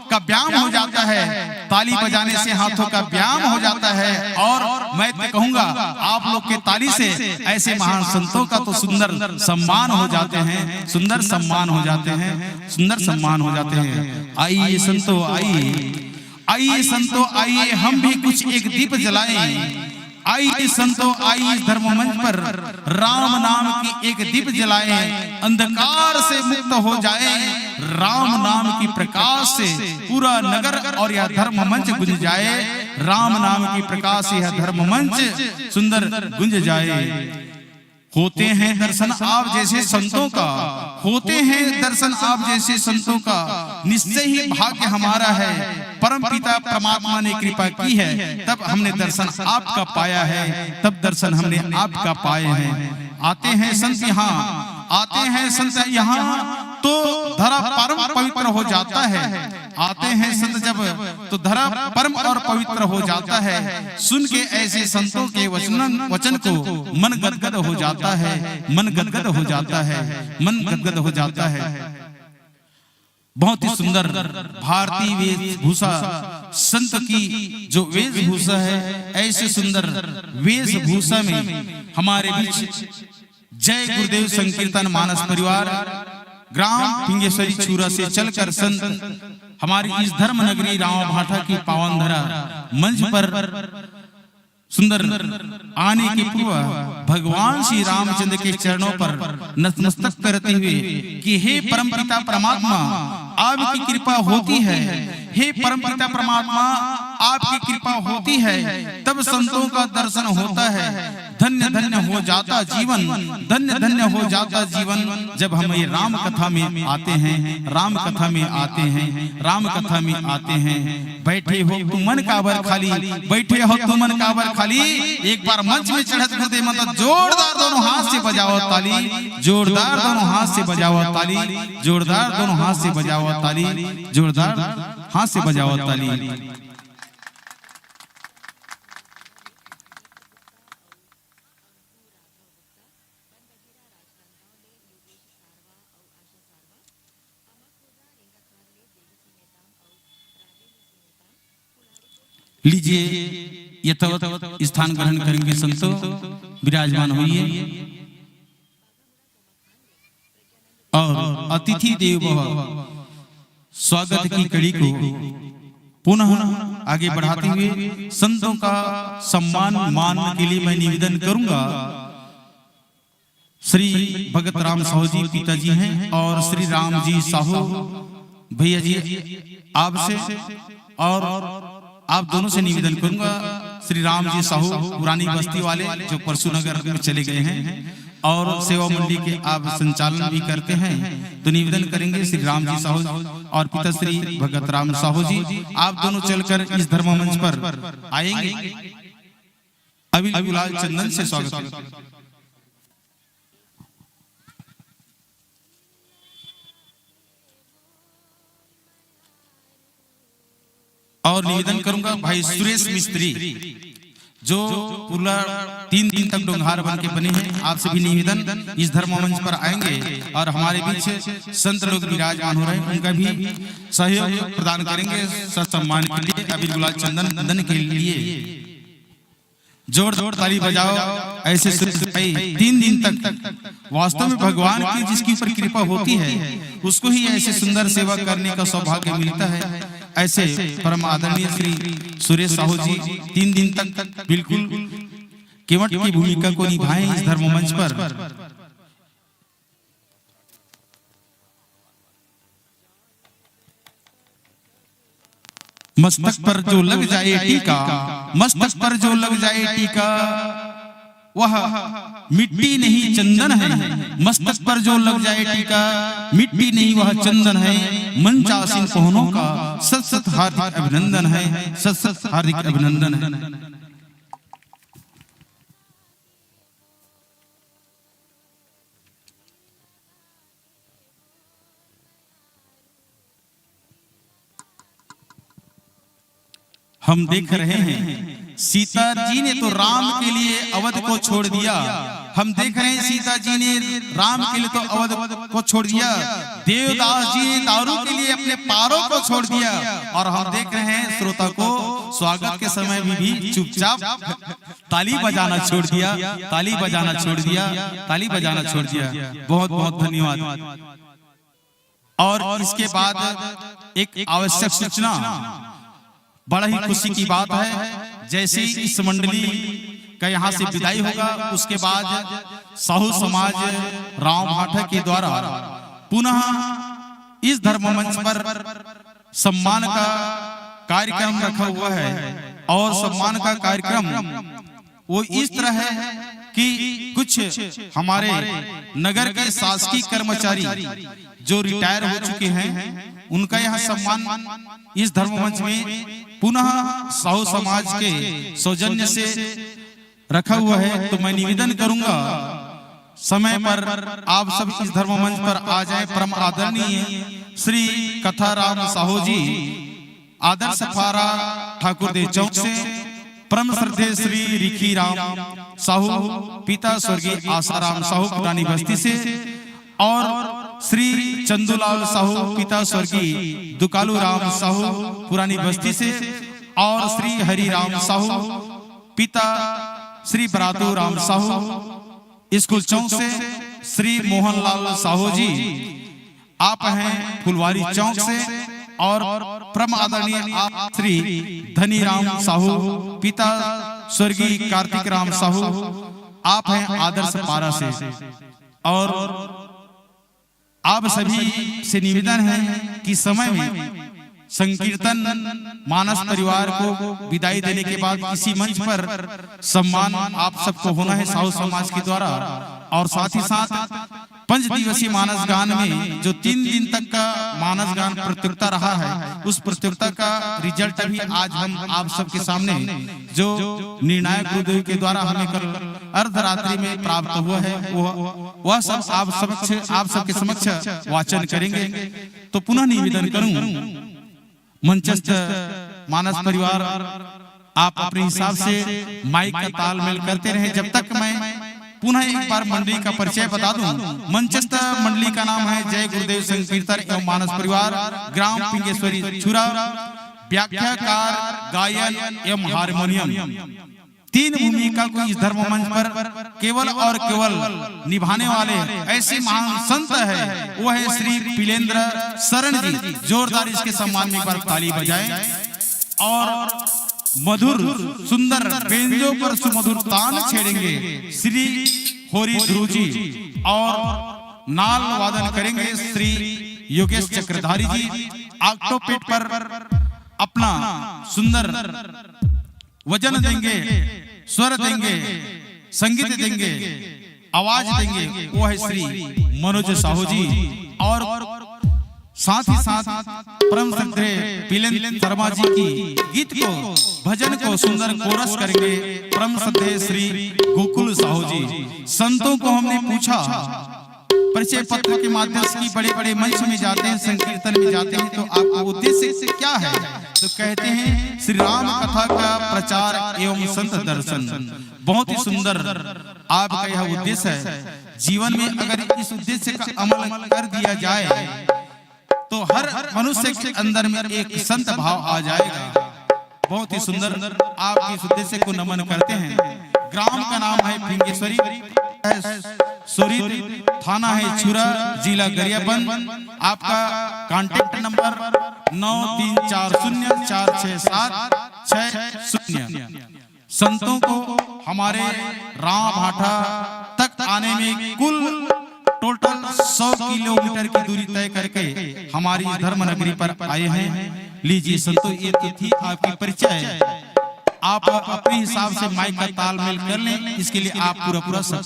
का व्यायाम हो जाता है, ताली बजाने से हाथों का व्यायाम हो जाता है। और मैं तो कहूंगा, आप लोग के ताली से ऐसे महान संतों का तो सुंदर सम्मान हो जाते हैं, सुंदर सम्मान हो जाते हैं, सुंदर सम्मान हो जाते हैं। आइए संतो आइए, आइए संतो आइए, हम भी कुछ एक दीप जलाएं। आइए संतो आइए, इस धर्म मंच पर राम नाम की एक दीप जलाएं, अंधकार से मुक्त हो जाए, राम नाम की प्रकाश से पूरा नगर और यह धर्म मंच गुंज जाए, राम नाम की प्रकाश से यह धर्म मंच सुंदर गुंज जाए। होते हैं दर्शन आप जैसे संतों का, होते हैं दर्शन आप जैसे संतों का, निश्चय ही भाग्य हमारा है। परम पिता परमात्मा ने कृपा की है, तब हमने दर्शन आपका पाया है, तब दर्शन हमने आपका पाए हैं। आते हैं संत यहाँ, आते हैं संत यहाँ तो धरा परम पवित्र हो जाता है। आते हैं संत जब तो धरा परम और पवित्र हो जाता है। सुन के ऐसे संतों के वचन, वचन को मन गदगद हो जाता है, मन गदगद हो जाता है, मन गदगद हो जाता है। बहुत ही सुंदर भारतीय वेशभूषा, संत की जो वेशभूषा है, ऐसे सुंदर वेशभूषा में हमारे बीच जय गुरुदेव संकीर्तन मानस परिवार, ग्राम फिंगेश्वरी छुरा से चलकर संत हमारी इस धर्म नगरी रामा भाटा की पावन धरा मंच पर सुंदर आने के पूर्व भगवान श्री रामचंद्र के चरणों पर नतमस्तक करते हुए कि हे परमपिता परमात्मा, आपकी कृपा होती है, हे परमपिता परमात्मा, आपकी कृपा होती है, तब संतों का दर्शन होता है। धन्य धन्य हो जाता जीवन, धन्य धन्य हो जाता जीवन। जब हम ये राम कथा में आते हैं, राम कथा में आते हैं, राम कथा में आते हैं, बैठे हो तुमन काबर खाली, बैठे हो तुमन काबर खाली। एक बार मंच में चढ़त गुरुदेव मन तो जोरदार दोनों हाथ से बजाओ ताली, जोरदार दोनों हाथ से बजाओ ताली, जोरदार दोनों हाथ से बजाओ ताली, जोरदार हाथ से बजाओ ताली। लीजिए, यथावत स्थान ग्रहण करेंगे संतो, विराजमान होइए। और अतिथि देव भव स्वागत की कड़ी को पुनः आगे बढ़ाते हुए संतों का सम्मान मान के लिए मैं निवेदन करूंगा, श्री भगत राम साहू जी पिताजी हैं और श्री राम जी साहू भैया जी, आपसे और आप दोनों से निवेदन करूंगा, श्री राम जी साहू पुरानी बस्ती वाले जो परसू नगर में चले गए हैं और सेवा मंडली के आप संचालन भी करते हैं, तो निवेदन करेंगे श्री राम जी साहू और पिता श्री भगत राम साहू जी, आप दोनों चलकर इस धर्म मंच पर आएंगे। अभी गुलाल चंदन से स्वागत है। और निवेदन करूंगा भाई सुरेश मिस्त्री, जो पूरा तीन दिन तक डोंगहार बन के बने हैं, आपसे भी निवेदन, इस धर्म मंच पर आएंगे और हमारे बीच संत लोग विराजमान हो रहे हैं, उनका भी सहयोग प्रदान करेंगे। ससम्मान के लिए अबीर गुलाल चंदन वंदन के लिए जोर जोर ताली बजाओ। ऐसे सुंदर भाई तीन दिन तक, वास्तव में भगवान की जिसके ऊपर कृपा होती है, उसको ही ऐसे सुंदर सेवा करने का सौभाग्य मिलता है। ऐसे परम आदरणीय श्री सुरेश साहू जी तीन दिन तक बिल्कुल केवट की भूमिका को निभाए इस धर्म मंच पर। मस्तक पर जो लग जाए टीका, मस्तक पर जो लग जाए टीका, वह मिट्टी नहीं चंदन है। मस्तक पर जो लग जाए टीका, मिट्टी नहीं वह चंदन है। मंचासीन पहुनों का सत सत हार्दिक अभिनंदन है, सत सत हार्दिक अभिनंदन है। हम देख रहे हैं, सीता जी ने तो राम के लिए अवध को छोड़ दिया। हम देख रहे हैं, सीता जी ने राम के लिए तो अवध को छोड़ दिया, देवदास जी ने दारू के लिए अपने पारों को छोड़ दिया। और हम देख रहे हैं, श्रोता को स्वागत के समय भी, भी चुपचाप ताली बजाना छोड़ दिया, ताली बजाना छोड़ दिया, ताली बजाना छोड़ दिया। बहुत बहुत धन्यवाद। और इसके बाद एक आवश्यक सूचना, बड़ा ही खुशी की बात है, जैसे ही इस मंडली का यहाँ से विदाई होगा, उसके बाद साहू समाज राव भाठा के द्वारा पुनः इस धर्म मंच पर सम्मान का कार्यक्रम रखा हुआ है। और सम्मान का कार्यक्रम वो इस तरह है कि कुछ हमारे नगर के शासकीय कर्मचारी जो रिटायर हो चुके हैं, उनका यह सम्मान इस धर्म मंच में पुनः साहू समाज के सौजन्य से रखा हुआ है। तो मैं निवेदन करूंगा, समय पर आप सब इस धर्म मंच पर आ जाएं। परम आदरणीय श्री कथाराम साहू जी, आदर्श पारा ठाकुर दे चौक से, परम श्रद्धेय श्री रिखी राम साहू, पिता स्वर्गीय आसाराम साहू पुरानी बस्ती से, और श्री चंदूलाल साहू, पिता स्वर्गीय दुकालू राम साहू पुरानी बस्ती से, और श्री हरिराम साहू, पिता श्री बरातू राम साहू, स्कूल चौक से, श्री मोहनलाल साहू जी, आप हैं फुलवारी चौक से, और परम आदरणीय आप श्री धनीराम साहू, पिता स्वर्गीय कार्तिक राम साहू, आप हैं आदर्श पारा से। और आप सभी से निवेदन है कि समय में संकीर्तन मानस परिवार को विदाई देने के बाद इसी मंच पर सम्मान आप सबको होना है साहू समाज के द्वारा। और साथ ही साथ पंच दिवसीय मानस गान में जो तीन दिन तक का मानस गान प्रतियोगिता रहा है, उस प्रतियोगिता का रिजल्ट भी आज हम आप सबके सामने, जो निर्णायक गुरुदेव के द्वारा हमें कल अर्धरात्रि में प्राप्त हुआ है, वह, वह सब आप समक्ष, आप सबके समक्ष वाचन करेंगे। तो पुनः निवेदन करूं, मंचस्थ मानस परिवार, आप अपने हिसाब से माइक का तालमेल करते रहें। जब तक मैं पुनः एक बार मंडली का परिचय बता दूं, मंचस्थ मंडली का नाम है जय गुरुदेव संकीर्तन एवं मानस परिवार, ग्राम पिंगेश्वरी छुरा, व्याख्याकार, गायन एवं हारमोनियम। तीन भूमिका को इस धर्म मंच पर केवल और केवल निभाने वाले ऐसे महान संत है, वो है श्री पीलेंद्र शरण जी। जोरदार इसके सम्मान में एक बार ताली बजाएं। और मधुर सुंदर बेंजो पर सुमधुर तान छेड़ेंगे श्री होरी ध्रुव जी, और नाल वादन करेंगे श्री योगेश चक्रधारी जी। ऑक्टोपेट पर अपना सुंदर वजन देंगे, स्वर देंगे, संगीत देंगे, आवाज देंगे, वो है श्री मनोज साहू जी। और साथ ही साथ परम श्रद्धेय पीलेंद्र शर्मा जी की गीत को, भजन को सुंदर कोरस करेंगे परम श्रद्धेय श्री गोकुल साहू जी। संतों को हमने पूछा, परिचय पत्र के माध्यम से कि बड़े बड़े मंच में जाते हैं, संकीर्तन में जाते हैं, तो आपका उद्देश्य क्या है? तो कहते हैं, श्री राम कथा का प्रचार एवं संत दर्शन। बहुत ही सुंदर आपका यह उद्देश्य है। जीवन में अगर इस उद्देश्य का अमल कर दिया जाए, तो हर मनुष्य के अंदर में एक संत भाव आ जाएगा। बहुत ही सुंदर, आपके इस उद्देश्य को नमन करते हैं। ग्राम का नाम है फिंगेश्वरी, है सुरित, थाना है छुरा, जिला गरियाबंद। आपका कॉन्टैक्ट नंबर नौ तीन चार शून्य चार छः सात छः शून्य। संतों को हमारे राम भाटा तक आने में कुल टोटल सौ किलोमीटर की दूरी तय करके हमारी धर्म नगरी पर आए हैं। लीजिए संतों, ये तो थी आपकी परिचय। आप अपने हिसाब से माइक का तालमेल कर लें, इसके लिए आप पूरा पूरा सक्षम